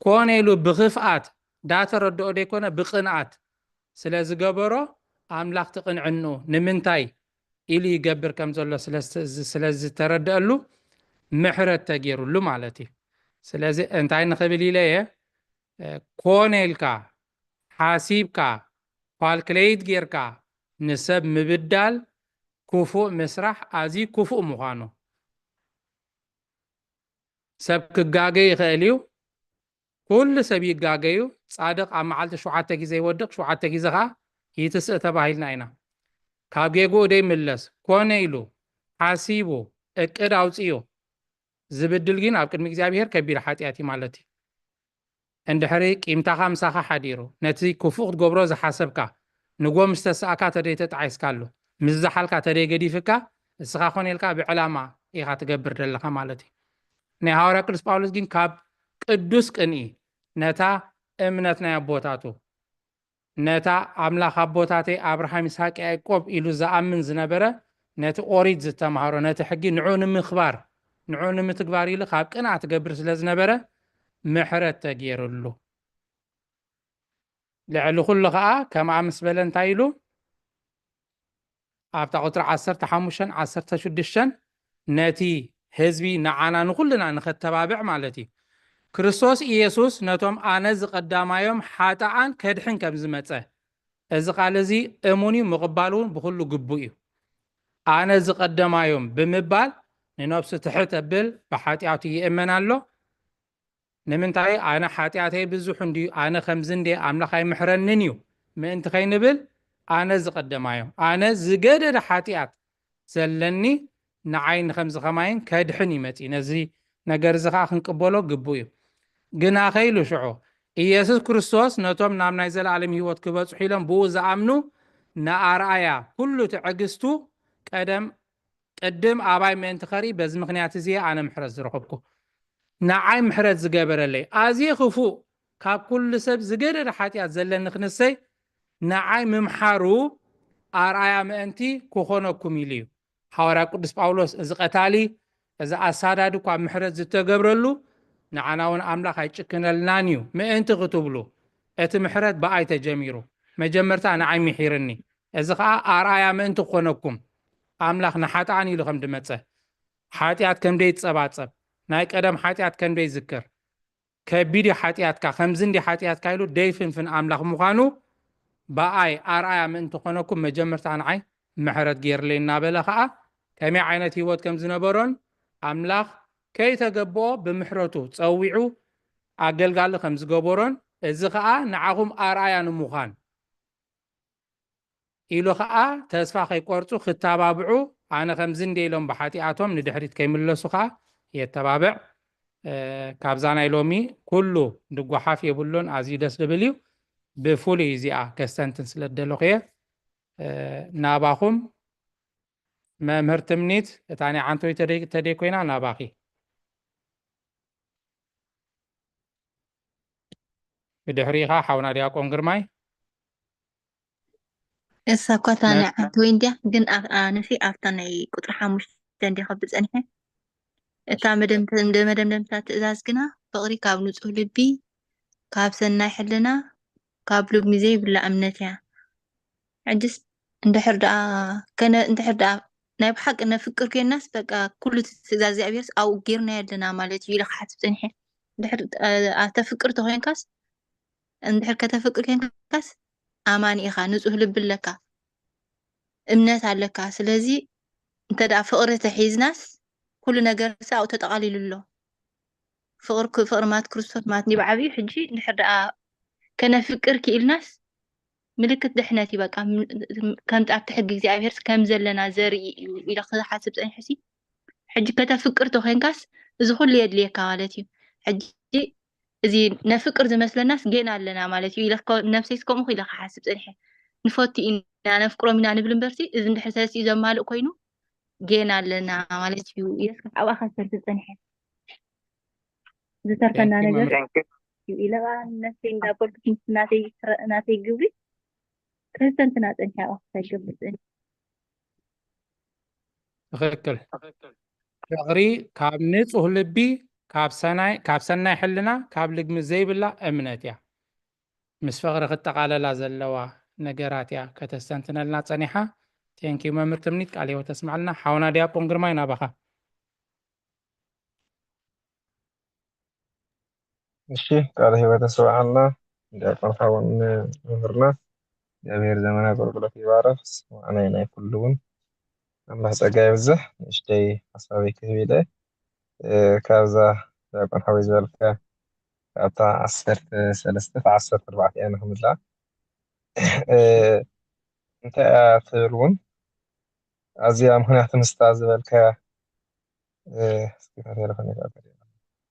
ኮነ ኢሉ ብኽፍኣት ዳተረድኦ ደይኮነ ብቕንኣት ስለ ዝገበሮ ኣምላኽ ትቕንዕንኡ ንምንታይ ኢሉ ይገብር ከም ዘሎ ስለ ዝተረደአሉ ምሕረት ተገይሩሉ ማለት እዩ። ስለዚ እንታይ ንኽብል ኢለ እየ፣ ኮነ ኢልካ ሓሲብካ ኳልክሌይት ጌርካ ንሰብ ምብዳል ክፉእ ምስራሕ ኣዝዩ ክፉእ ምዃኑ። ሰብ ክጋገ ይኽእል እዩ። ኩሉ ሰብ ይጋገዩ። ጻድቕ ኣብ መዓልቲ ሸውዓተ ግዜ ይወድቕ፣ ሸውዓተ ግዜ ኸዓ ይትስእ ተባሂልና ኢና። ካብ ጌግኡ ደይምለስ ኮነ ኢሉ ሓሲቡ እቅድ ኣውፅኡ ዝብድል ግን ኣብ ቅድሚ እግዚኣብሔር ከቢድ ሓጢኣት እዩ ማለት እዩ። እንድሕሪ ቂምታኻ ምሳኻ ሓዲሩ ነቲ ክፉእ ክትገብሮ ዝሓሰብካ ንጎ ምስ ተሳእካ ተደይተጣዒስካሉ፣ ምስ ዝሓልካ ተደይገዲፍካ፣ እስኻ ኮነ ኢልካ ብዕላማ ኢኻ ትገብር ዘለኻ ማለት እዩ። ናይ ሃዋርያ ቅዱስ ጳውሎስ ግን ካብ ቅዱስ ቅንኢ ነታ እምነት ናይ ኣቦታቱ፣ ነታ ኣምላኽ ኣቦታተይ ኣብርሃም፣ ይስሐቅ፣ ያዕቆብ ኢሉ ዝኣምን ዝነበረ፣ ነቲ ኦሪት ዝተማህሮ፣ ነቲ ሕጊ ንዑ ንምኽባር፣ ንዑ ንምትግባር ኢሉ ካብ ቅንኣት ትገብር ስለ ዝነበረ ምሕረት ተገይርሉ። ልዕሊ ኩሉ ኸዓ ከምኣ ምስ በለ እንታይ ኢሉ? ኣብታ ቁፅሪ ዓሰርተ ሓሙሽተን ዓሰርተ ሽዱሽተን ነቲ ህዝቢ ንዓና ንኹልና ንኸተባብዕ ማለት እዩ። ክርስቶስ ኢየሱስ ነቶም ኣነ ዝቐዳማዮም ሓጥኣን ከድሕን ከም ዝመጸ፣ እዚ ቃል እዚ እሙን እዩ፣ ምቕባል እውን ብኹሉ ግቡእ እዩ። ኣነ ዝቐደማዮም ብምባል ንነብሱ ትሕት ኣብል ብሓጢኣቱ ይእመን ኣሎ። ንምንታይ ኣነ ሓጢኣተይ ብዙሕ እንድዩ፣ ኣነ ከምዚ እንደ ኣምላኽ ኣይምሕረንን እዩ ምእንቲ ከይንብል፣ ኣነ ዝቐደማዮም፣ ኣነ ዝገደደ ሓጢኣት ዘለኒ ንዓይ ንከምዚ ከማይን ከድሕን እዩ መጺኡ። ነዚ ነገር እዚ ኸዓ ክንቅበሎ ግቡእ እዩ። ግናኸ ኢሉ ሽዑ፣ ኢየሱስ ክርስቶስ ነቶም ናብ ናይ ዘለኣለም ህይወት ክበጽሑ ኢሎም ብኡ ዝኣምኑ ንኣርኣያ ኩሉ ትዕግስቱ ቀደም ቅድም ኣባይ ምእንቲ ኸርኢ በዚ ምኽንያት እዚ ኣነ ምሕረት ዝረኸብኩ። ንዓይ ምሕረት ዝገበረለይ ኣዝየ ክፉእ ካብ ኩሉ ሰብ ዝገደደ ሓጢኣት ዘለኒ ክንሰይ ንዓይ ምምሓሩ ኣርኣያ ምእንቲ ክኾነኩም ኢሉ እዩ። ሃዋርያ ቅዱስ ጳውሎስ እዚ ቀታሊ፣ እዚ ኣሳዳዲ እኳ ምሕረት ዝተገብረሉ፣ ንዓና እውን ኣምላኽ ኣይጭክነልናን እዩ። ምእንቲ ክትብሉ፣ እቲ ምሕረት ብኣይ ተጀሚሩ፣ መጀመርታ ንዓይ ምሒርኒ፣ እዚ ኸዓ ኣርኣያ ምእንቲ ክኾነኩም፣ ኣምላኽ ንሓጥኣን ኢሉ ከም ድመጸ፣ ሓጢኣት ከም ደይጸባጸብ፣ ናይ ቀደም ሓጢኣት ከም ደይዝክር፣ ከቢድ እዩ ሓጢኣትካ፣ ከምዚ እንዲ ሓጢኣትካ ኢሉ ደይፍንፍን ኣምላኽ ምዃኑ ብኣይ ኣርኣያ ምእንቲ ኮነኩም መጀመርታ ንዓይ ምሕረት ገይርለይ እናበለ ከዓ ከመይ ዓይነት ህይወት ከም ዝነበሮን ኣምላኽ ከይተገብኦ ብምሕረቱ ጸዊዑ ኣገልጋሊ ከም ዝገበሮን እዚ ከዓ ንዓኹም ኣርኣያ ንምዃን ኢሉ ከዓ ተስፋ ከይቆርጹ ክተባብዑ ኣነ ከምዚ እንደ ኢሎም ብሓጢኣቶም ንድሕሪት ከይምለሱ ከዓ የተባብዕ። ካብዛ ናይ ሎሚ ኩሉ ድጓሓፍ የብሉን። ኣዝዩ ደስ ዝብል እዩ። ብፍሉይ እዚኣ ከስተንትን ስለ ዝደለኹ እየ። ናባኹም መምህር ትምኒት እታ ናይ ዓንቶይ ተደይ ኮይና ናባኺ። ብድሕሪኻ ሓውና ዲያቆን ግርማይ። እሳ እኳ እታ ናይ ዓንቶይ እንድያ፣ ግን ኣነሲ ኣብታ ናይ ቁፅሪ ሓሙሽተ እንድያ ከብል ፀኒሐ። እታ መደምደምታ ትእዛዝ ግና ፍቕሪ ካብ ንፁህ ልቢ፣ ካብ ሰናይ ሕልና፣ ካብ ልግሚ ዘይብላ እምነት እያ። ሕጅስ እንድሕር ደኣ ከነ እንድሕር ደኣ ናይ ብሓቂ ነፍቅር ኮይናስ በቃ ኩሉ ትእዛዝ እግዚኣብሔርስ ኣብኡ ጌርናዮ ኣለና ማለት እዩ ኢለ ክሓስብ ፀኒሐ። እንድሕር ኣተፍቅር ተኮይንካስ እንድሕር ከተፍቅር ኮይንካስ ኣማኒ ኢኻ፣ ንፁህ ልቢ ኣለካ፣ እምነት ኣለካ። ስለዚ እንተ ደኣ ፍቕሪ ተሒዝናስ ኩሉ ነገር ኣብኡ ተጠቓሊሉ ኣሎ። ፍቕሪ ፍቕሪ ማለት ክርስቶስ ማለት እንዲ ብዓብዩ ሕጂ እንድሕር ደኣ ከነፍቅር ክኢልናስ ምልክት ድሕነት እዩ። በቃ ከምቲ ኣብቲ ሕጊ እግዚኣብሔር ከም ዘለና ዘርኢ እዩ ኢለ ክሓስብ ፀኒሐ ሲ ሕጂ ከተፍቅር ተኮይንካስ እዚ ኩሉ የድልየካ ማለት እዩ። ሕጂ እዚ ነፍቅር ዝመስለናስ ጌና ኣለና ማለት እዩ ኢለ ነብሰይስ ከምኡ ኢለ ክሓስብ ፀኒሐ። ንፈቱ ኢና ነፍቅሮም ኢና ንብል እምበርሲ እዚ እንድሕር ተረሲኡ ዘማልእ ኮይኑ ጌና ኣለና ማለት እዩ ኢለ ኣብኣ ከስተንትን ፀኒሐ። ዝተርፈና ነገር ኢለ ነፍሰይ እንዳበልኩ ናተይ ግብሪ ከስተንትና ፀኒሐ። ክሰግብ ትኽክል። ፍቕሪ ካብ ንጹህ ልቢ፣ ካብ ሰናይ ሕልና፣ ካብ ልግሚ ዘይብላ እምነት እያ። ምስ ፍቕሪ ክጠቓለላ ዘለዋ ነገራት እያ ከተስተንትነልና ጸኒሓ። Thank you መምህር ትምኒት፣ ቃለ ህይወት ተስምዓልና። ሓውና ዲያቆን ግርማይ ናባኻ። እሺ፣ ቃለ ህይወት ተስምዓልና ዲያቆን ሓውን መምህርና። እግዚኣብሔር ዘመን ኣገልግሎት ይባርኽ። ስምዓናይ ናይ ኩሉ እውን ኣምላኽ ጸጋ የብዝሕ። ንእሽተይ ሓሳበይ ክህብ ኢለ፣ እ፣ ካብዛ ዲያቆን ሓወይ ዝበልካ፣ ካብታ ዓሰርተ ሰለስተ ዓሰርተ ኣርባዕተ እያ ንኽምላእ። እ፣ እንታይ እያ ትብል እውን ኣዝያ ምኽንያት ምስታ ዝበልካያ፣ እ፣ እስኪ ቴሌፎን ይፈቅድ።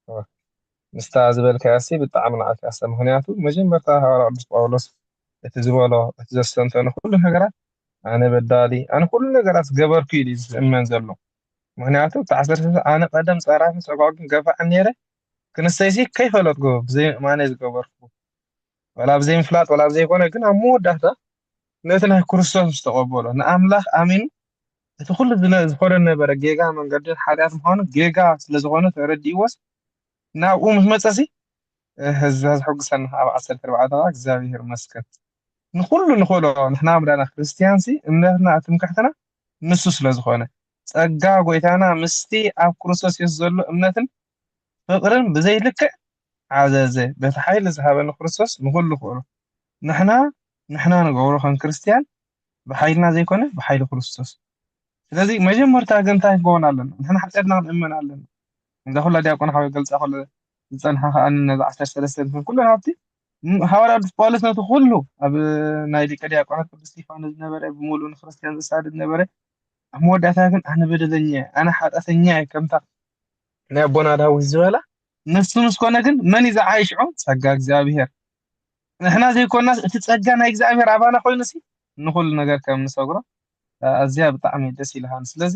ኦ፣ ምስታ ዝበልካያ ሲ ብጣዕሚ ንዓካ እያ። ምኽንያቱ መጀመርታ ሃዋርያ ቅዱስ ጳውሎስ እቲ ዝበሎ፣ እቲ ዘስተንተኖ ኩሉ ነገራት ኣነ በዳሊ፣ ኣነ ኩሉ ነገራት ዝገበርኩ ኢሉ እዩ ዝእመን ዘሎ። ምኽንያቱ እቲ ዓሰርተ ሰለስተ ኣነ ቀደም ጸራፊ ጸጓግን ገፋዕን ነይረ፣ ክንሰይሲ ከይፈለጥኩ ብዘይ ምእማነይ ዝገበርኩ። ዋላ ብዘይ ምፍላጥ ዋላ ብዘይኮነ፣ ግን ኣብ መወዳእታ ነቲ ናይ ክርስቶስ ምስ ተቐበሎ፣ ንኣምላኽ ኣሚኑ እቲ ኩሉ ዝነ-፣ ዝኾነ ነበረ ጌጋ መንገድን ሓጢኣት ምዃኑ ጌጋ ስለ ዝኾነ ተረዲእዎስ ናብኡ ምስ መጸሲ፣ እ፣ ህዝቢ ሕጉሰና ኣብ ዓሰርተ ኣርባዕተ ከዓ እግዚኣብሔር ይመስገን። ንኹሉ ንኽእሎ ንሕና ምዳና ክርስትያንሲ እምነትና ትምክሕትና ንሱ ስለ ዝኾነ፣ ጸጋ ጐይታና ምስቲ ኣብ ክርስቶስ የሱስ ዘሎ እምነትን ፍቕርን ብዘይ ልክዕ ዓዘዘ። በቲ ሓይሊ ዝሃበኒ ክርስቶስ ንኹሉ ክእሎ። ንሕና፣ ንሕና ንገብሮ ከም ክርስትያን ብሓይልና ዘይኮነ ብሓይሊ ክርስቶስ። ስለዚ መጀመርታ ግን እንታይ ክኸውን ኣለና? ንሕና ሓጢኣትና ክንእመን ኣለና። እንዛ ኩላ ዲያቆን ሓወይ ገልጻ ከሎ ዝጸንሓ ከኣ ነዛ ዓሰርተ ሰለስተ ንሕን ኩለን ኣብቲ ሃዋርያ ቅዱስ ጳውሎስ ነቲ ኩሉ ኣብ ናይ ሊቀ ዲያቆናት ቅዱስ እስጢፋኖስ ዝነበረ ብምሉእ ንክርስትያን ዘሳድድ ነበረ። ኣብ መወዳእታ ግን ኣነ በደለኛ እየ፣ ኣነ ሓጢኣተኛ እየ ከምታ ናይ ኣቦና ዳዊት ዝበላ ንሱ ምስ ኮነ ግን መን እዩ ዝዓይሽዖ? ጸጋ እግዚኣብሔር። ንሕና ዘይኮናስ እቲ ጸጋ ናይ እግዚኣብሔር ኣባና ኮይኑሲ ንኹሉ ነገር ከም ንሰግሮ ኣዝያ ብጣዕሚ ደስ ኢልሃኒ። ስለዚ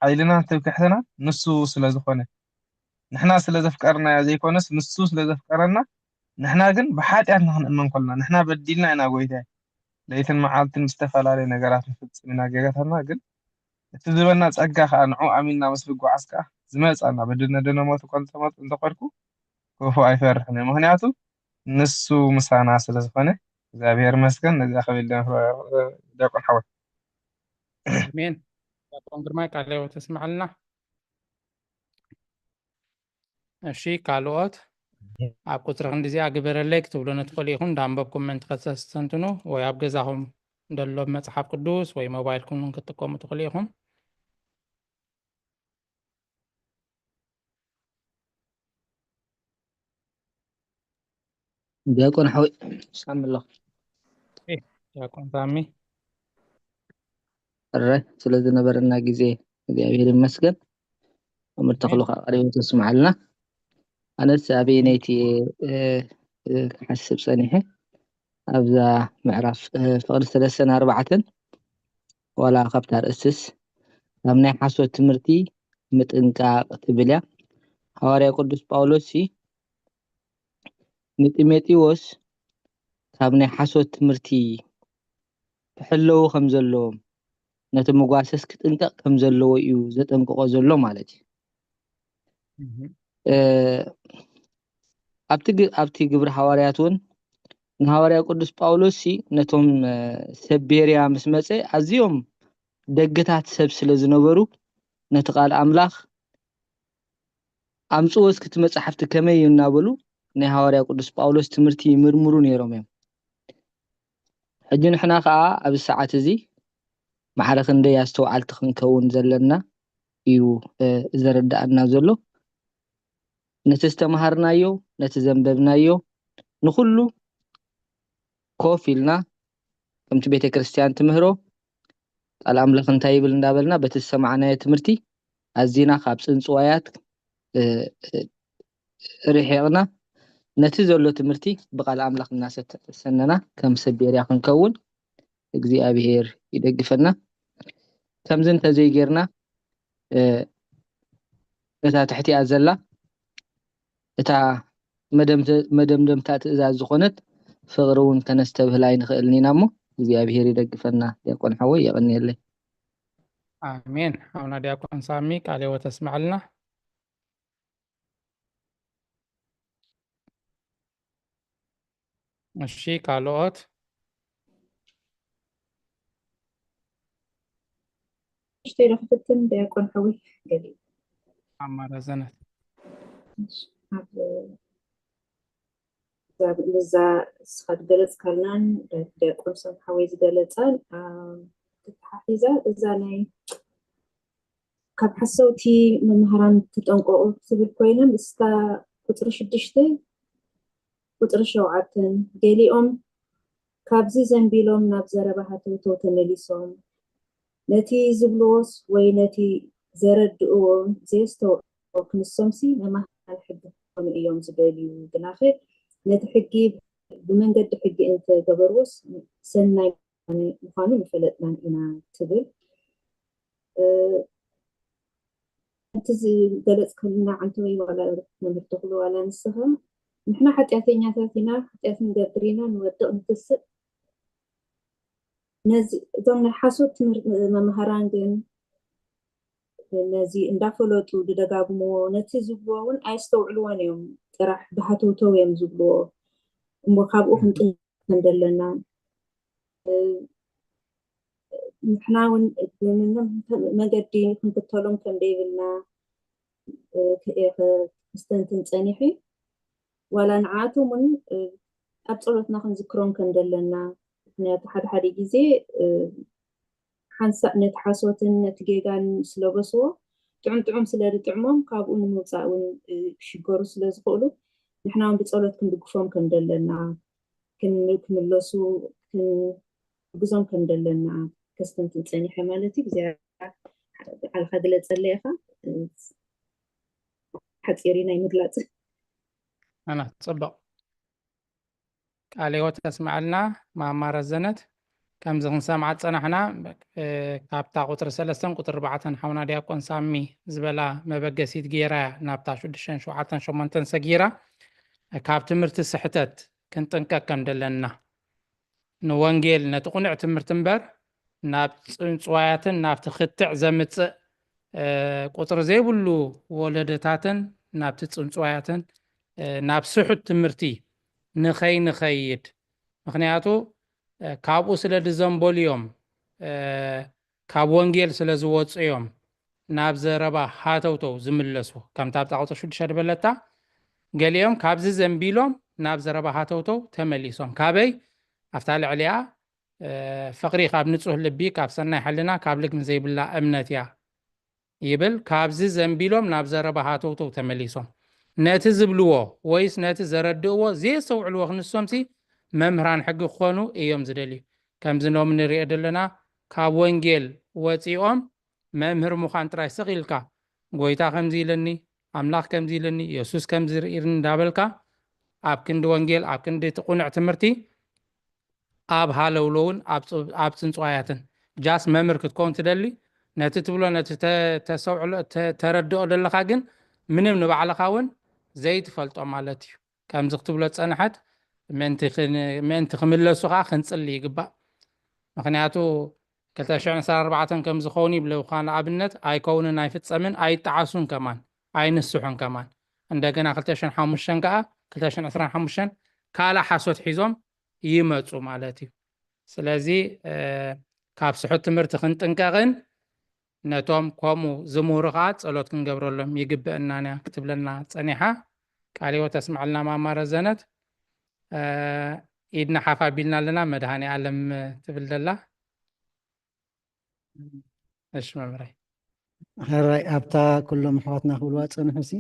ሓይልና ትምክሕትና ንሱ ስለ ዝኾነ ንሕና ስለ ዘፍቀርናዮ ዘይኮነስ ንሱ ስለ ዘፍቀረና ንሕና ግን ብሓጢኣትና ክንእመን ከለና ንሕና በዲልና ኢና ጎይታይ። ለይትን መዓልትን ብዝተፈላለዩ ነገራት ንፍጽም ኢና ጌጋታትና፣ ግን እቲ ዝበና ጸጋ ከኣ ንዑ ኣሚንና ምስ ንጓዓዝ ከኣ ዝመጻና በድነ ድነ ሞት እኳ እንተመጽ-፣ እንተኾድኩ ክፉእ ኣይፈርሕን እየ። ምኽንያቱ ንሱ ምሳና ስለ ዝኾነ እግዚኣብሔር ይመስገን። ነዚኣ ክብል እየ ዲያቆን ሓወይ። ኣሜን። ዲያቆን ግርማይ ቃለ ሕይወት ተስምዓልና። እሺ፣ ካልኦት ኣብ ቁጽሪ ክንዲዚኣ ግበረለይ ክትብሉኒ ትኽእሉ ኢኹም። እንዳንበብኩም ምእንቲ ከተስተንትኑ ወይ ኣብ ገዛኹም ደሎ መጽሓፍ ቅዱስ ወይ ሞባይልኩም ክትጥቀሙ ትኽእሉ ኢኹም። ዲያቆን ሓወይ ሳሚ ኣሎ። ዲያቆን ሳሚ እረ ስለ ዝነበረና ግዜ እግዚኣብሔር ይመስገን። መምህር ተኽሉ ከዓ ቀሪቡ ተስምዓልና። ኣነስ ኣበየነይቲ ክሓስብ ፀኒሐ ኣብዛ ምዕራፍ ፍቕሪ ሰለስተን ኣርባዕተን ዋላ ካብታ ርእስስ ካብ ናይ ሓሶት ትምህርቲ ምጥንቃቕ ትብል እያ። ሃዋርያ ቅዱስ ጳውሎስ ንጢሞቴዎስ ካብ ናይ ሓሶት ትምህርቲ ክሕለዉ ከም ዘለዎም ነቲ መጓሰስ ክጥንቀቕ ከም ዘለዎ እዩ ዘጠንቅቆ ዘሎ ማለት እዩ። ኣብቲ ግብሪ ሃዋርያት እውን ንሃዋርያ ቅዱስ ጳውሎስ ነቶም ሰብ ቤርያ ምስ መፀ ኣዝዮም ደግታት ሰብ ስለ ዝነበሩ ነቲ ቃል ኣምላኽ ኣምፅዎ እስኪ እቲ መፅሓፍቲ ከመይ እዩ እናበሉ ናይ ሃዋርያ ቅዱስ ጳውሎስ ትምህርቲ ይምርምሩ ነይሮም እዮም። ሕጂ ንሕና ከዓ ኣብዚ ሰዓት እዚ ማዕረ ክንደይ ኣስተውዓልቲ ክንከውን ዘለና እዩ ዘረዳኣና ዘሎ። ነቲ ዝተምሃርናዮ ነቲ ዘንበብናዮ ንኩሉ ኮፍ ኢልና ከምቲ ቤተ ክርስቲያን ትምህሮ ቃል ኣምላኽ እንታይ ይብል እንዳበልና በቲ ዝሰማዕናዮ ትምህርቲ ኣዚና ካብ ፅንፅዋያት ርሒቕና ነቲ ዘሎ ትምህርቲ ብቃል ኣምላኽ እናሰነና ከም ሰብ ቤርያ ክንከውን እግዚኣብሔር ይደግፈና። ከምዚ እንተዘይጌርና እታ ትሕቲኣ ዘላ እታ መደምደምታ ትእዛዝ ዝኾነት ፍቕሪ እውን ከነስተብህላ ኣይንኽእልን ኢና እሞ እግዚኣብሔር ይደግፈና። ዲያቆን ሓወይ የቐንየለይ። ኣሜን። ሓውና ዲያቆን ሳሚ ቃለ ሕይወት ኣስምዐልና። እሺ ካልኦት እሽተይ ዶ ክፍትን ዲያቆን ሓወይ ገሊ ኣማራ ዘነት እዛ ንስኻ ዝገለፅካልናን ዲያቆን ሰም ሓወይ ዝገለፃን ተተሓሒዛ እዛ ናይ ካብ ሓሰውቲ መምሃራን ተጠንቀቑ ትብል ኮይና ምስታ ቁፅሪ ሽዱሽተ ቁፅሪ ሸውዓተን ገሊኦም ካብዚ ዘንቢሎም ናብ ዘረባ ሃተውተው ተመሊሶም ነቲ ዝብልዎስ ወይ ነቲ ዘረድእዎ ዘየስተውዕልዎ ክንሶምሲ መማህራን ሕጊ ክኾኑ እዮም ዝደልዩ ግናኸ ነቲ ሕጊ ብመንገዲ ሕጊ እንተገበርዎስ ሰናይ ምዃኑ ምፈለጥናን ኢና ትብል። እቲ ዝገለጽክልና ዓንተወይ ዋላ መምህር ተኽሉ ዋላ ንስኻ ንሕና ሓጢኣተኛታት ኢና፣ ሓጢኣት ንገብር ኢና፣ ንወድቕ ንትስእ። ነዚ እዞም ናይ ሓሶት ትምህርቲ መምሃራን ግን ነዚ እንዳፈለጡ ዝደጋግምዎ ነቲ ዝብልዎ እውን ኣየስተውዕልዎን እዮም። ጥራሕ ብሃተውተው እዮም ዝብልዎ እሞ ካብኡ ክንጥንቀቕ ከም ዘለና ንሕና እውን ብምንም መገዲ ክንክተሎም ከም ዘይብልና ከስተንትን ፀኒሐ ዋላ ንዓቶም እውን ኣብ ፀሎትና ክንዝክሮም ከም ዘለና ምክንያቱ ሓደ ሓደ ግዜ ሓንሳእ ነቲ ሓሶትን ነቲ ጌጋን ስለበስዎ ጥዑም ጥዑም ስለ ዝጥዕሞም ካብኡ ንምውፃእ እውን ክሽገሩ ስለ ዝኽእሉ ንሕና እውን ብፀሎት ክንድግፎም ከም ዘለና ክምለሱ ክንግዞም ከም ዘለና ከስተንትን ፀኒሐ ማለት እዩ። እግዚኣብሔር ባዕልካ ግለፀለይ ኢኻ ሓፂር ናይ ምግላፅ ኣና ፅቡቕ ቃለ ህይወት ተስምዐልና ማማ ረዘነት። ከምዚ ክንሰምዓ ዝፀናሕና ካብታ ቁፅሪ ሰለስተን ቁፅሪ ኣርባዕተን ሓውና ዲያቆን ሳሚ ዝበላ መበገሲት ገይራ እያ ናብታ ሽዱሽተን ሸውዓተን ሸሞንተን ሰጊራ ካብ ትምህርቲ ስሕተት ክንጥንቀቅ ከም ደለና ንወንጌል ነቲ ቁኑዕ ትምህርቲ እምበር ናብ ፅንፅዋያትን ናብቲ ክትዕ ዘምፅእ ቁፅሪ ዘይብሉ ወለደታትን ናብቲ ፅንፅዋያትን ናብ ስሑት ትምህርቲ ንኸይንኸይድ ምኽንያቱ ካብኡ ስለ ዝዘንበሉ እዮም ካብ ወንጌል ስለ ዝወፁ እዮም ናብ ዘረባ ሃተውተው ዝምለሱ ከምታ ኣብ ጣቁቶ ሽዱሽተ ዝበለታ ገሊኦም ካብዚ ዘንቢሎም ናብ ዘረባ ሃተውተው ተመሊሶም ካበይ ኣብታ ልዕሊኣ ፍቕሪ ካብ ንጹህ ልቢ፣ ካብ ሰናይ ሕልና፣ ካብ ልግሚ ዘይብላ እምነት እያ ይብል። ካብዚ ዘንቢሎም ናብ ዘረባ ሃተውተው ተመሊሶም። ነቲ ዝብልዎ ወይስ ነቲ ዘረድእዎ ዘየስተውዕልዎ ክንሶምሲ መምህራን ሕጊ ክኾኑ እዮም ዝደልዩ። ከምዚ ሎም ንሪኦ ዘለና ካብ ወንጌል ወፂኦም መምህር ምዃን ጥራይ ስቕ ኢልካ ጎይታ ከምዚ ኢለኒ፣ ኣምላኽ ከምዚ ኢለኒ፣ የሱስ ከምዚ ርኢርኒ እንዳበልካ ኣብ ክንዲ ወንጌል ኣብ ክንዲ እቲ ቁኑዕ ትምህርቲ ኣብ ሃለውለውን ኣብ ጽንጽዋያትን ጃስ መምህር ክትከውን ትደሊ ነቲ ትብሎ ነቲ ተሰውዕሎ ተረድኦ ዘለኻ ግን ምንም ንባዕልኻ እውን ዘይትፈልጦ ማለት እዩ። ከምዚ ክትብሎ ዝጸንሐት ምእንቲ ክምለሱ ከዓ ክንጽሊ ይግባእ። ምክንያቱ ክልተ ሽሕን ዕስራን ኣርባዕተን ከም ዝኸውን ይብለውካ ንኣብነት ኣይከውንን ኣይፍጸምን ኣይጠዓሱን ከማን ኣይንስሑን ከማን እንደገና ክልተ ሽሕን ሓሙሽተን ከዓ ክልተ ሽሕን ዕስራን ሓሙሽተን ካልእ ሓሶት ሒዞም ይመፁ ማለት እዩ። ስለዚ ካብ ስሑት ትምህርቲ ክንጥንቀቕን ነቶም ከምኡ ዝምህሩ ከዓ ጸሎት ክንገብረሎም ይግበአናን እያ ክትብለና ጸኒሓ። ቃለ ሕይወት ተስምዐልና ማማ ረዘነት። ኢድና ሓፍ ኣቢልና ኣለና። መድሃኔ ኣለም ትብል ዘላ። እሺ መምህረይ። ሕራይ ኣብታ ኩሎም ኣሕዋትና ክብልዋ ጸንሑ ሲ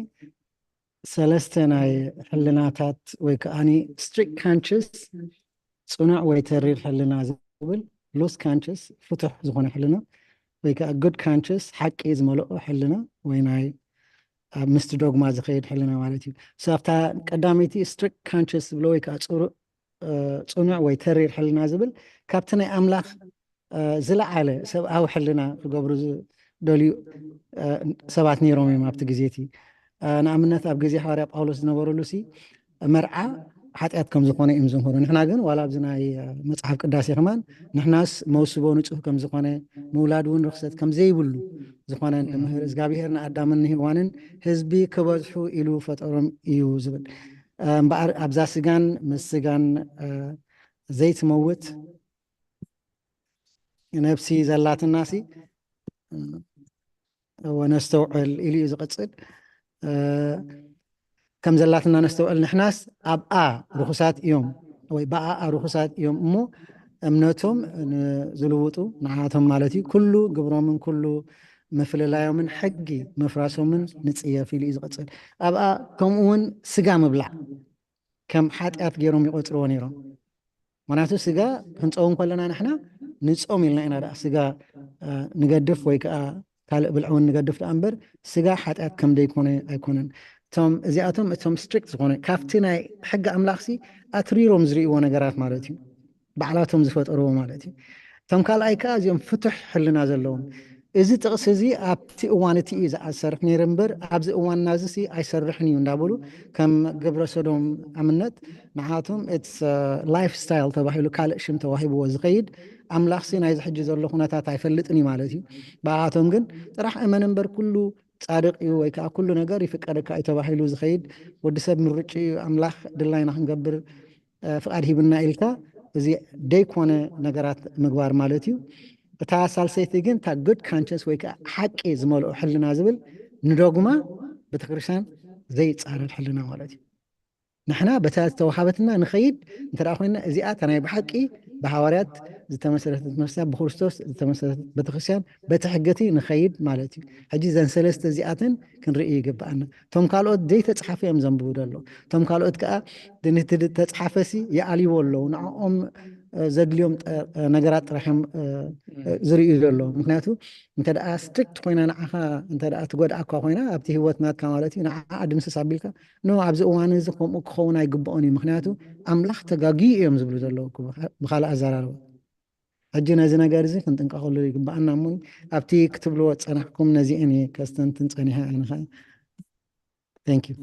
ሰለስተ ናይ ሕልናታት ወይ ከዓኒ strict conscious ጽኑዕ ወይ ተሪር ሕልና ዝብል loose conscious ፍቱሕ ዝኾነ ሕልና ወይ ከዓ good conscious ሓቂ ዝመልኦ ሕልና ወይ ናይ ኣብ ምስቲ ዶግማ ዝኸይድ ሕልና ማለት እዩ። ኣብታ ቀዳመይቲ strict conscious ዝብሎ ወይ ከዓ ጽኑዕ ወይ ተሪር ሕልና ዝብል ካብቲ ናይ ኣምላኽ ዝለዓለ ሰብኣዊ ሕልና ክገብሩ ዝደልዩ ሰባት ነይሮም እዮም ኣብቲ ግዜ እቲ። ንኣብነት ኣብ ግዜ ሓዋርያ ጳውሎስ ዝነበረሉ ሲ መርዓ ሓጢኣት ከም ዝኾነ እዮም ዝምህሩ። ንሕና ግን ዋላ ኣብዚ ናይ መጽሓፍ ቅዳሴ ከማን ንሕናስ መውስቦ ንጹህ ከም ዝኾነ ምውላድ እውን ርኽሰት ከም ዘይብሉ ዝኾነ ንምህር። እግዚኣብሔር ንኣዳምን ንሄዋንን ህዝቢ ክበዝሑ ኢሉ ፈጠሮም እዩ ዝብል እምበኣር ኣብዛ ስጋን ምስ ስጋን ዘይትመውት ነብሲ ዘላትና ሲ ወነስተውዕል ኢሉ እዩ ዝቐጽል። ከም ዘላትና ነስተውዕል ንሕናስ ኣብኣ ርኹሳት እዮም ወይ ብኣኣ ርኹሳት እዮም እሞ እምነቶም ዝልውጡ ንዓቶም ማለት እዩ ኩሉ ግብሮምን ኩሉ ምፍልላዮምን ሕጊ ምፍራሶምን ንጽየፍ ኢሉ እዩ ዝቐጽል። ኣብኣ ከምኡ እውን ስጋ ምብላዕ ከም ሓጢኣት ገይሮም ይቆጽርዎ ነይሮም። ምክንያቱ ስጋ ክንፀውም ከለና ንሕና ንፆም ኢልና ኢና ደኣ ስጋ ንገድፍ ወይ ከዓ ካልእ ብልዒ እውን ንገድፍ ደኣ እምበር ስጋ ሓጢኣት ከም ደይኮነ ኣይኮነን። እቶም እዚኣቶም እቶም strict ዝኾነ ካብቲ ናይ ሕጊ ኣምላኽሲ ኣትሪሮም ዝርእይዎ ነገራት ማለት እዩ። ባዕላቶም ዝፈጠርዎ ማለት እዩ። እቶም ካልኣይ ከዓ እዚኦም ፍቱሕ ሕልና ዘለዎም እዚ ጥቕሲ እዚ ኣብቲ እዋን እቲ እዩ ዝሰርሕ ነይሩ እምበር ኣብዚ እዋንና እዚ ሲ ኣይሰርሕን እዩ እንዳበሉ ከም ግብረ ሰዶም ኣብነት ንዓቶም it's lifestyle ተባሂሉ ካልእ ሽም ተዋሂብዎ ዝኸይድ ኣምላኽሲ ናይዚ ሕጂ ዘሎ ኩነታት ኣይፈልጥን እዩ ማለት እዩ። ብኣቶም ግን ጥራሕ እመን እምበር ኩሉ ጻድቕ እዩ ወይ ከዓ ኩሉ ነገር ይፍቀደካ እዩ ተባሂሉ ዝኸይድ ወዲ ሰብ ምርጭ እዩ ኣምላኽ ድላይና ክንገብር ፍቓድ ሂብና ኢልካ እዚ ደይኮነ ነገራት ምግባር ማለት እዩ። እታ ሳልሰይቲ ግን እታ good conscience ወይ ከዓ ሓቂ ዝመልኦ ሕልና ዝብል ንዶግማ ቤተክርስትያን ዘይፃረር ሕልና ማለት እዩ። ንሕና በታ ዝተዋሃበትና ንኸይድ እንተ ኮይና እዚኣ እታ ናይ ብሓቂ ብሃዋርያት ዝተመሰረተት ቤተክርስትያን ብክርስቶስ ዝተመሰረተት ቤተክርስትያን በቲ ሕገቲ ንኸይድ ማለት እዩ። ሕጂ ዘን ሰለስተ እዚኣተን ክንርኢ ይግብኣና። እቶም ካልኦት ዘይተፅሓፈ እዮም ዘንብቡ ዘሎ። እቶም ካልኦት ከዓ ነቲ ዝተፅሓፈሲ ይኣልይዎ ኣለዉ። ንዕኦም ዘድልዮም ነገራት ጥራሕ እዮም ዝርእዩ ዘለዉ። ምክንያቱ እንተ ደኣ ስትሪክት ኮይና ንዓኻ እንተ ደኣ ትጎድኣካ ኮይና ኣብቲ ህይወት ናትካ ማለት እዩ ንዓኣ ድምስስ ኣቢልካ ኖ ኣብዚ እዋን እዚ ከምኡ ክኸውን ኣይግብኦን እዩ ምክንያቱ ኣምላኽ ተጋግዩ እዮም ዝብሉ ዘለዉ ብካልእ ኣዘራርባ ሕጂ ነዚ ነገር እዚ ክንጥንቀቐሉ ይግብኣና እሞ ኣብቲ ክትብልዎ ዝፀናሕኩም ነዚአን እየ ከስተንትን ፀኒሐ ኣነ ከዓ thank you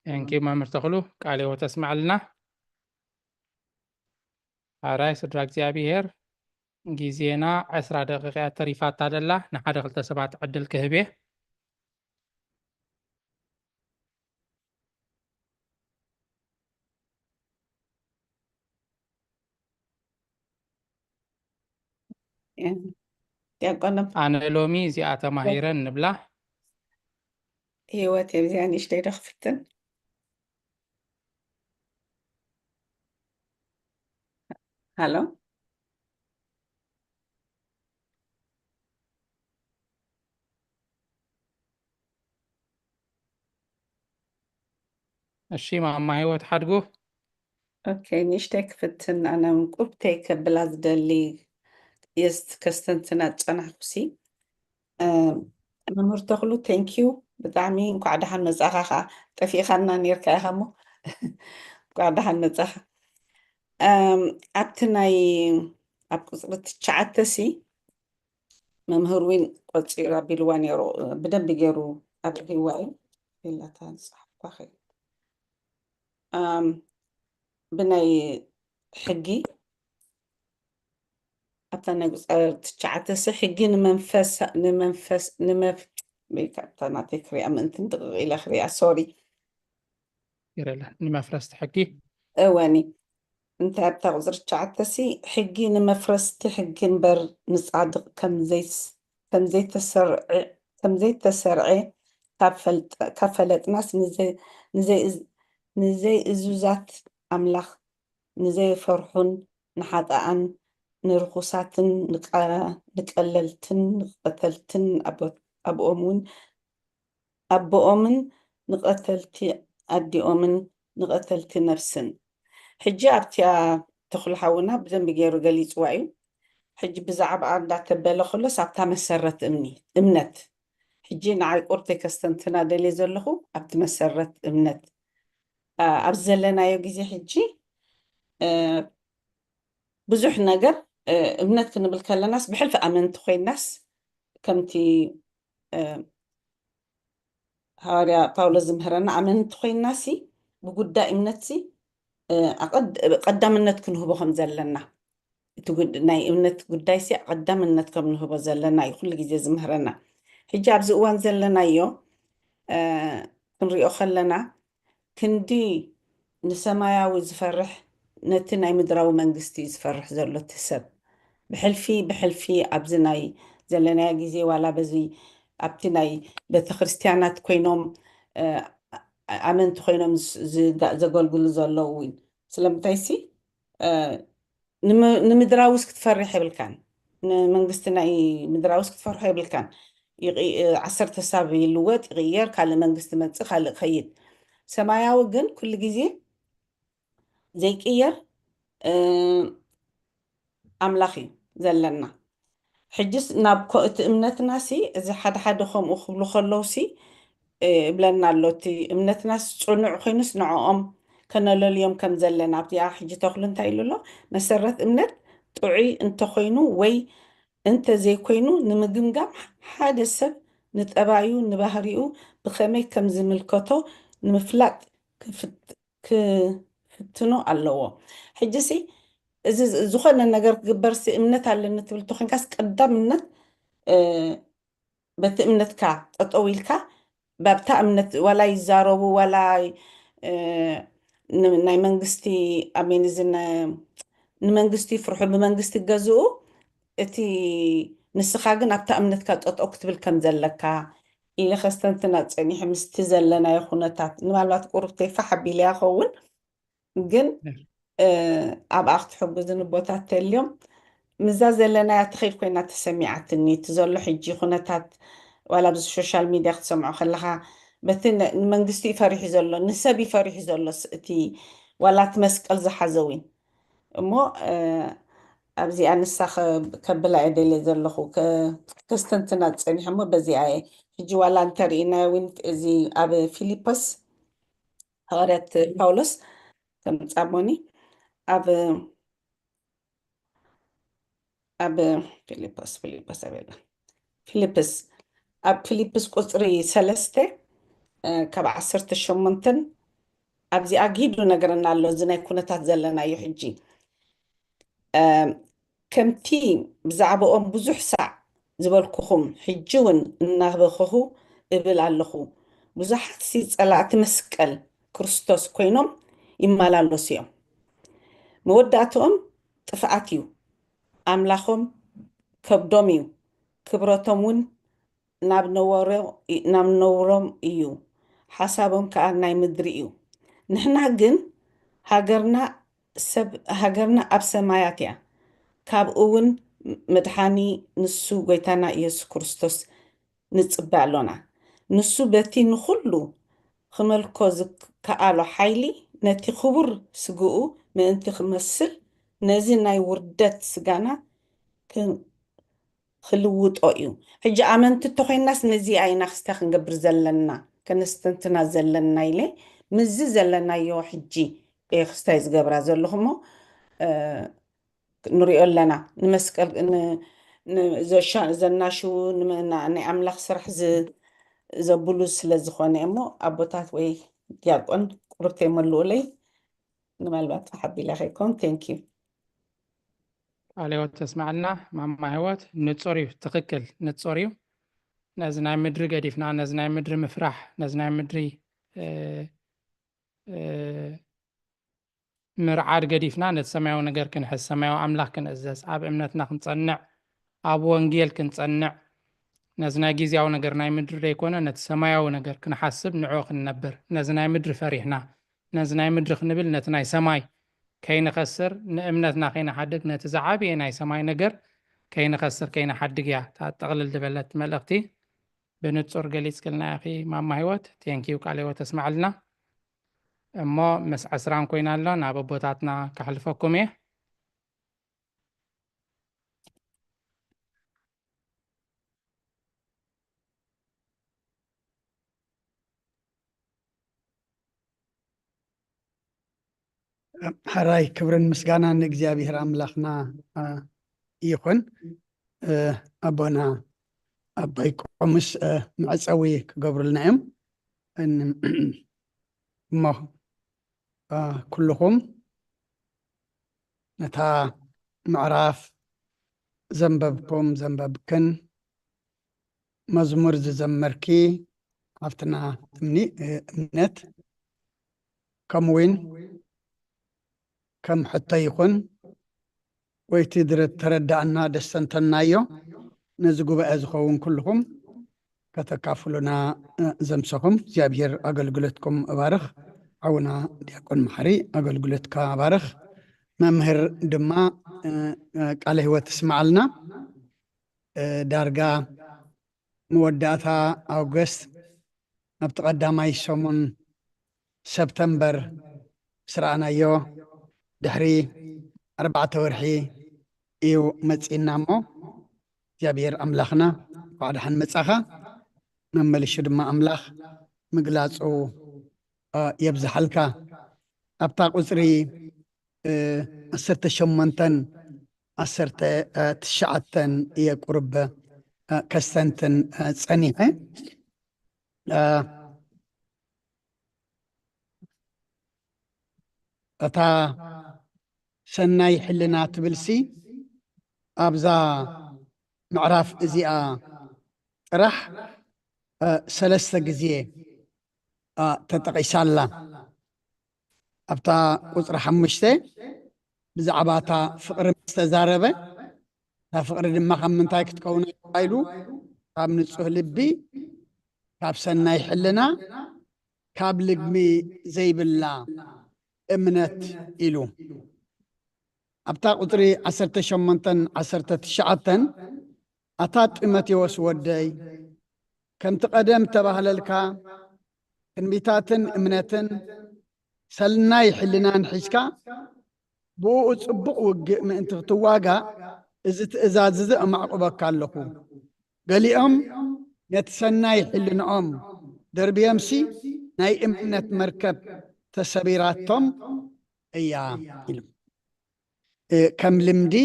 thank you መምህር ተኽሉ ቃለ ህይወት ኣስምዓልና ኣራይ ስድራ እግዚኣብሔር ግዜና ዕስራ ደቂቃ እያ ተሪፋታ ደላ ንሓደ ክልተ ሰባት ዕድል ክህብ እየ ዲያቆን ኣነ ሎሚ እዚኣ ተማሂረ ንብላ ህይወት እየ ብዚኣ ንእሽተይ ዶ ክፍትን ሃሎ እሺ፣ ማማ ህይወት ሓድጉ። ኦኬ፣ ንእሽተይ ክፍትን ኣነ እውን ቁርብተይ ከብላ ዝደሊ የስት ከስተንትና ዝጸናሕኩሲ። መምህር ተኽሉ፣ ቴንኪዩ ብጣዕሚ። እንኳዕ ደሓን መጻኻ። ከዓ ጠፊእኻና ነርካ ኢኻ እሞ እንኳዕ ደሓን መጻኻ። ኣብቲ ናይ ኣብ ቁፅሪ ትሽዓተ ሲ መምህር ዊን ቆፂሩ ኣቢልዋ ነይሩ። ብደንብ ገይሩ ኣብርሂዋ እዩ። ሌላታ ዝፀሓፍኳ ኸ ብናይ ሕጊ ኣብታ ናይ ቁፅሪ ትሽዓተ ሲ ሕጊ ንመንፈስ ንመንፈስ ንመፍ ናተይ ክሪኣ ምእንትን ድቕቕ ኢለ ክሪኣ፣ ሶሪ። ይረለ ንመፍረስቲ ሕጊ እወኒ እንታይ ኣብታ ቁፅሪ ትሽዓተ ሲ ሕጊ ንመፍረስቲ ሕጊ እምበር ንፃድቕ ከም ዘይተሰርዐ ካብ ፈለጥናስ ንዘይእዙዛት ኣምላኽ ንዘይፈርሑን ንሓጣኣን ንርኹሳትን ንቀለልትን ንቐተልትን ኣብኦምን ኣቦኦምን ንቐተልቲ ኣዲኦምን ንቐተልቲ ነፍስን። ሕጂ ኣብቲኣ ተኽሉ ሓውና ብደንቢ ገይሩ ገሊፅዋ እዩ። ሕጂ ብዛዕባኣ እንዳተበለ ከሎስ ኣብታ መሰረት እምኒ እምነት ሕጂ ንዓይ ቁርተይ ከስተንትና ደልየ ዘለኹ ኣብቲ መሰረት እምነት ኣብ ዘለናዮ ግዜ ሕጂ ብዙሕ ነገር እምነት ክንብል ከለናስ ብሕልፊ ኣመንቲ ኮይናስ ከምቲ ሃዋርያ ፓውሎስ ዝምህረና ኣመንቲ ኮይንና ሲ ብጉዳይ እምነት ሲ ቀዳምነት ክንህቦ ከም ዘለና እቲ ናይ እምነት ጉዳይ ሲ ቀዳምነት ከም ንህቦ ዘለና እዩ ኩሉ ግዜ ዝምህረና። ሕጂ ኣብዚ እዋን ዘለናዮ ክንሪኦ ከለና ክንዲ ንሰማያዊ ዝፈርሕ ነቲ ናይ ምድራዊ መንግስቲ እዩ ዝፈርሕ ዘሎ እቲ ሰብ። ብሕልፊ ብሕልፊ ኣብዚ ናይ ዘለናዮ ግዜ ዋላ በዚ ኣብቲ ናይ ቤተክርስትያናት ኮይኖም ኣመንቲ ኮይኖም ዘገልግሉ ዘለዉ እውን ስለምንታይ ሲ ንምድራዊስ ክትፈርሕ የብልካን። ንመንግስቲ ናይ ምድራዊስ ክትፈርሖ የብልካን። ዓሰርተ ሳብ ይልወጥ ይቕየር፣ ካልእ መንግስቲ መጽእ፣ ካልእ ከይድ። ሰማያዊ ግን ኩሉ ግዜ ዘይቅየር ኣምላኽ እዩ ዘለና። ሕጅስ ናብ እቲ እምነትና ሲ እዚ ሓደ ሓደ ከምኡ ክብሉ ከለዉ ሲ እብለና ኣሎ። እቲ እምነትናስ ጽኑዕ ኮይኑስ ንዕኦም ከነለልዮም ከም ዘለና ኣብዚኣ ሕጂ ተኽሉ እንታይ ኢሉ ኣሎ? መሰረት እምነት ጥዑይ እንተኾይኑ ወይ እንተዘይኮይኑ ንምግምጋም ሓደ ሰብ ንጠባዩ ንባህሪኡ ብኸመይ ከም ዝምልከቶ ንምፍላጥ ክፍትኖ ኣለዎ። ሕጂ ሲ እዚ ዝኾነ ነገር ክግበር ሲ እምነት ኣለኒ ትብል ተኾይንካስ ቀዳምነት በቲ እምነትካ ጠጠው ኢልካ ባብታ እምነት ዋላ ይዛረቡ ዋላ ናይ መንግስቲ ኣሜን እዚ ንመንግስቲ ይፍርሑ ብመንግስቲ ይገዝኡ እቲ ንስኻ ግን ኣብታ እምነትካ ጠጠው ክትብል ከም ዘለካ ኢለ ከስተንትና ፀኒሐ ምስቲ ዘለናዮ ኩነታት ንባልባት ቁሩብተይ ፋሕ ኣቢለ ይኸውን ግን ኣብኣ ክትሕግዙ ንቦታት ተልዮም ምዛ ዘለናያ ትኸይድ ኮይና ተሰሚዓትኒ እቲ ዘሎ ሕጂ ኩነታት ዋላ ኣብዚ ሶሻል ሚድያ ክትሰምዖ ከለኻ በቲ ንመንግስቲ እዩ ፈሪሑ ዘሎ ንሰብ እዩ ፈሪሑ ዘሎ እቲ ዋላ እቲ መስቀል ዝሓዘ እውን እሞ ኣብዚኣ ንሳ ከብላ እየ ደልየ ዘለኹ ከስተንትና ፀኒሐ እሞ በዚኣ እየ ሕጂ ዋላ እንተርኢና እውን እዚ ኣብ ፊሊፖስ ሃዋርያት ፓውሎስ ከም ጻሞኒ ኣብ ኣብ ፊልጶስ ፊልጶስ ኣበለ ፊልፕስ ኣብ ፊልፕስ ቁፅሪ ሰለስተ ካብ ዓሰርተ ሸሞንተን ኣብዚ ኣጊዱ ነገረና ኣሎ። እዚ ናይ ኩነታት ዘለናዮ ሕጂ ከምቲ ብዛዕባኦም ብዙሕ ሳዕ ዝበልኩኹም ሕጂ እውን እናበኸኹ እብል ኣለኹ። ብዙሓትሲ ጸላእቲ መስቀል ክርስቶስ ኮይኖም ይመላለሱ እዮም። መወዳእትኦም ጥፍኣት እዩ። ኣምላኾም ከብዶም እዩ። ክብረቶም እውን ናብ ነውሮም እዩ። ሓሳቦም ከኣ ናይ ምድሪ እዩ። ንሕና ግን ሃገርና ሰብ ሃገርና ኣብ ሰማያት እያ። ካብኡ እውን መድሓኒ ንሱ ጎይታና ኢየሱስ ክርስቶስ ንጽበ ኣሎና። ንሱ በቲ ንኹሉ ክመልኮ ዝከኣሎ ሓይሊ ነቲ ክቡር ስግኡ ምእንቲ ክመስል ነዚ ናይ ውርደት ስጋና ክን- ክልውጦ እዩ። ሕጂ ኣመንቲ እንተኮይናስ ነዚኣ ኢና ክስታይ ክንገብር ዘለና፣ ከነስተንትና ዘለና ኢለ ምስዚ ዘለናዮ ሕጂ እየ ክስታይ ዝገብራ ዘለኹ እሞ ንሪኦ ኣለና። ንመስቀል ዘናሽዉ ናይ ኣምላኽ ስራሕ ዘብሉ ስለ ዝኾነ እሞ ኣቦታት ወይ ዲያቆን ቁርብተይ መልኡለይ። ንመልባት ሓቢላ ከይኮን ቴንኪዩ። ቃለ ህይወት ተስማዕልና ማማ ህይወት። ንጹር እዩ፣ ትኽክል፣ ንጹር እዩ። ነዚ ናይ ምድሪ ገዲፍና፣ ነዚ ናይ ምድሪ ምፍራሕ፣ ነዚ ናይ ምድሪ ምርዓድ ገዲፍና ነቲ ሰማያዊ ነገር ክንሕዝ፣ ሰማያዊ ኣምላኽ ክንእዘዝ፣ ኣብ እምነትና ክንጸንዕ፣ ኣብ ወንጌል ክንጸንዕ፣ ነዚ ናይ ግዜያዊ ነገር ናይ ምድሪ ዘይኮነ ነቲ ሰማያዊ ነገር ክንሓስብ፣ ንዕኡ ክንነብር፣ ነዚ ናይ ምድሪ ፈሪሕና፣ ነዚ ናይ ምድሪ ክንብል ነቲ ናይ ሰማይ ከይንኸስር፣ ንእምነትና ከይንሓድግ፣ ነቲ ዝዓበየ ናይ ሰማይ ነገር ከይንኸስር ከይንሓድግ እያ እታ ጥቕልል ዝበለት መልእኽቲ። ብንጹር ገሊጽክልና ኢኺ ማማ ህይወት። ቴንኪዩ ቃለ ህይወት ተስማዕልና። እሞ ምስ ዕስራን ኮይና ኣሎ ናብ ኣቦታትና ከሕልፈኩም እየ። ሕራይ ክብርን ምስጋናን ንእግዚኣብሔር ኣምላኽና ይኹን። ኣቦና ኣቦይ ቆሙስ መዕፀዊ ክገብሩልና እዮም። እሞ ኩልኹም ነታ ምዕራፍ ዘንበብኩም ዘንበብክን መዝሙር ዝዘመርኪ ሓፍትና እምኒ እምነት ከምኡውን ከም ሕቶ ይኹን ወይ እቲ ተረዳእና ደስተንተናዮ ነዚ ጉባኤ ዝኸውን ኩልኹም ከተካፍሉና ዘምሰኹም እግዚኣብሔር ኣገልግሎትኩም እባርኽ። ሓውና ዲያቆን መሓሪ ኣገልግሎትካ ባርኽ። መምህር ድማ ቃለ ህይወት ትስማዓልና። ዳርጋ መወዳእታ ኣውገስት ኣብቲ ቀዳማይ ሰሙን ሰብተምበር ስረኣናዮ ድሕሪ ኣርባዕተ ወርሒ እዩ መጺእና እሞ እግዚኣብሔር ኣምላኽና እንኳዕ ደሓን መጻኻ። መመልሹ ድማ ኣምላኽ ምግላጹ የብዝሓልካ። ኣብታ ቁጽሪ ዓሰርተ ሸሞንተን ዓሰርተ ትሽዓተን እየ ቁርብ ከስተንትን ጸኒሐ። እታ ሰናይ ሕልና ትብልሲ ኣብዛ ምዕራፍ እዚኣ ጥራሕ ሰለስተ ግዜ ተጠቒሳ ኣላ። ኣብታ ቁፅሪ ሓሙሽተ ብዛዕባ እታ ፍቕሪ ምስ ተዛረበ፣ እታ ፍቕሪ ድማ ካብ ምንታይ ክትከውን ኣለዋ ኢሉ፣ ካብ ንፁህ ልቢ፣ ካብ ሰናይ ሕልና፣ ካብ ልግሚ ዘይብላ እምነት ኢሉ። ኣብታ ቁፅሪ ዓሰርተ ሸሞንተን ዓሰርተ ትሽዓተን ኣታ ጢሞቴዎስ ወደይ፣ ከምቲ ቀደም እተባህለልካ ትንቢታትን እምነትን ሰናይ ሕልናን ሒዝካ ብእኡ ጽቡቕ ውግእ ምእንቲ ክትዋጋእ እዚ ትእዛዝ እዚ ኣማዕቁበካ ኣለኹ። ገሊኦም ነቲ ሰናይ ሕልንኦም ደርብዮምሲ ናይ እምነት መርከብ ተሰቢራቶም እያ ኢሉ። ከም ልምዲ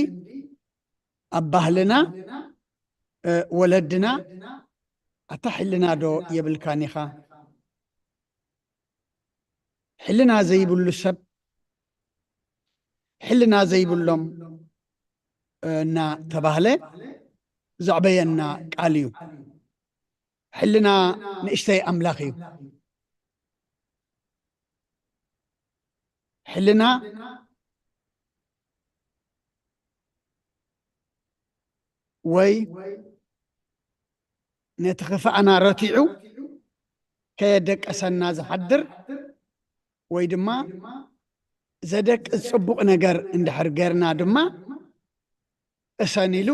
ኣብ ባህልና ወለድና ኣታ ሕልና ዶ የብልካን ኢኻ? ሕልና ዘይብሉ ሰብ ሕልና ዘይብሎም እና ተባህለ ዘዕበየና ቃል እዩ። ሕልና ንእሽተይ ኣምላኽ እዩ። ሕልና ወይ ነቲ ክፋእና ረቲዑ ከየደቀሰና ዝሓድር ወይ ድማ ዘደቅስ ጽቡቕ ነገር እንድሕር ጌርና ድማ እሰን ኢሉ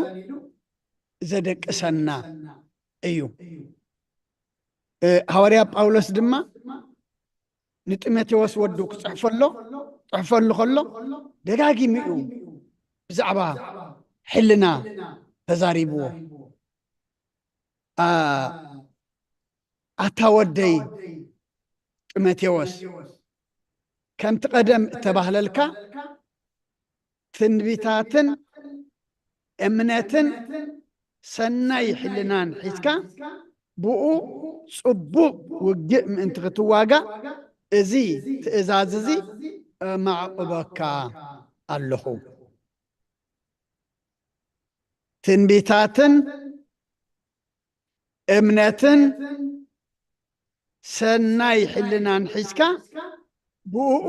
ዘደቅሰና እዩ። ሃዋርያ ጳውሎስ ድማ ንጢሞቴዎስ ወዱ ክጽሕፈሎ ጽሕፈሉ ከሎ ደጋጊሙ እዩ ብዛዕባ ሕልና ተዛሪብዎ። ኣታ ወደይ ጢሞቴዎስ፣ ከምቲ ቀደም እተባህለልካ ትንቢታትን እምነትን ሰናይ ሕልናን ሒዝካ ብኡ ጽቡቕ ውግእ ምእንቲ ክትዋጋእ እዚ ትእዛዝ እዚ እማዕቕበካ ኣለኹ። ትንቢታትን እምነትን ሰናይ ሕልናን ሒዝካ ብእኡ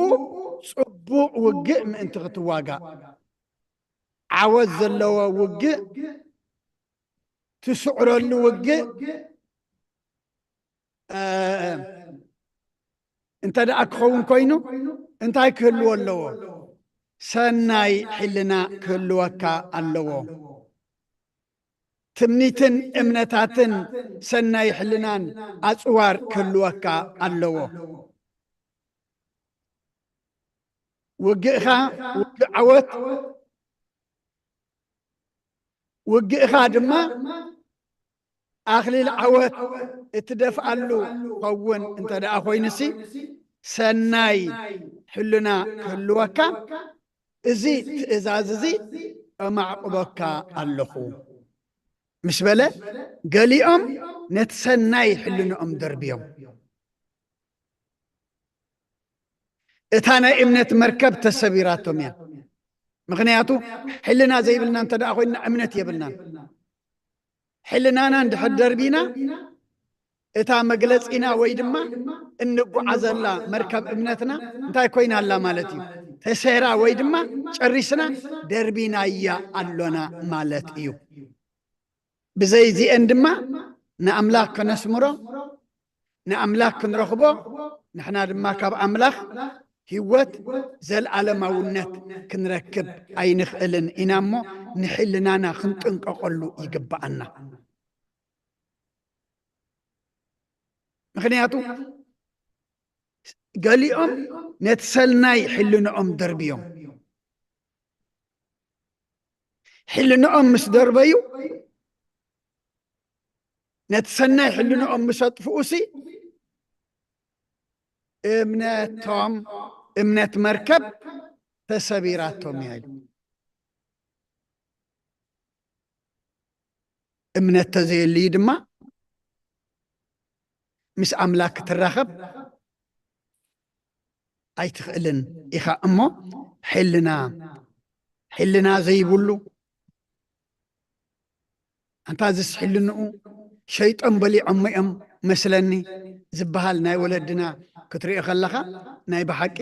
ጽቡቕ ውግእ ምእንቲ ክትዋጋእ፣ ዓወት ዘለዎ ውግእ፣ ትስዕረሉ ውግእ፣ እ፣ እንተ ደኣ ክኸውን ኮይኑ እንታይ ክህልዎ ኣለዎ? ሰናይ ሕልና ክህልወካ ኣለዎ። ትምኒትን እምነታትን ሰናይ ሕልናን ኣጽዋር ክህልወካ ኣለዎ። ውግእኻ ውግእ ዓወት፣ ውግእኻ ድማ ኣኽሊል ዓወት እትደፍኣሉ ኸውን እንተ ደኣ ኮይኑሲ፣ ሰናይ ሕልና ክህልወካ፣ እዚ ትእዛዝ እዚ እማዕቕበካ ኣለኹ ምስ በለ፣ ገሊኦም ነቲ ሰናይ ሕልንኦም ደርብዮም። እታ ናይ እምነት መርከብ ተሰቢራቶም እያ። ምኽንያቱ፣ ሕልና ዘይብልና እንተ ደኣ ኮይንና፣ እምነት የብልናን። ሕልናና እንድሕር ደርቢና፣ እታ መግለጺና ወይ ድማ እንጓዓዘላ መርከብ እምነትና እንታይ ኮይና ኣላ ማለት እዩ? ተሰይራ ወይ ድማ ጨሪስና ደርቢናያ ኣሎና ማለት እዩ። ብዘይ እዚአን ድማ ንኣምላኽ ከነስምሮ፣ ንኣምላኽ ክንረኽቦ፣ ንሕና ድማ ካብ ኣምላኽ ህይወት ዘልኣለማውነት ክንረክብ ኣይንኽእልን ኢና እሞ፣ ንሕልናና ክንጥንቀቐሉ ይግብኣና። ምኽንያቱ፣ ገሊኦም ነቲ ሰናይ ሕልንኦም ደርብዮም። ሕልንኦም ምስ ደርበዩ፣ ነቲ ሰናይ ሕልንኦም ምስ ኣጥፍኡሲ፣ እምነቶም፣ እምነት መርከብ ተሰቢራቶም እያ ኢሉ። እምነት ተዘየልዩ ድማ ምስ ኣምላኽ ክትራኸብ ኣይትኽእልን ኢኻ። እሞ ሕልና፣ ሕልና ዘይብሉ፣ ኣንታ ዝስ ሕልንኡ ሸይጦም በሊዖሞ እዮም መስለኒ ዝበሃል ናይ ወለድና ክትሪኦ ከለኻ፣ ናይ ብሓቂ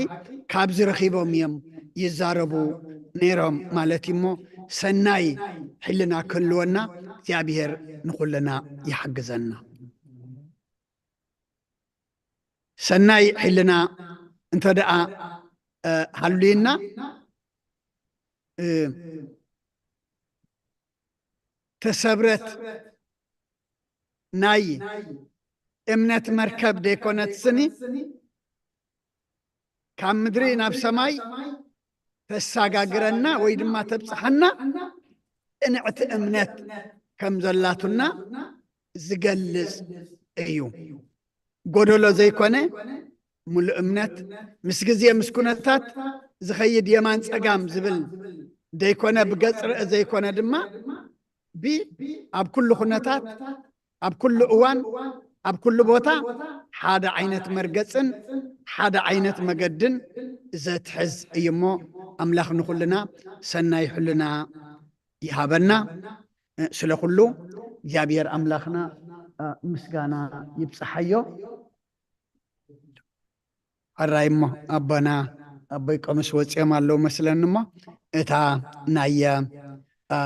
ካብዚ ረኺቦም እዮም ይዛረቡ ነይሮም ማለት እዩ። እሞ ሰናይ ሕልና ክህልወና እግዚኣብሔር ንኹልና ይሓግዘና። ሰናይ ሕልና እንተ ደኣ፣ እ፣ ሃልዩና፣ እ፣ ተሰብረት ናይ እምነት መርከብ ደይኮነት ስኒ፣ ካብ ምድሪ ናብ ሰማይ ተሰጋግረና ወይ ድማ ተብጽሓና ጽንዕቲ እምነት ከም ዘላቱና ዝገልጽ እዩ። ጎደሎ ዘይኮነ ምሉእ እምነት፣ ምስ ግዜ ምስ ኩነታት ዝኸይድ የማን ጸጋም ዝብል ዘይኮነ፣ ብገጽ ርእ ዘይኮነ ድማ ብ-፣ ኣብ ኩሉ ኩነታት፣ ኣብ ኩሉ እዋን፣ ኣብ ኩሉ ቦታ ሓደ ዓይነት መርገጽን ሓደ ዓይነት መገድን ዘትሕዝ እዩ እሞ፣ ኣምላኽ ንኹልና ሰናይ ሕልና ይሃበና። እ፣ ስለ ኩሉ እግዚኣብሔር ኣምላኽና፣ እ፣ ምስጋና ይብጽሓዮ። ሕራይ እሞ ኣቦና፣ ኣቦይ ቀምስ ወጺኦም ኣለዉ መስለኒ እሞ፣ እታ ናይ፣ እ፣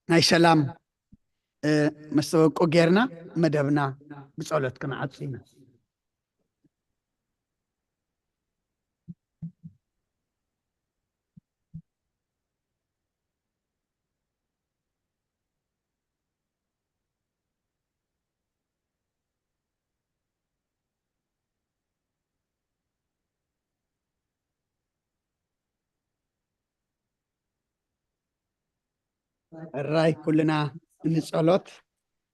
ናይ ሰላም፣ እ፣ መስተወቁ ጌርና መደብና ብጸሎት ክንዓጹ ኢና። ሕራይ ኩልና ንጸሎት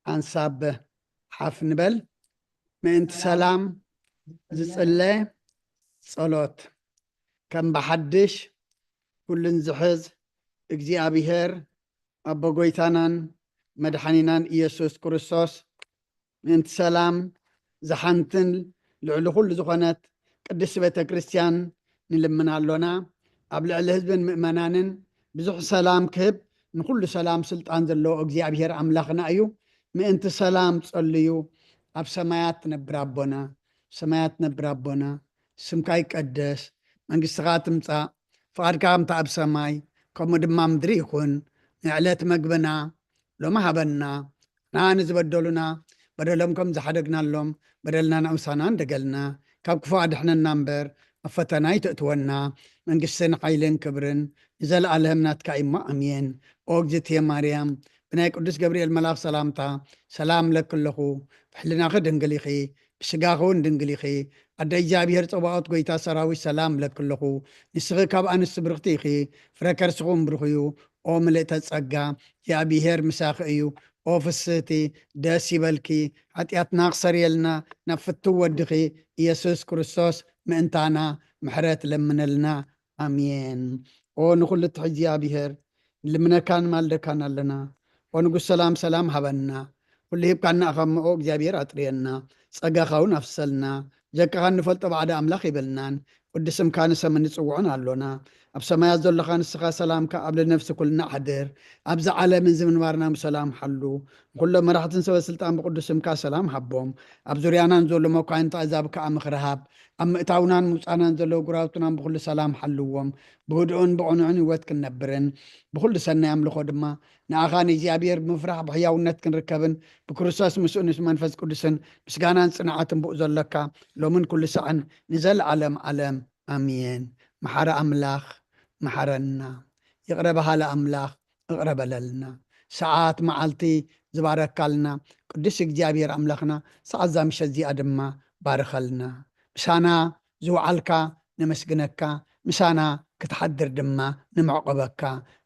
ሓንሳብ ሓፍ ንበል። ምእንቲ ሰላም ዝጽለ ጸሎት። ከም ብሓድሽ ኩልን ዝሕዝ እግዚኣብሔር ኣቦ ጎይታናን መድሓኒናን ኢየሱስ ክርስቶስ ምእንቲ ሰላም ዝሓንትን ልዕሊ ኩሉ ዝኾነት ቅድስቲ ቤተ ክርስቲያን ንልምን ኣሎና። ኣብ ልዕሊ ህዝብን ምእመናንን ብዙሕ ሰላም ክህብ ንኩሉ ሰላም ስልጣን ዘለዎ እግዚኣብሔር ኣምላኽና እዩ። ምእንቲ ሰላም ጸልዩ። ኣብ ሰማያት ትነብር ኣቦና፣ ሰማያት ትነብር ኣቦና፣ ስምካ ይቀደስ፣ መንግስትኻ ትምጻእ፣ ፍቓድካ ከምቲ ኣብ ሰማይ ከምኡ ድማ ምድሪ ይኹን። ንዕለት መግብና ሎሚ ሃበና። ንዓና ንዝበደሉና በደሎም ከም ዝሓደግናሎም በደልና ንኣምሳና እንደገልና፣ ካብ ክፉእ ኣድሕነና እምበር ኣብ ፈተና ኣይተእትወና። መንግስትን ሓይልን ክብርን ንዘለኣለም ናትካ እሞ ኣሜን። ኦ እግዝእትየ ማርያም፣ ብናይ ቅዱስ ገብርኤል መልኣኽ ሰላምታ ሰላም እብለኪ ኣለኹ። ብሕልናኺ ድንግል ኢኺ፣ ብስጋኺ እውን ድንግል ኢኺ። ኣደ እግዚኣብሔር ጸባኦት ጎይታ ሰራዊት ሰላም እብለኪ ኣለኹ። ንስኺ ካብ ኣንስቲ ብርኽቲ ኢኺ፣ ፍረ ከርስኺ እውን ብሩኽ እዩ። ኦ ምልእተ ጸጋ፣ እግዚኣብሔር ምሳኺ እዩ። ኦ ፍስህቲ፣ ደስ ይበልኪ። ሓጢኣትና ክሰርየልና ናብ ፍትው ወድኺ ኢየሱስ ክርስቶስ ምእንታና ምሕረት ለምነልና። ኣሜን። ኦ ንኹሉ እትሕዝ እግዚኣብሔር፣ ንልምነካን ማልደካን ኣለና። ኦ ንጉስ ሰላም፣ ሰላም ሃበና። ኩሉ ሂብካና ኢኻ እሞ፣ ኦ እግዚኣብሔር ኣጥርየና። ጸጋኻ እውን ኣፍሰልና። ጀካኻ እንፈልጦ ባዕዳ ኣምላኽ የብልናን። ቅዱስ ስምካ ንሰምን ንጽውዖን ኣሎና። ኣብ ሰማያት ዘሎኻ ንስኻ ሰላምካ ኣብ ልነፍሲ ኩልና ኣሕድር። ኣብዚ ዓለምን እዚ ምንባርና ብሰላም ሓሉ። ንኹሎም መራሕትን ሰበ ስልጣን ብቅዱስ ስምካ ሰላም ሃቦም። ኣብ ዙርያናን ዘሎ መኳንንቲ ኣህዛብ ከኣ ምኽሪ ሃብ። ኣብ ምእታውናን ምውጻእናን ዘለዉ ጉራውትናን ብኹሉ ሰላም ሓልዎም። ብህዱእን ብቕኑዕን ህይወት ክንነብርን ብኹሉ ሰናይ ኣምልኾ ድማ ንኣኻ ንእግዚኣብሔር ብምፍራሕ ብሕያውነት ክንርከብን ብክርስቶስ ምስኡ ምስ መንፈስ ቅዱስን ምስጋናን ጽንዓትን ብኡ ዘሎካ ሎምን ኩሉ ሳዕን ንዘለኣለም ዓለም ኣሜን። መሓሪ ኣምላኽ መሓረና። ይቕረ በሃሊ ኣምላኽ እቕረ በለልና። ሰዓት መዓልቲ ዝባረካልና ቅዱስ እግዚኣብሔር ኣምላኽና ሰዓት እዛ ምሸት እዚኣ ድማ ባርኸልና። ምሳና ዝወዓልካ ነመስግነካ፣ ምሳና ክትሓድር ድማ ንምዕቆበካ።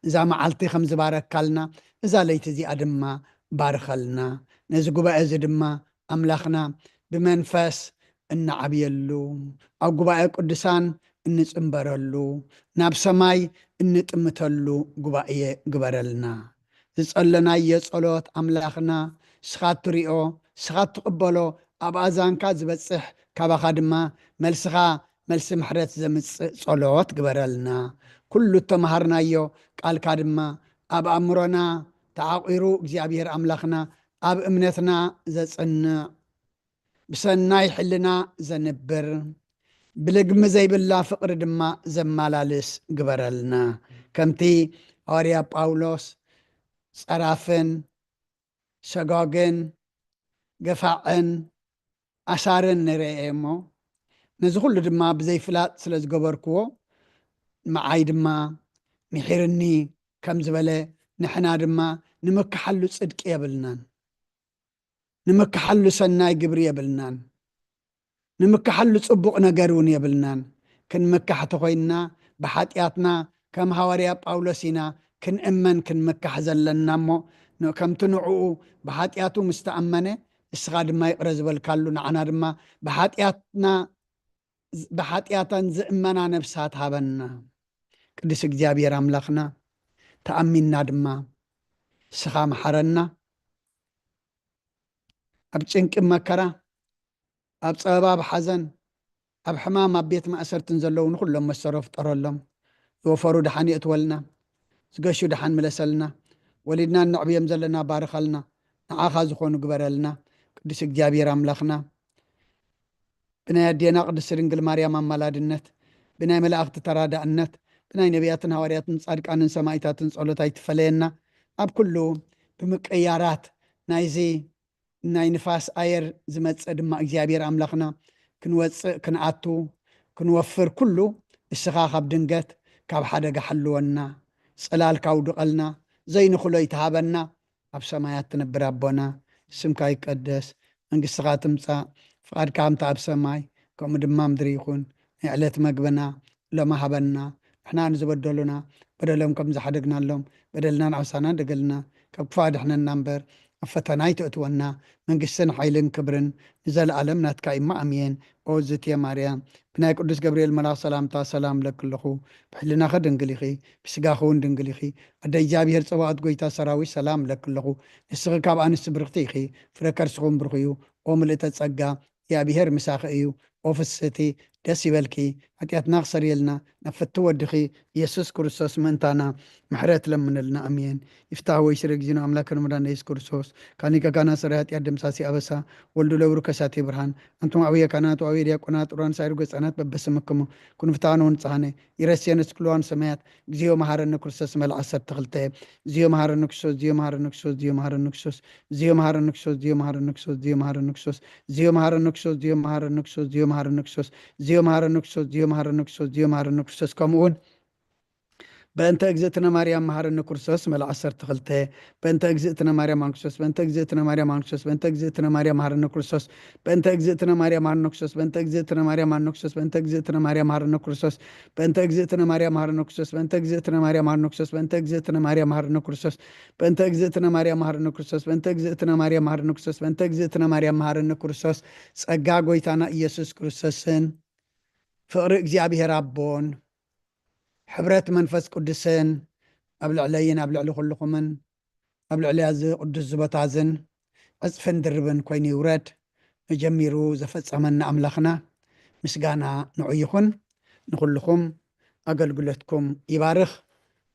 እዛ መዓልቲ ከም ዝባረካልና እዛ ለይቲ እዚኣ ድማ ባርኸልና። ነዚ ጉባኤ እዚ ድማ ኣምላኽና ብመንፈስ እንዓብየሉ፣ ኣብ ጉባኤ ቅዱሳን እንጽንበረሉ፣ ናብ ሰማይ እንጥምተሉ ጉባኤ ግበረልና። ዝጸለናዮ ጸሎት ኣምላኽና ንስኻ እትሪኦ፣ ንስኻ እትቕበሎ፣ ኣብ ኣዛንካ ዝበጽሕ፣ ካባኻ ድማ መልስኻ መልሲ ምሕረት ዘምጽእ ጸሎት ግበረልና። ኩሉ እተመሃርናዮ ቃልካ ድማ ኣብ ኣእምሮና ተዓቒሩ እግዚኣብሔር ኣምላኽና ኣብ እምነትና ዘጽንዕ፣ ብሰናይ ሕልና ዘንብር፣ ብልግሚ ዘይብላ ፍቕሪ ድማ ዘመላልስ ግበረልና። ከምቲ ሃዋርያ ጳውሎስ ጸራፍን ሰጓግን ገፋዕን ኣሳርን ንርኤ እሞ፣ ነዚ ኩሉ ድማ ብዘይፍላጥ ስለ ዝገበርክዎ፣ ንዓይ ድማ ምሒርኒ ከም ዝበለ፣ ንሕና ድማ ንምክሓሉ ጽድቂ የብልናን። ንምክሓሉ ሰናይ ግብሪ የብልናን። ንምክሓሉ ጽቡቕ ነገር እውን የብልናን። ክንምካሕ ተኾይንና፣ ብሓጢኣትና ከም ሃዋርያ ጳውሎስ ኢና ክንእመን ክንምካሕ ዘለና እሞ፣ ን-፣ ከምቲ ንዕኡ ብሓጢኣቱ ምስ ተኣመነ፣ ንስኻ ድማ ይቕረ ዝበልካሉ፣ ንዓና ድማ ብሓጢኣትና፣ ብሓጢኣተን ዝእመና ነፍሳት ሃበና። ቅዱስ እግዚኣብሔር ኣምላኽና፣ ተኣሚንና ድማ ንስኻ መሓረና። ኣብ ጭንቂ መከራ፣ ኣብ ጸበባ፣ ኣብ ሓዘን፣ ኣብ ሕማም፣ ኣብ ቤት ማእሰርትን ዘለዉ ንኹሎም መሰሮ ፍጠረሎም። ዝወፈሩ ደሓን የእትወልና፣ ዝገሹ ደሓን ምለሰልና፣ ወሊድና እነዕብዮም ዘለና ባርኸልና፣ ንዓኻ ዝኾኑ ግበረልና። ቅዱስ እግዚኣብሔር ኣምላኽና፣ ብናይ ኣዴና ቅድስቲ ድንግል ማርያም ኣማላድነት፣ ብናይ መላእኽቲ ተራዳእነት፣ ብናይ ነቢያትን ሃዋርያትን ጻድቃንን ሰማዕታትን ጸሎት ኣይትፈለየና። ኣብ ኩሉ ብምቅያራት ናይዚ ናይ ንፋስ ኣየር ዝመጽእ ድማ እግዚኣብሔር ኣምላኽና ክንወጽእ፣ ክንኣቱ፣ ክንወፍር ኩሉ ንስኻ ካብ ድንገት ካብ ሓደጋ ሓልወና። ጽላልካ ኣውድቐልና፣ ዘይንኽሎ ይትሃበና። ኣብ ሰማያት ትነብር ኣቦና፣ ስምካ ይቀደስ፣ መንግስትኻ ትምጻእ፣ ፍቓድካ ከምቲ ኣብ ሰማይ ከምኡ ድማ ምድሪ ይኹን። ናይ ዕለት መግብና ሎሚ ሃበና፣ ንሕና ንዝበደሉና በደሎም ከም ዝሓደግናሎም በደልናን ዓሳናን ደገልና ካብ ክፉእ ኣድሕነና እምበር ኣብ ፈተና ኣይተእትወና። መንግስትን ሓይልን ክብርን ንዘለኣለም ናትካ እማ ኣምየን። ኦ ዝትየ ማርያም ብናይ ቅዱስ ገብርኤል መልኣኽ ሰላምታ ሰላም እለኪ ኣለኹ። ብሕልናኺ ድንግል ኢኺ፣ ብስጋኺ እውን ድንግል ኢኺ። ኣደ እግዚኣብሔር ጸባኦት ጎይታ ሰራዊት ሰላም እለኪ ኣለኹ። ንስኺ ካብ ኣንስቲ ብርኽቲ ኢኺ፣ ፍረ ከርስኹም ብሩኽ እዩ። ኦ ምልእተ ጸጋ እግዚኣብሔር ምሳኺ እዩ። ኦ ፍስህቲ ደስ ይበልኪ፣ ሓጢኣትና ክሰርየልና ናብ ፍትው ወድኺ ኢየሱስ ክርስቶስ ምእንታና ምሕረት ለምንልና። ኣሜን። ይፍታህ ወይ ስረ ጊዜና ኣምላክ መድኃኒነ ኢየሱስ ክርስቶስ ካኒቀ ካና ሰራይ ኃጢአት ደምሳሲ አበሳ ወልዱ ለብሩ ከሳቴ ብርሃን አንቱም አብየ ካህናት ወአብየ ዲያቆናት ዑራን ሳይሩ ገጻናት በበስምክሙ ኩንፍታን ወንጻሃነ ይረስየን እስክልዋን ሰማያት እግዚኦ መሐረነ ክርስቶስ መልዓ ዓሰርተ ክልተ። እግዚኦ መሐረነ ክርስቶስ፣ እግዚኦ መሐረነ ክርስቶስ፣ እግዚኦ መሐረነ ክርስቶስ፣ እግዚኦ መሐረነ ክርስቶስ፣ እግዚኦ መሐረነ ክርስቶስ፣ እግዚኦ መሐረነ ክርስቶስ፣ እግዚኦ መሐረነ ክርስቶስ፣ እግዚኦ መሐረነ ክርስቶስ፣ እግዚኦ መሐረነ ክርስቶስ፣ እግዚኦ መሐረነ ክርስቶስ፣ እግዚኦ መሐረነ ክርስቶስ፣ ከምኡ እውን በእንተ እግዝእትነ ማርያም መሐረነ ክርስቶስ መልዓ ዓሰርተ ክልተ። በእንተ እግዝእትነ ማርያም መሐረነ ክርስቶስ፣ በእንተ እግዝእትነ ማርያም መሐረነ ክርስቶስ፣ በእንተ እግዝእትነ ማርያም መሐረነ ክርስቶስ፣ በእንተ እግዝእትነ ማርያም መሐረነ ክርስቶስ፣ በእንተ እግዝእትነ ማርያም መሐረነ ክርስቶስ፣ በእንተ እግዝእትነ ማርያም መሐረነ ክርስቶስ፣ በእንተ እግዝእትነ ማርያም መሐረነ ክርስቶስ፣ በእንተ እግዝእትነ ማርያም መሐረነ ክርስቶስ፣ በእንተ እግዝእትነ ማርያም መሐረነ ክርስቶስ፣ በእንተ እግዝእትነ ማርያም መሐረነ ክርስቶስ፣ በእንተ እግዝእትነ ማርያም መሐረነ ክርስቶስ፣ በእንተ እግዝእትነ ማርያም መሐረነ ክርስቶስ፣ ጸጋ ጎይታና ኢየሱስ ክርስቶስን ፍቕሪ እግዚኣብሔር ኣቦን ሕብረት መንፈስ ቅዱስን ኣብ ልዕለይን ኣብ ልዕሊ ኩልኹምን ኣብ ልዕሊ እዚ ቅዱስ ዝበታዝን ዕጽፍን ድርብን ኮይኑ ይውረድ። መጀሚሩ ዘፈጸመና ኣምላኽና ምስጋና ንዑ ይኹን። ንኹልኹም ኣገልግሎትኩም ይባርኽ።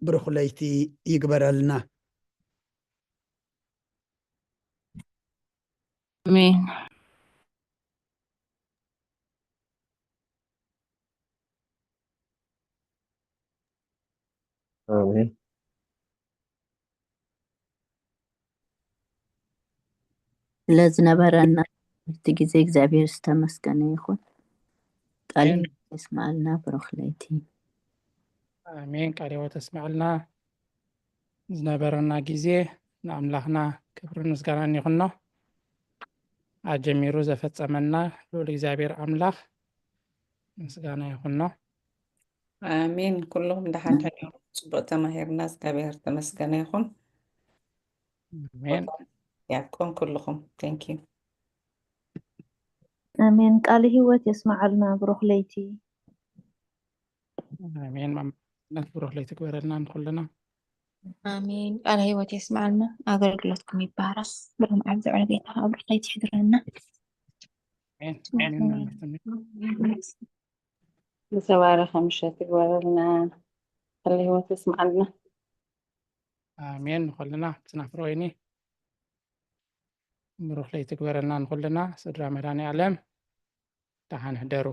ብሩኽ ለይቲ ይግበረልና። ኣሜን። ኣሜን። ስለዝነበረና እቲ ግዜ እግዚኣብሔር ዝተመስገነ ይኹን። ቃል ኣሜን። የስማዓልና። ብሩኽ ለይቲ። ኣሜን። ቃለ ሕይወት የስማዓልና። ዝነበረና ግዜ ንኣምላኽና ክብርን ምስጋናን ይኹኖ። ኣጀሚሩ ዘፈጸመና ልዑል እግዚኣብሔር ኣምላኽ ምስጋና ይኹኖ። ኣሜን። ኩልኹም ደሓን ሕደሩ። ጽቡቕ ተማሂርና። እግዚኣብሔር ተመስገነ ይኹን። ኣሜን። ያቆም ኩልኹም። Thank you። ኣሜን። ቃለ ህይወት የስመዓልና። ብሩኽ ለይቲ። ኣሜን። መምህርነት ብሩኽ ለይቲ ግበረልና ንኹልና። ኣሜን። ቃለ ህይወት የስመዓልና። ኣገልግሎትኩም ይባረኽ። ብሩህ መዓልቲ ዕረ ጌታ ኣብ ርኸይቲ ይሕድረና። ኣሜን። ኣሜን። መምህር ትምኒት። ዝተባረኸ ምሸት ይግበረልና። ቃለ ህይወት የስመዓልና። ኣሜን። ንኹልና ስናፍሮ ወይኒ ብሩኽ ለይቲ ግበረልና ንኹልና። ስድራ መድኃኔ ዓለም ደሓን ሕደሩ።